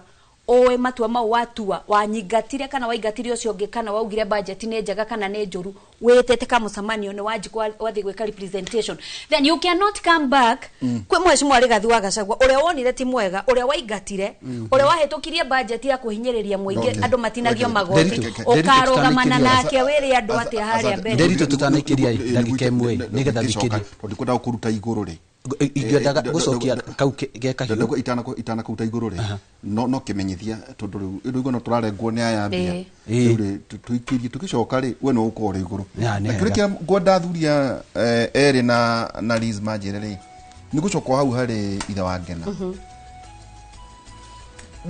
ũĩ matua mau watua, wanyingatire kana waingatire ũcio ũngĩ, kana waugire budget nĩ njega kana nĩ njũru, wĩtĩte kamũcemanio nĩ wanji wathiĩ gwĩka representation, then you cannot come back kwĩ Mheshimiwa Rigathi wa Gachagua ũrĩa wonire ti mwega, ũrĩa waingatire, ũrĩa wahĩtũkirie budget ya kũhinyĩrĩria mũingĩ, andũ matinagio magoti, ũkarũgamana nake wĩre andũ atĩa harĩa mbere? Nderitu, tũtanaikĩria ĩ, ndagĩka ĩmwe ĩ, nĩgetha thikĩrie. Tondũ ndikwenda gũkũruta igũrũ rĩ. Ingĩendaga gũcokia kau ge kahiũ. Itanakũruta igũrũ rĩ, no kĩmenyithia, tondũ rĩu rĩu no tũrarengwo nĩ aya mbia. Ĩĩ. Rĩu rĩ, tũikĩrie, tũgĩcoka rĩ, we no ũkorwo ũrĩ igũrũ. Ya, nĩ Na hega. kĩrĩa kĩa ngwenda athuri a erĩ na Liz manjĩre rĩ, nĩ gũcoka hau harĩ ithe wa Ngena.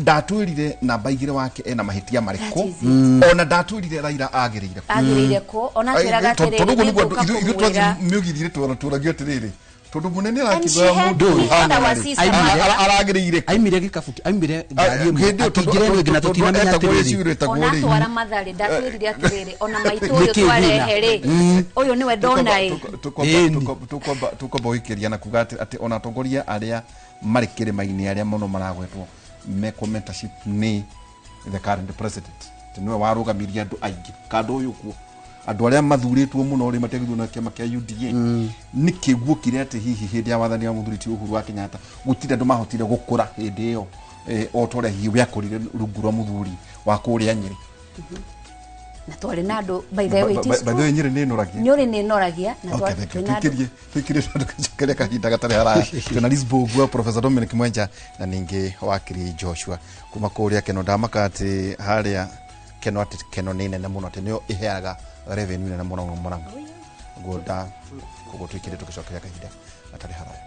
Ndatwĩrire namba igĩrĩ wake ena mahĩtia marĩkũ? That is it. Ona ndatwĩrire Raila agĩrĩire kũ? Agĩrĩire kũ? Ona atwĩraga Tondũ atĩrĩrĩ, ũguo nĩguo nĩngũka ithuĩ twathiĩ kũmwĩra. mĩũgithi tũragio atĩrĩrĩ, tondũ mũnene And she arakĩgũra had mũndũ he had ũhana our rĩ, sister Martha. aragĩrĩire kũ? Aimire gĩkabu, aimire ngari ĩmwe Hĩndĩ ĩyo akĩingĩra ĩno ĩngĩ na tondũ tũtinamenya etagwo atĩrĩrĩ. ĩcigo ĩtagwo Ona rĩ. twara Matharĩ ndatwĩrire atĩrĩrĩ, ona maitũ ũyũ Nĩkĩ twarehe rĩ, thĩna? ũyũ nĩwe ndona ĩ. Tũkwamba gũikĩria na kuga atĩ ona atongoria arĩa marĩ kĩrĩma-inĩ, arĩa mũno maragwetwo mekwo mentorship nĩ the current president, atĩ nĩwe warũgamirie andũ aingĩ kando ũyũ kuo. Andũ arĩa mathurĩtwo mũno rĩ matiagĩrĩirwo na kĩama kĩa UDA. Nĩkĩ guokire atĩ hihi hĩndĩ ya wathani wa mũthuri ti Uhuru wa Kenyatta gũtirĩ andũ mahotire gũkũra hĩndĩ ĩyo, o ta ũrĩa hihi gĩakũrire rungu rwa mũthuri wa kũrĩa Nyĩrĩ? Na twarĩ na andũ, by the way, it is By the way, true. Nyĩrĩ nĩ ĩnoragia. Nyũrĩ nĩ ĩnoragia na Okay, thank you. twĩ na andũ. Tuikirie tondũ tũcokerie kahinda gatarĩ haraya. Twĩna Lisbo Professor Dominic Mwenja na ningĩ wakiri Joshua kuma kũrĩa Keno. Ndamaka atĩ harĩa Keno, atĩ Keno nĩ nene mũno, atĩ nĩyo ĩheaga revenue nene mũno Mũrang'a. Ũguo nda koguo tuikirie tũgĩcokeria kahinda gatarĩ haraya.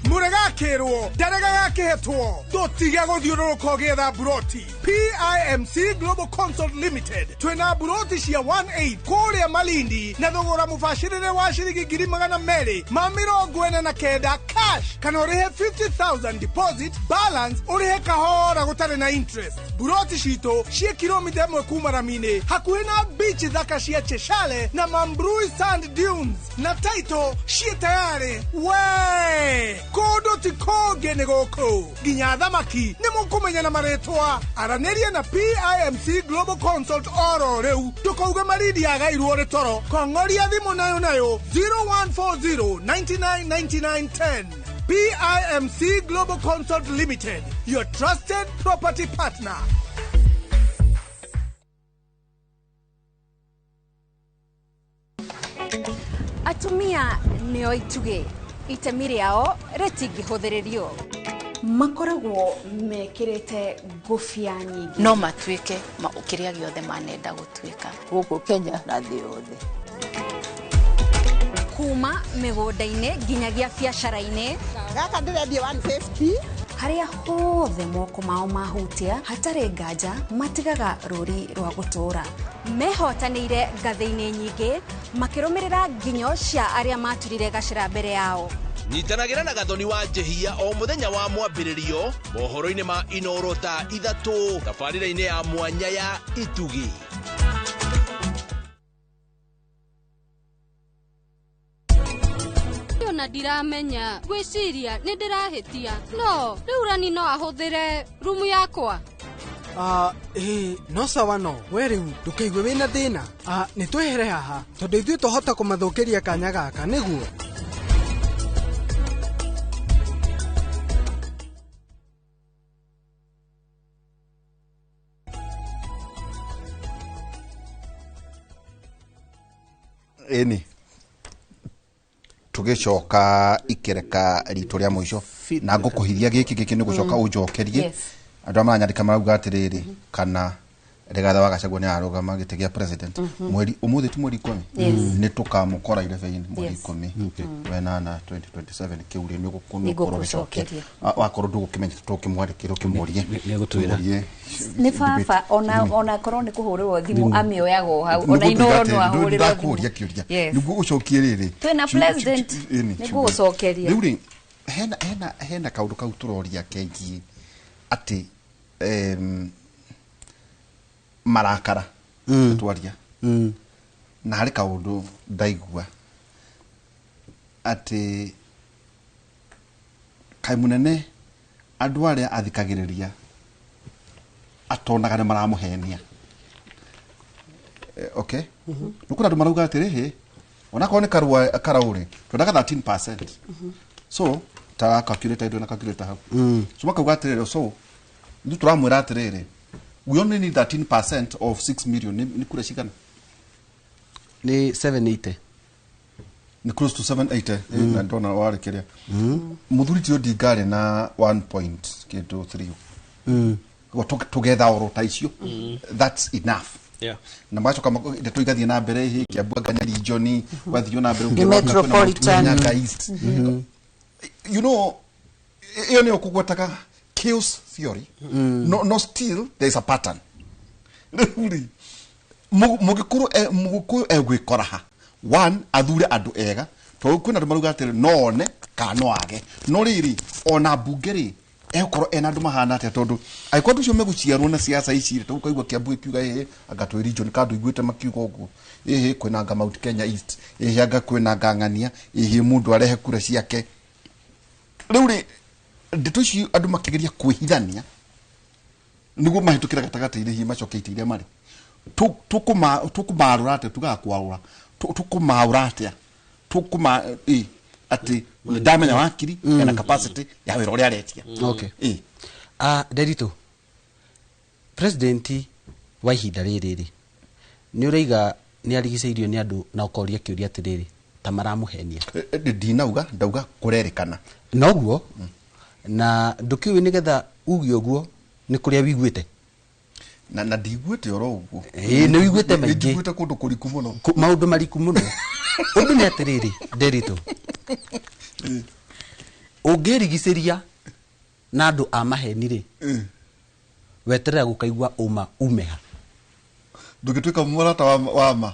Mũregakĩrwo ndarega gakĩhetwo, ndũtige gũthiũrũrũka ũgĩetha mburoti. PIMC Global Consult Limited twĩna mburoti cia 18 kũrĩa Malindi na thogora mũbacĩrĩre wa ciringi 249,000 cash, kana ũrĩhe 50,000 deposit, balance ũrĩhe kahora gũtarĩ na interest. Mburoti citũ ciĩ kilomita 1 kuma rami-inĩ, hakuhĩ na beach thaka cia Cheshale na Mambrui Sand Dunes, na title ciĩ tayarĩ. We kũndũ ti kũngĩ, nĩ gũkũ nginya thamaki nĩ mũkũmenya na marĩtwa. Aranĩria na PIMC Global Consult oro rĩu, ndũkauge Malindi yagairwo rĩ toro. Kong'oria thimũ nayo nayo 0140 99 99 10. PIMC Global Consult Limited, your trusted property partner. Atumia nĩo itugĩ, itemi rĩao rĩtingĩhũthĩrĩrio. Makoragwo mekĩrĩte ngũbia nyingĩ. No matuĩke kĩrĩa gĩothe manenda gũtuĩka. Gũkũ Kenya na thĩ yothe. Kuma mĩgũnda-inĩ nginyagia biacara-inĩ. Gaka ndĩrendia 150. Harĩa hothe moko mao mahutia, hatarĩ nganja matigaga rũri rwa gũtũũra. Mehotanĩire ngathĩ-inĩ nyingĩ, makĩrũmĩrĩra nginyo cia arĩa maturire gacĩra mbere yao. Nyitanagĩra na Gathoni wa Njehia o mũthenya wa mwambĩrĩrio mohoro-inĩ ma Inoro thaa 3 tabarĩra-inĩ ya mwanya ya Itugi. Ona ndiramenya, ngwĩciria nĩ ndĩrahĩtia, no rĩu Rani no ahũthĩre rumu yakwa. Ĩĩ, no sawa, no we rĩu ndũkaigue wĩna thĩna. Nĩ twehere haha tondũ ithuĩ twahota kũmathũkĩria kanya gaka nĩguo. Ĩni tũgĩcoka ikereka ritũ rĩa mũico na ngũkũhithia gĩkĩ gĩkĩ nĩ gũcoka ũnjokerie. Andũ arĩa maranyandĩka marauga atĩrĩrĩ, kana Rigathĩ wa Gachagua nĩ ararũgama gĩtĩ gĩa president mweri ũmũthĩ ti mweri 10, nĩ tũkamũkora irebe-inĩ mweri 18 2027. Kĩu rĩ nĩ ũgũkorwo ũgĩcokia, wakorwo ndũgũkĩmenya tũkĩmwandĩkĩra ũkĩmũrie. Nĩegũtwĩra. Nĩ baba, ona korwo nĩ kũhũrĩrwo thimũ amĩoyaga o hau, ona Inoro no ahũrĩrwo thimũ. Ndakũria kĩũria nĩguo ũcokie rĩrĩ. Twĩna president, nĩ ngũgũcokeria. Rĩu rĩ hena kaũndũ kau tũroria kegiĩ atĩ marakara twaria na harĩ kaũndũ ndaigua atĩ kaĩ mũnene andũ arĩa athikagĩrĩria atonaga nĩ maramũhenia. Okay, nĩ kũrĩ andũ marauga atĩrĩrĩ, onakorwo nĩ karua karaũ rĩ, twendaga 13%, so ta calculator ĩndũ na calculator hau, so makauga atĩrĩrĩ, so ithuĩ tũramwĩra atĩrĩrĩ, we only need 13% of 6 million. Nĩ kura cigana? Nĩ 780. Nĩ close to 780. Na ndona warĩ kĩrĩa mũthuri ti Odinga arĩ na 1 point kĩndũ 3. Koguo tũgetha oro ta icio, that's enough. Na magacoka ndeto igathiĩ na mbere, hĩ Kiambu anga region gwathiĩ na mbere Nĩ metropolitan. Nyanza East. You know, ĩyo nĩyo kũgwetaga chaos theory. No, still there is a pattern. Rĩu rĩ mũgĩkũyũ egwĩkora ha one athure andũ ega, tondũ kwĩna andũ marauga atĩrĩ no one kana no age, no rĩrĩ ona mbunge rĩ Egũkorwo ena andũ mahana atĩa? Tondũ angĩkorwo andũ acio megũciarwo na siasa ici rĩ, tũkaigua Kiambu ĩkiuga ĩhĩ, anga twĩ region ka andũ iguĩte makiuga ũguo, ĩhĩ kwĩna anga Mount Kenya East, ĩhĩ anga kwĩna anga ng'ania, ĩhĩ mũndũ arehe kura ciake. Rĩu rĩ, ndeto ici andũ makĩgeria kwĩhithania nĩguo mahĩtũkĩre gatagatĩ-inĩ, hihi macoke itĩ iria marĩ. Tũkũmarũra atĩa? Tugaga kwarũra, tũkũmaũra atĩa? Tũkũma ĩ atĩ ndamenya wakiri ena capacity ya wĩra ũrĩa aretia. Okay. Nderitu, president wa ihinda rĩrĩ rĩ, nĩ ũraiga nĩ arigicĩirio nĩ andũ, na ũkoria kĩũria atĩrĩrĩ, ta maramũhenia? Ndinauga, ndauga kũrerĩkana. Noguo na ndũkĩũĩ nĩgetha uge ũguo nĩ kũrĩa wiguĩte. Na ndiguĩte oro ũguo. Ĩĩ, nĩ wiguĩte maingĩ. Nĩ njiguĩte kũndũ kũriku mũno. Maũndũ mariku mũno. Ũndũ nĩ atĩrĩrĩ, Nderitu, ũngĩrigicĩria na andũ a maheni rĩ, weterera gũkaigua ũma umeha. Ndũngĩtuĩka mũrata wa ma.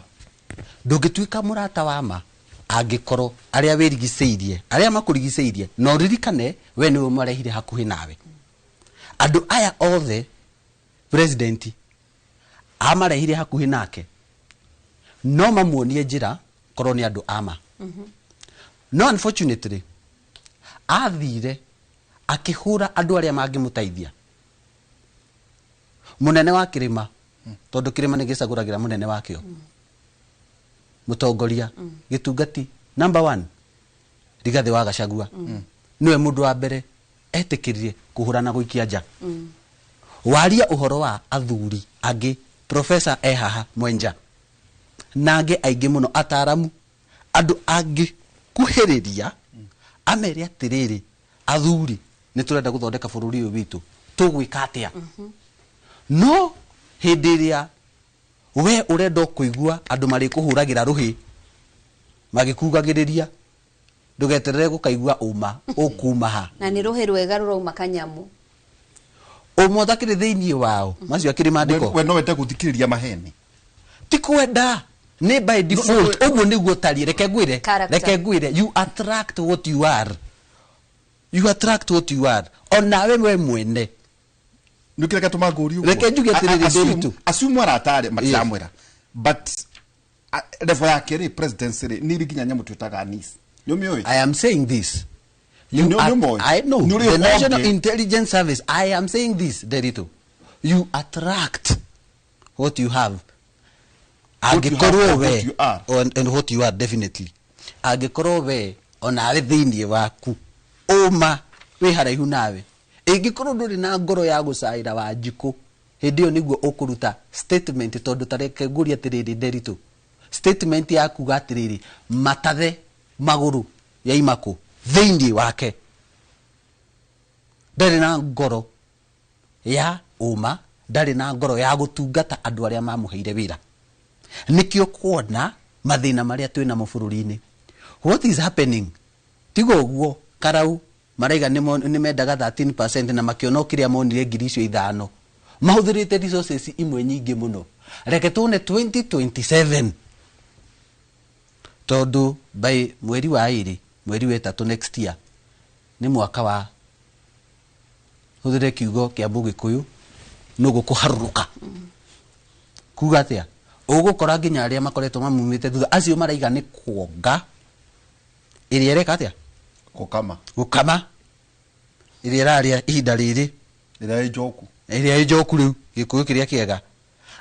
Ndũngĩtuĩka mũrata wa ma angĩkorwo arĩa wĩrigicĩirie, arĩa makũrigicĩirie, na ũririkane we nĩwe marehire hakuhĩ nawe. Andũ aya othe president amarehire hakuhĩ nake, no mamuonie njĩra korwo nĩ andũ ama. No unfortunately athire akĩhũra andũ arĩa mangĩmũteithia. Mũnene wa kĩrĩma, tondũ kĩrĩma nĩ gĩcagũragĩra mũnene wakĩo, mũtongoria gĩtungati number 1 Rigathĩ wa Gachagua, nĩwe mũndũ wa mbere etĩkĩrire kũhũra na gũikia nja. Waria ũhoro wa athuri angĩ, professor e haha Mwenja na angĩ aingĩ mũno, ataramu, andũ angĩ kuhĩrĩria amere atĩrĩrĩ, athuri nĩ tũrenda gũthondeka bũrũri ũyũ witũ, tũgwĩka atĩa? No hĩndĩ ĩrĩa we ũrenda kũigua andũ marĩkũhũragĩra rũhĩ magĩkugagĩrĩria, ndũgeterere gũkaigua ũma ũkuma ha. Na nĩ rũhĩ rwega rũrauma kanyamũ. Ũma ũtakĩrĩ thĩinĩ wao macio akĩrĩ maandĩko. We no wende gũthikĩrĩria maheni? Ti kwenda, nĩ by default ũguo nĩguo ũtariĩ. Reke ngwĩre, Character. reke ngwĩre, you attract what you are, you attract what you are. Onawe we mwene nĩ kĩrĩa gĩatũma ngũrie ũguo. Reke njuge atĩrĩrĩ, Nderitu. Assume arata arĩa matiramwĩra, but level yake rĩ, presidency rĩ, nĩ iri nginya nyamũ twĩtaga niece. Nĩ ũmĩũĩ? I am saying this. You Nĩ ũmĩũĩ? I know. Nĩ ũrĩ The National ũngĩ? Intelligence Service. I am saying this, Nderitu. You attract what you have. What you have Angĩkorwo and we what you are. and what you are, definitely. Angĩkorwo we onawe thĩinĩ waku ũma wĩ haraihu nawe, ĩngĩkorwo ndũrĩ na ngoro ya gũcaĩra Wanjikũ, hĩndĩ ĩyo nĩguo ũkũruta statement. Tondũ ta reke ngũrie atĩrĩrĩ, Nderitu, statement ya kuga atĩrĩrĩ, matathe magũrũ ya imakũ thĩinĩ wake ndarĩ na ngoro ya ũma, ndarĩ na ngoro ya gũtungata andũ arĩa mamũheire wĩra. Nĩkĩo kuona mathĩna marĩa twĩ namo bũrũri-inĩ. What is happening? Tiga ũguo karau maraiga nĩ mendaga 13% na makĩona o kĩrĩa monire ngiri icio ithano, mahũthĩrĩte resources imwe nyingĩ mũno. Reke tuone 2027, tondũ by mweri wa ĩrĩ, mweri wa ĩtatũ next year nĩ mwaka wa, hũthĩre kiugo kĩa Mũgĩkũyũ, nũgũ kũharũrũka. Kuga atĩa? Ũgũkora nginya arĩa makoretwo mamumĩte thutha acio maraiga nĩ kuonga ĩrĩa ĩreka atĩa? Gũkama. Gũkama ĩrĩa ĩrarĩa ihinda rĩrĩ, ĩrĩa ĩ njoku, ĩrĩa ĩ njoku rĩu, Gĩkũyũ kĩrĩa kĩega.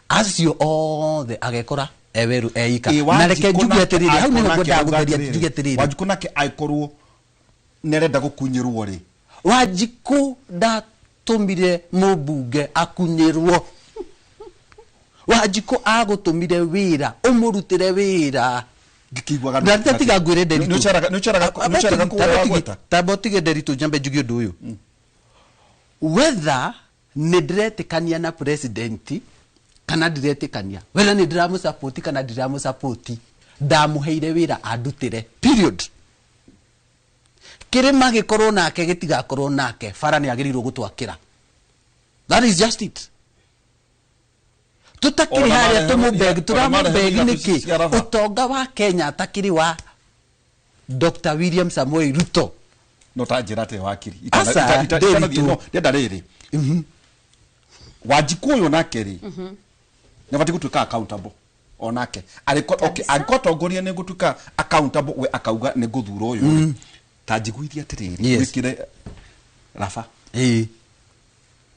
Acio othe agekora eweru eika. Ĩ, Na reke Wanjikũ njuge nake atĩrĩrĩ, hau nĩho angĩkorwo ngwendaga nake gũtheria, atĩrĩrĩ, njuge atĩrĩrĩ. Wanjikũ nake angĩkorwo nĩarenda gũkunyĩrwo rĩ, Wanjikũ ndatũmire mũmbunge akunyĩrwo. Wanjikũ agũtũmire wĩra, ũmũrutĩre wĩra. Ngĩkĩiguaga Na rĩrĩa tiga ngwĩre Nderitu. Nĩ ũceraga kũu wagweta? Tamba ũtige Nderitu, nyambe njuge ũndũ ũyũ. Whether nĩ ndĩretĩkania na president kana ndiretĩkania, whether nĩ ndĩramũsupport kana ndiramũsupport, ndamũheire wĩra andutĩre, period. Kĩrĩma gĩkorwo nake gĩtigakorwo nake, bara nĩ agĩrĩirwo gũtwakĩra. That is just it. Tutakĩrĩ Ona harĩa tũmũbeg, ona marehe tũramũbeg irabu nĩkĩ? cia raba. Ũtonga wa Kenya atakĩrĩ wa Dr. William Samoei Ruto. No ta njĩra atĩ wakiri. Aca, Nderitu. No ndenda rĩrĩ. Wanjikũ ũyũ nake rĩ nĩ abatiĩ gũtuĩka accountable onake arĩko okay angĩkorwo tongoria nĩ gũtuĩka accountable we akauga nĩ ngũthura ũyũ rĩ ta njiguithia atĩrĩrĩ Yes. wĩkĩre raba. Ĩĩ.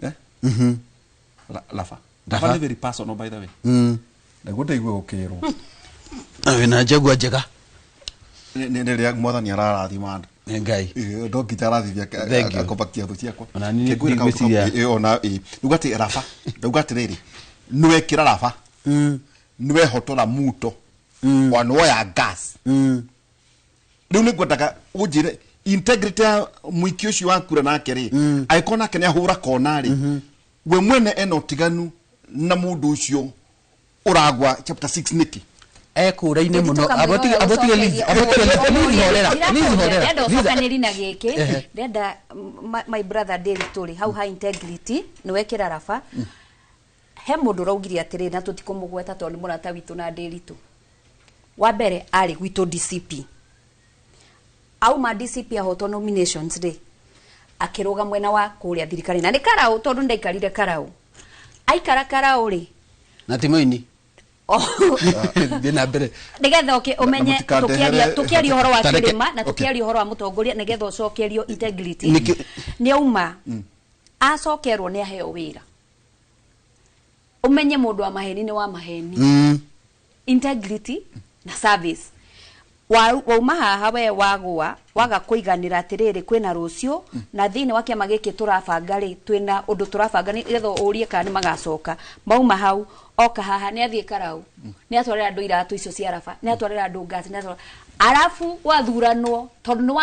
Eh? Mhm. Raba. Raba. Raba nĩ very personal by the way. Naguo ndaigue gũkĩrwo. Na wĩna njegua njega. Nĩ rĩrĩa mwathani ararathima andũ. Nĩ Ngai. No nginya arathithia Thank you. akobakia thũ ciakwa. Ona niĩ Kĩngwĩra kaũndũ ndigwĩciria- ona ĩ. Ndauga atĩ raba. Ndauga atĩrĩrĩ nĩwekĩra raba. Nĩwehotora muto. Wa nĩwoya gas. Rĩu nĩ ngwendaga ũnjĩre integrity ya mũikia ũcio wa kura nake rĩ angĩkorwo nake nĩ ahũra kona rĩ we mwene ena ũtiganu na mũndũ ũcio ũragwa chapter 6 nĩkĩ? Ekũra-inĩ mũno. Abotige Liz, abotige Liz, horera. Liz, horera. Ndenda Liz, ũcokanĩri na gĩkĩ. Ehe. Ndenda my brother Nderitu rĩ hau ha integrity nĩ wekĩra raba. He mũndũ ũraugire atĩrĩrĩ na tũtikũmũgweta tondũ nĩ mũrata witũ na Nderitu. Wa mbere arĩ gwitũ DCP. Auma DCP ahotwo nominations rĩ akĩrũga mwena wa kũrĩa thirikari na nĩ Karau tondũ ndaikarire Karau. Aikara Karau rĩ na ti mũini. Thiĩ na mbere. Nigetha ũmenye mũtikandehere- tukiaria ũhoro wa Tareke- kĩrĩma na okay. tukiaria ũhoro wa mũtongoria nigetha ũcokerio integrity. Nĩkĩ- Nĩ auma acokerwo nĩ aheo wĩra. Ũmenye mũndũ wa maheni nĩ wa maheni. Integrity na service. Wauma haha we wagwa waga kũiganĩra atĩrĩrĩ kwĩna rũciũ na thĩinĩ wa kĩama gĩkĩ tũrabanga rĩ twĩna ũndũ tũrabanga nĩgetha ũrie kana nĩ magacoka. Mauma hau oka haha nĩ athiĩ Karau nĩ atwarĩra andũ iratũ icio cia raba nĩ atwarĩra andũ ngasi nĩ atwarĩra arabu gwathuranwo tondũ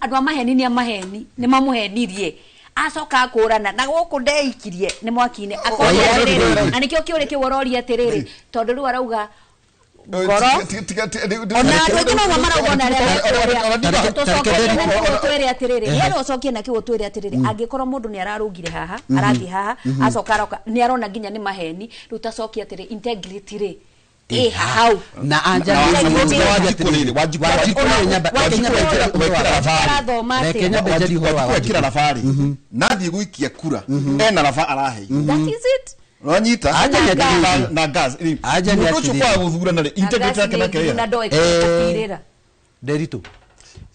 andũ a maheni nĩ a maheni nĩ mamũhenirie acoka akũrana na gũkũ ndeikirie nĩ mwaki-inĩ akoria atĩrĩrĩ na nĩkĩo kĩũrĩ kĩu ũroria atĩrĩrĩ tondũ rĩu arauga ngoro ona andũ aingĩ noguo marauga ona arĩa tũcokerie na kĩu twĩre atĩrĩrĩ nĩgetha ũcokie na kĩu twĩre atĩrĩrĩ angĩkorwo mũndũ nĩ ararũngire haha arathiĩ haha acoka aroka nĩ arona nginya nĩ maheni rĩu tacokie atĩrĩ integrity rĩ ĩ hau. Na anja Arathoma atĩa? Reke nyambe njarie ũhoro wa wekĩra raba rĩ nathiĩ gũikia kura ena raba araheirwo. That is it. Ũranyita? Anja nĩ atĩrĩrĩ. Na gas rĩ Anja nĩ mũndũ ũcio atĩrĩrĩ. kwaga gũthurana rĩ integrity yake nake na ĩha? ndoĩ kũtirĩra. Nderitu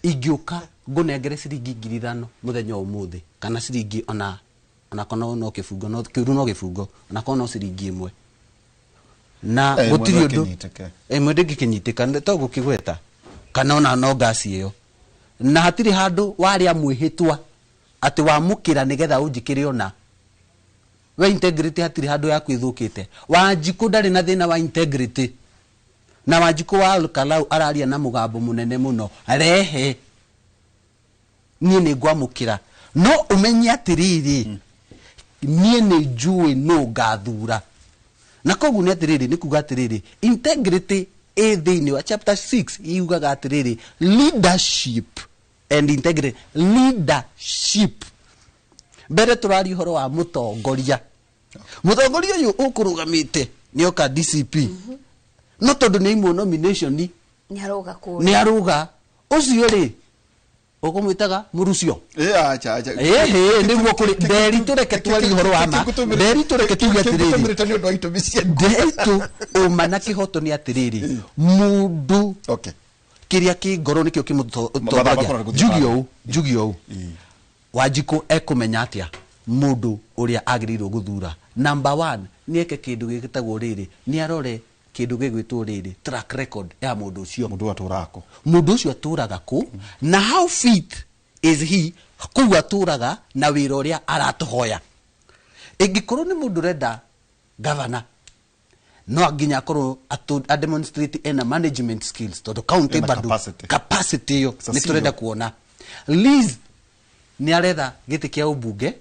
ingĩũka ngũnengere ciringi 5,000 mũthenya wa ũmũthĩ kana ciringi ona onakorwo no kĩbungo no kĩũru no kĩbungo onakorwo no ciringi 1 na Ĩmwe gũtirĩ ũndũ ndĩngĩnyitĩka. ĩmwe ndĩngĩkĩnyitĩka to gũkĩgweta kana ona no ngasi ĩyo na hatirĩ handũ warĩa mwĩhĩtwa atĩ wamũkĩra nĩgetha ũnjĩkĩre ona we integrity hatirĩ handũ yaku ĩthũkĩte. Wanjikũ ndarĩ na thĩna wa integrity na Wanjikũ wa Olkalau araria na mũgambo mũnene mũno rehe niĩ nĩ ngwamũkĩra no ũmenye atĩrĩrĩ niĩ nĩ njũĩ nũ ngathura na koguo nĩ atĩrĩrĩ nĩ kuga atĩrĩrĩ integrity ĩ thĩinĩ wa chapter 6 yugaga atĩrĩrĩ leadership and integrity leadership mbere tũraria ũhoro wa mũtongoria mũtongoria ũyũ ũkũrũgamĩte nĩ oka DCP no tondũ nĩ aimwo nomination Nĩ aroga kũrĩa. nĩ arũga ũcio rĩ ũkũmwĩtaga mũrucio. Ĩ, acha, acha. Ĩhĩ nĩguo kũrĩ Nderitu reke twarie ũhoro wa ma Nderitu reke tuge atĩrĩrĩ Kĩngũtũmĩrĩte nĩ ũndũ wa itũmi cia Nderitu ũma na kĩhoto nĩ atĩrĩrĩ mũndũ Okay. kĩrĩa kĩ ngoro nĩkĩo Mathaa makwa kĩmũtongoragia nĩ gũthiĩ njuge handũ. ũũ njuge ũũ Wanjikũ ekũmenya atĩa mũndũ ũrĩa agĩrĩirwo gũthura number 1 nĩ eke kĩndũ gĩgĩtagwo rĩrĩ nĩ arore kĩndũ gĩgwĩtwo rĩrĩ track record ya mũndũ ũcio Mũndũ atũraga kũ? Mũndũ ũcio atũraga kũ na how fit is he kũu atũraga na wĩra ũrĩa aratũhoya. Ĩngĩkorwo nĩ mũndũ ũrenda gavana no nginya akorwo a demonstrate ena management skills tondũ county Ena bado capacity. capacity ĩyo It's a nĩ tũrenda CEO. kuona. Liz nĩ aretha gĩtĩ kĩa ũmbunge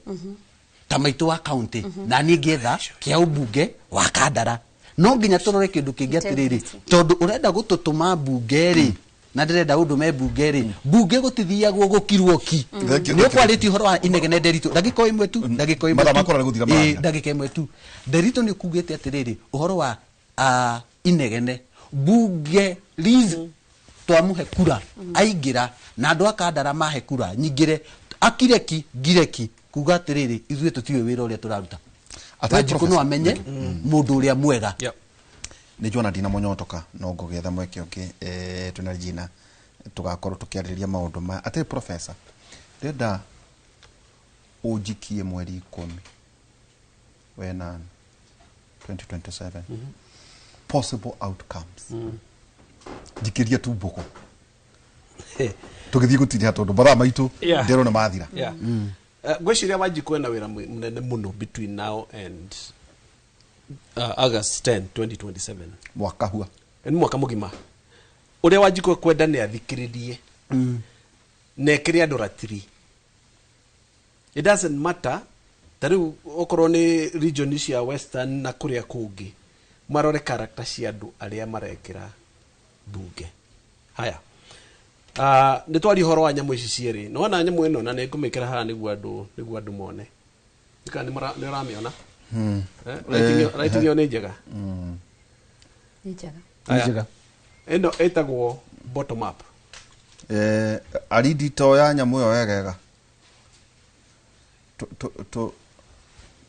ta maitũ wa county na niĩ ngĩetha kĩa ũmbunge wa Kandara no nginya tũrore kĩndũ kĩngĩ atĩrĩrĩ tondũ ũrenda gũtũtũma mbunge rĩ na ndĩrenda ũndũme mbunge rĩ mbunge gũtithiagwo gũkirwo ki. Thank you, nĩ thank you. ũkwarĩtie ũhoro wa inegene Nderitu ndagĩka ĩmwe tu ndagĩka ĩmwe Mathaa tu. makwa nĩ gũthira Ĩ, marathira. ndagĩka ĩmwe tu Nderitu nĩ ũkugĩte atĩrĩrĩ ũhoro wa inegene mbunge Liz Twamuhe kura aingĩra na andũ a Kandara mahe kura nyingĩre akireki ngireki kuga atĩrĩrĩ, ithuĩ tũtiũĩ wĩra ũrĩa tũraruta. Wanjikũ no amenye mũndũ ũrĩa mwega. Nä njuona ndina mũnyotoka no ngũgĩetha mweke ũngĩ, twĩna Regina tũgakorwo tũkĩarĩrĩria maũndũ maya. Atĩrĩ professor, ndĩrenda ũnjikie mweri 18 2027 possible outcomes. Njikĩrie tu mbũkũ tũgĩthiĩ gũtirĩha tondũ mathaa maitũ ndĩrona mathira. Yeah. Ngwĩciria Wanjikũ ena wĩra mũnene mũno between now and August 10 2027. Mwaka hua. Nĩ mwaka mũgima. Ũrĩa Wanjikũ ekwenda nĩ athikĩrĩrie na ekĩre andũ ratiri. It doesn't matter ta rĩu okorwo nĩ region cia western na kũrĩa kũngĩ, marore character cia andũ arĩa marekĩra mbunge. Haya, nĩ twaria ũhoro wa nyamũ ici cierĩ. Nĩwona nyamũ ĩno, na nĩ ngũmĩkĩra haha nĩguo andũ mone. Nĩka nĩ ũramĩona? Lighting ĩyo nĩ njega. Nĩ njega. Haya. Njega. Ĩno ĩtagwo bottom up. Aridi toya nyamũ ĩyo wegega.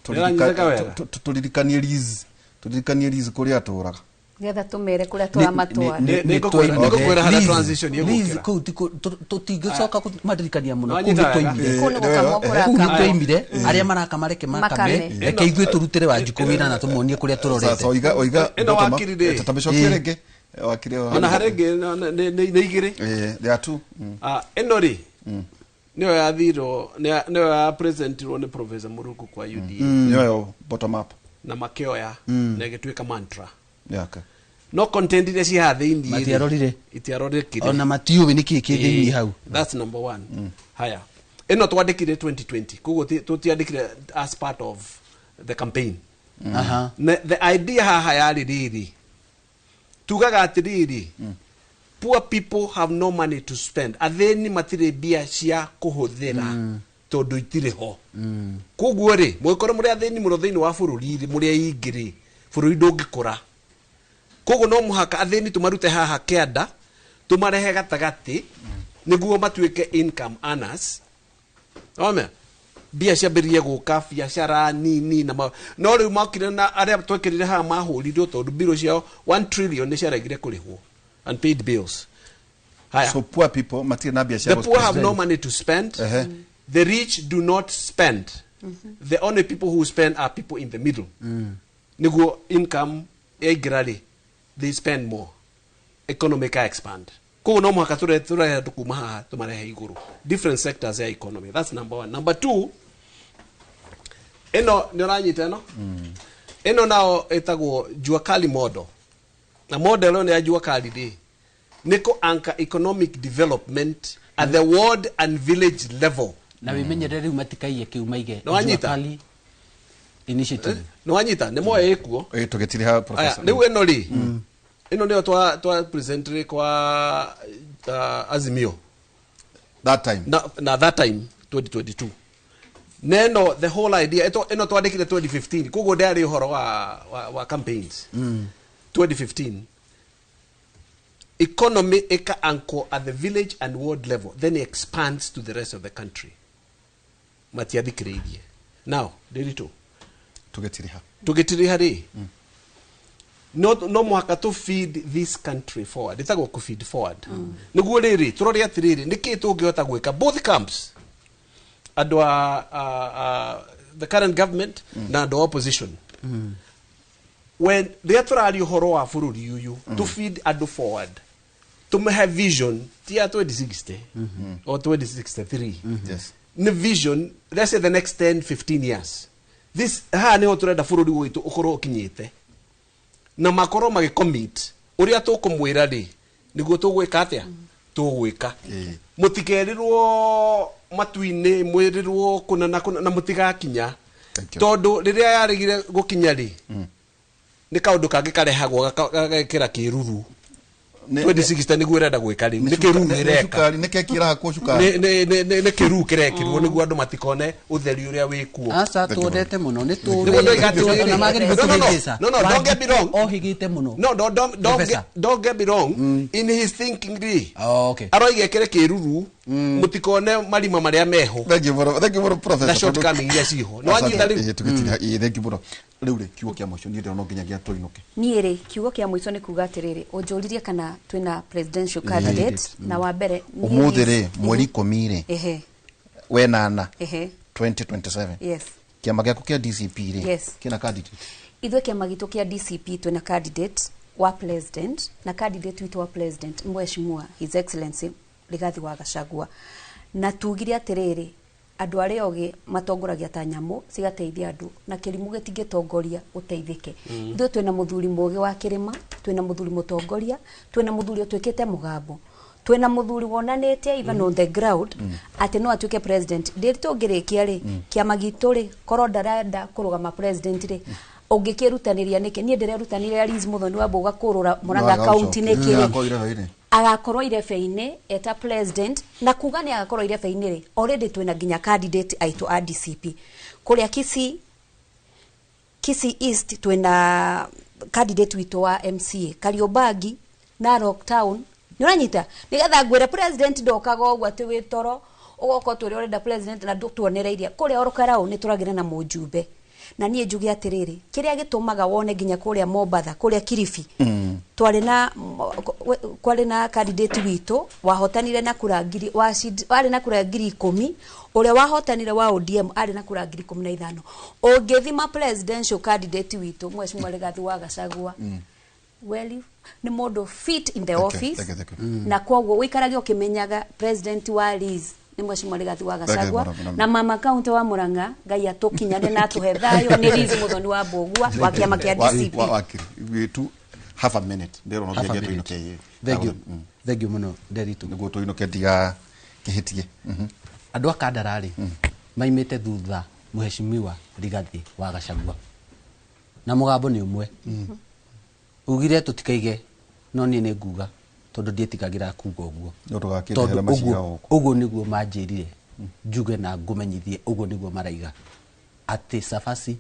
Nĩũranyitĩka wega? Tũririkanie Liz, tũririkanie Liz kũrĩa atũraga. Nĩgetha tũmere kũrĩa tũramatwara. Nĩngũkwĩra harĩa transition ĩgũkĩra. Kũu tũtingĩcoka maririkania mũno. Kũu Nĩwanyita nĩ wega? twaimire. Kũu nĩ gũkamwo Kũu nĩ kũrakamwo. twaimire. Arĩa maraka mareke makame. Makame. Reke ithuĩ tũrutĩre Wanjikũ wĩra na tũmuonie kũrĩa tũrorete. Sasa oiga oiga Ĩno bottom up. wakiri rĩ. Tũtamĩcokie rĩngĩ. Wakiri ĩyo. Ona harĩ ĩngĩ nĩ igĩrĩ. There are two. Ĩno rĩ, nĩyo yathirwo, nĩyo ya presentirwo nĩ Professor Muruku kwa UDA. Nĩyo bottom up. Na makĩoya na ĩgĩtuĩka mantra. Yeah, okay. No content iria ciĩ haha thĩiniĩ rĩ, Matiarorire. itiarorĩkire. Ona matiũĩ nĩ kĩĩ kĩ thĩiniĩ hau. That's number one. Haya, ĩno twandĩkire 2020, koguo tũtiandĩkire as part of the campaign. Na the idea haha yarĩ rĩrĩ, tugaga atĩrĩrĩ, poor people have no money to spend. Athĩni matirĩ mbia cia kũhũthĩra tondũ itirĩ ho. Koguo rĩ, mũngĩkorwo mũrĩ athĩni mũno thĩinĩ wa bũrũri rĩ, mũrĩ aingĩ rĩ, bũrũri ndũngĩkũra. Koguo no mũhaka athĩni tũmarute haha kĩanda, tũmarehe gatagatĩ nĩguo matuĩke income earners. Wamenya mbia ciambĩrĩrie gũka, biacara nini na no rĩu mokire na arĩa twekĩrire haha mahũrirwo tondũ mbirũ ciao 1 trillion nĩ ciaregire kũrĩhwo, unpaid bills. Haya. So poor people matirĩ na mbia cia The poor have gũspend. no money to spend. The rich do not spend. The only people who spend are people in the middle. Nĩguo income yaingĩra rĩ, they spend more, economy ka expand. Koguo no mũhaka tũrehe andũ kuma haha tũmarehe igũrũ, different sectors ya economy. That's number one. Number two, ĩno nĩ ũranyita ĩno. Ĩno nao ĩtagwo Jua Kali model. Na model ĩno ya Jua Kali rĩ, nĩ kũ anchor economic development at the ward and village level. Na wĩmenyerere rĩu matikaiye kĩu maige Nĩ wanyita? Jua Kali initiative. Nĩ wanyita? Nĩ moya ĩkuo. Tũgĩtirĩha Aya, professor. rĩu ĩno rĩ, ĩno nĩyo twa presentire kwa Azimio that time. Na that time 2022. Neno the whole idea ĩno twandĩkire 2015, koguo ndĩarĩ ũhoro wa campaigns. 2015, economy ĩka anchor at the village and ward level, then it expands to the rest of the country. Matiathikĩrĩirie. Now ndĩritũ Tũgĩtirĩha. Tũgĩtirĩha rĩ, no mũhaka to feed this country forward. Ĩtagwo kũ feed forward. Nĩguo rĩrĩ tũrore atĩrĩrĩ, nĩkĩĩ tũngĩhota gwĩka both camps, andũ a the current government na andũ a opposition, when rĩrĩa tũraria ũhoro wa bũrũri ũyũ, to feed andũ forward, tũmahe vision ti ya 2060 or 2063. Nĩ vision, let's say the next 10 15 years. This haha nĩho tũrenda bũrũri witũ ũkorwo ũkinyĩte, na makorwo magĩcommit ũrĩa tũkũmwĩra rĩ, nĩguo tũgwĩka atĩa, tũgwĩka. Mũtikerirwo matu-inĩ, mwĩrĩrwo kũna na kũna na mũtigakinya, tondũ rĩrĩa yaregire gũkinya rĩ, nĩ kaũndũ kangĩ karehagwo gagekĩra kĩruru. 2060 nĩguo ĩrenda gwĩka rĩu. Nĩ kĩruru ĩreka. Cukari nĩ keki ĩrahakwo cukari. Nĩ kĩruru kĩrekĩrwo nĩguo andũ matikone ũtheri ũrĩa wĩkuo. Aca twendete mũno nĩ Nĩguo ndoiga atĩrĩrĩ. tũĩ No, no, no. No, no, don't get me wrong. ohĩgĩte mũno. No, no, don't Professor. don't get me wrong. In his thinking rĩ, Oh, okay. aroiga ĩkĩre kĩruru mũtikone marima marĩa meho. Thank you mũno, thank you mũno, Professor. Na shortcoming iria ciho. Nĩ wanyita rĩu? Ĩĩ, tũgĩtira. Ĩĩ, thank you mũno. Rĩu rĩ, kiugo kĩa mũico niĩ ndĩrona no nginyagia tũinũke. Niĩ rĩ, kiugo kĩa mũico nĩ kuga atĩrĩrĩ, ũnjũririe kana twĩna presidential candidate, na wa mbere niĩ Ũmũthĩ rĩ, mweri 10 rĩ, wenana 2027, yes, kĩama gĩaku kĩa DCP rĩ, Yes. kĩna candidate? Ithuĩ kĩama gitũ kĩa DCP twĩna candidate wa president, na candidate witũ wa president Mheshimiwa His Excellency Rigathi wa Gachagua. Na tugire atĩrĩrĩ, andũ arĩa ogĩ matongoragia ta nyamũ cigateithia andũ, na kĩrimũ gĩtingĩtongoria ũteithĩke. Ithuĩ twĩna mũthuri mũgĩ wa kĩrĩma, twĩna mũthuri mũtongoria, twĩna mũthuri ũtuĩkĩte mũgambo, twĩna mũthuri wonanĩtie even on the ground atĩ no atuĩke president. Ndĩrĩ tũngĩrĩkia rĩ, kĩama gitũ rĩ, korwo ndarenda kũrũgama president rĩ, ũngĩkĩrutanĩria nĩkĩ? Niĩ ndĩrerutanĩria Liz Muthoni wa Mbũga kũrũra Murang'a County nĩkĩ rĩ? Agakorwo irebe-inĩ. Agakorwo irebe-inĩ eta president, na kuga nĩ agakorwo irebe-inĩ rĩ, already twĩna nginya candidate aitũ a DCP kũrĩa Kisii, Kisii East twĩna candidate witũ wa MCA Kariobangi, Narok Town. Nĩ ũranyita? Nĩgetha ngwĩre president ndokaga ũguo atĩ wĩ toro ũgoka ũtwĩre ũrenda president na ndũtuonereirie. Kũrĩa Orokarau nĩ tũragĩra na mũjumbe, na niĩ njuge atĩrĩrĩ, kĩrĩa gĩtũmaga wone nginya kũrĩa Mombatha, kũrĩa Kilifi, twarĩ na kwarĩ na candidate witũ wahotanire na kura ngiri warĩ na kura 10,000. Ũrĩa wahotanire wa ODM arĩ na kura 15,000. Ũngĩthima presidential candidate witũ Mheshimiwa Rigathi wa Gachagua, well, nĩ mũndũ fit in the Thank you, office. thank you, thank you. Na koguo ũikarage ũkĩmenyaga president wa Liz nĩ Mheshimiwa Rigathi wa Thank you, Gachagua, madam, madam. na mama county wa Murang'a, Ngai atũkinyane na atũhe thayũ, nĩ Liz Muthoni wa Mbũgua wa kĩama kĩa DCP. Wakiri witũ, half a minute, ndĩrona no Half a nginyagia minute. tũinũke. Thank you. Thank you mũno, Nderitu. Nĩguo tũinũke ndiga kĩhĩtie. Andũ a Kandara rĩ, maimĩte thutha Mheshimiwa Rigathi wa Gachagua na mũgambo nĩ ũmwe. Ugire tũtikaige, no niĩ nĩ nguga tondũ ndiĩtigagĩra kuga ũguo. Nĩ ũndũ Tondũ ũgakĩrehere macira ũguo gũkũ. Ũguo nĩguo manjĩrire njuge na ngũmenyithie, ũguo nĩguo maraiga atĩ cabaci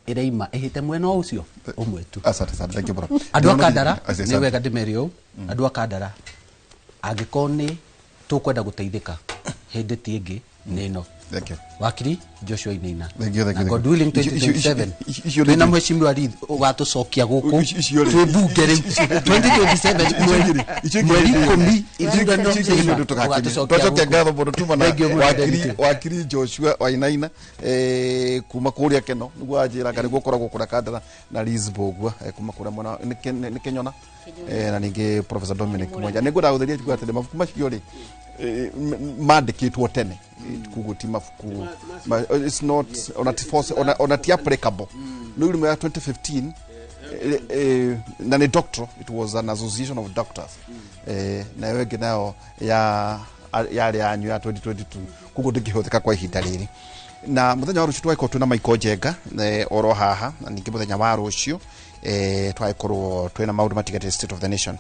ĩraima ĩhĩte mwena o ũcio ũmwe tu. Asante sana, thank you bro. Andũ a Kandara, Asante nĩ sana. wega ndĩmere ũũ, andũ a Kandara, angĩkorwo nĩ tũkwenda gũteithĩka hĩndĩ ti ĩngĩ nĩ ĩno. Thank you. Wakiri Joshua Inaina. Thank you, thank you, Na thank you. God willing 2027 twĩna Mheshimiwa Riith ũgatũcokia gũkũ Icio rĩ. twĩ bunge rĩu 2027 mweri 10 ithurano ciaima, ũgatũcokia twacokia gũkũ. ngatho mũno tuma na Thank you mũno, wakiri, Nderitu. wakiri Joshua Wainaina, kuma kũrĩa Keno nĩguo anjĩraga nĩguo ũkoragwo kũrĩa Kandara, na Liz Mbũgua, kuma kũrĩa mwena nĩ Kenyona, na ningĩ Professor Dominic Mwenja. Nĩ ngwendaga gũtheria njuga atĩrĩ, mabuku macio rĩ, mandĩkĩtwo tene, koguo ti mabuku it's not ona ti force ona ti applicable no rĩu ya 2015, na nĩ doctor, it was an association of doctors, nayo ĩngĩ nayo ya yarĩ yanyu ya 2022, koguo ndĩngĩhũthĩka kwa ihinda rĩrĩ. Na mũthenya wa rũciũ tũgagĩkorwo twĩna Michael Njenga, oro haha, na ningĩ mũthenya wa rũciũ, tũgagĩkorwo twĩna maũndũ matiganĩte, state of the nation,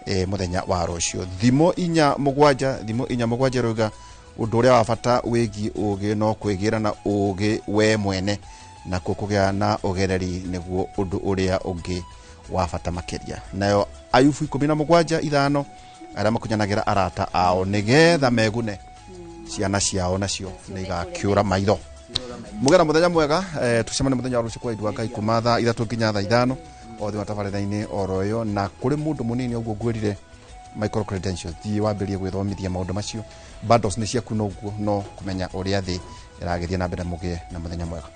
mũthenya wa rũciũ. Thimo 4 7, thimo 4 7 ĩrauga ũndũ ũrĩa wa bata wĩgiĩ ũgĩ no kwĩgĩra na ũgĩ we mwene, nakuo kũgĩa na ũgereri nĩguo ũndũ ũrĩa ũngĩ wa bata makĩria. Nayo Ayubu 17:5, arĩa makunyanagĩra arata ao nĩgetha megune, ciana ciao nacio nĩ igakĩũra maitho. Mũgera mũthenya mwega, tucemane mũthenya wa rũciũ kwa indo Ngai kuma thaa 3 nginya thaa 5, othe matabarĩra-inĩ oro ĩyo. Na kũrĩ mũndũ mũnini ũguo ngwĩrire micro credentials, thiĩ wambĩrĩrie gwĩthomithia maũndũ macio. Bundles nĩ ciaku, noguo no kũmenya ũrĩa thĩ ĩragĩthiĩ na mbere. Mũgĩe na mũthenya mwega.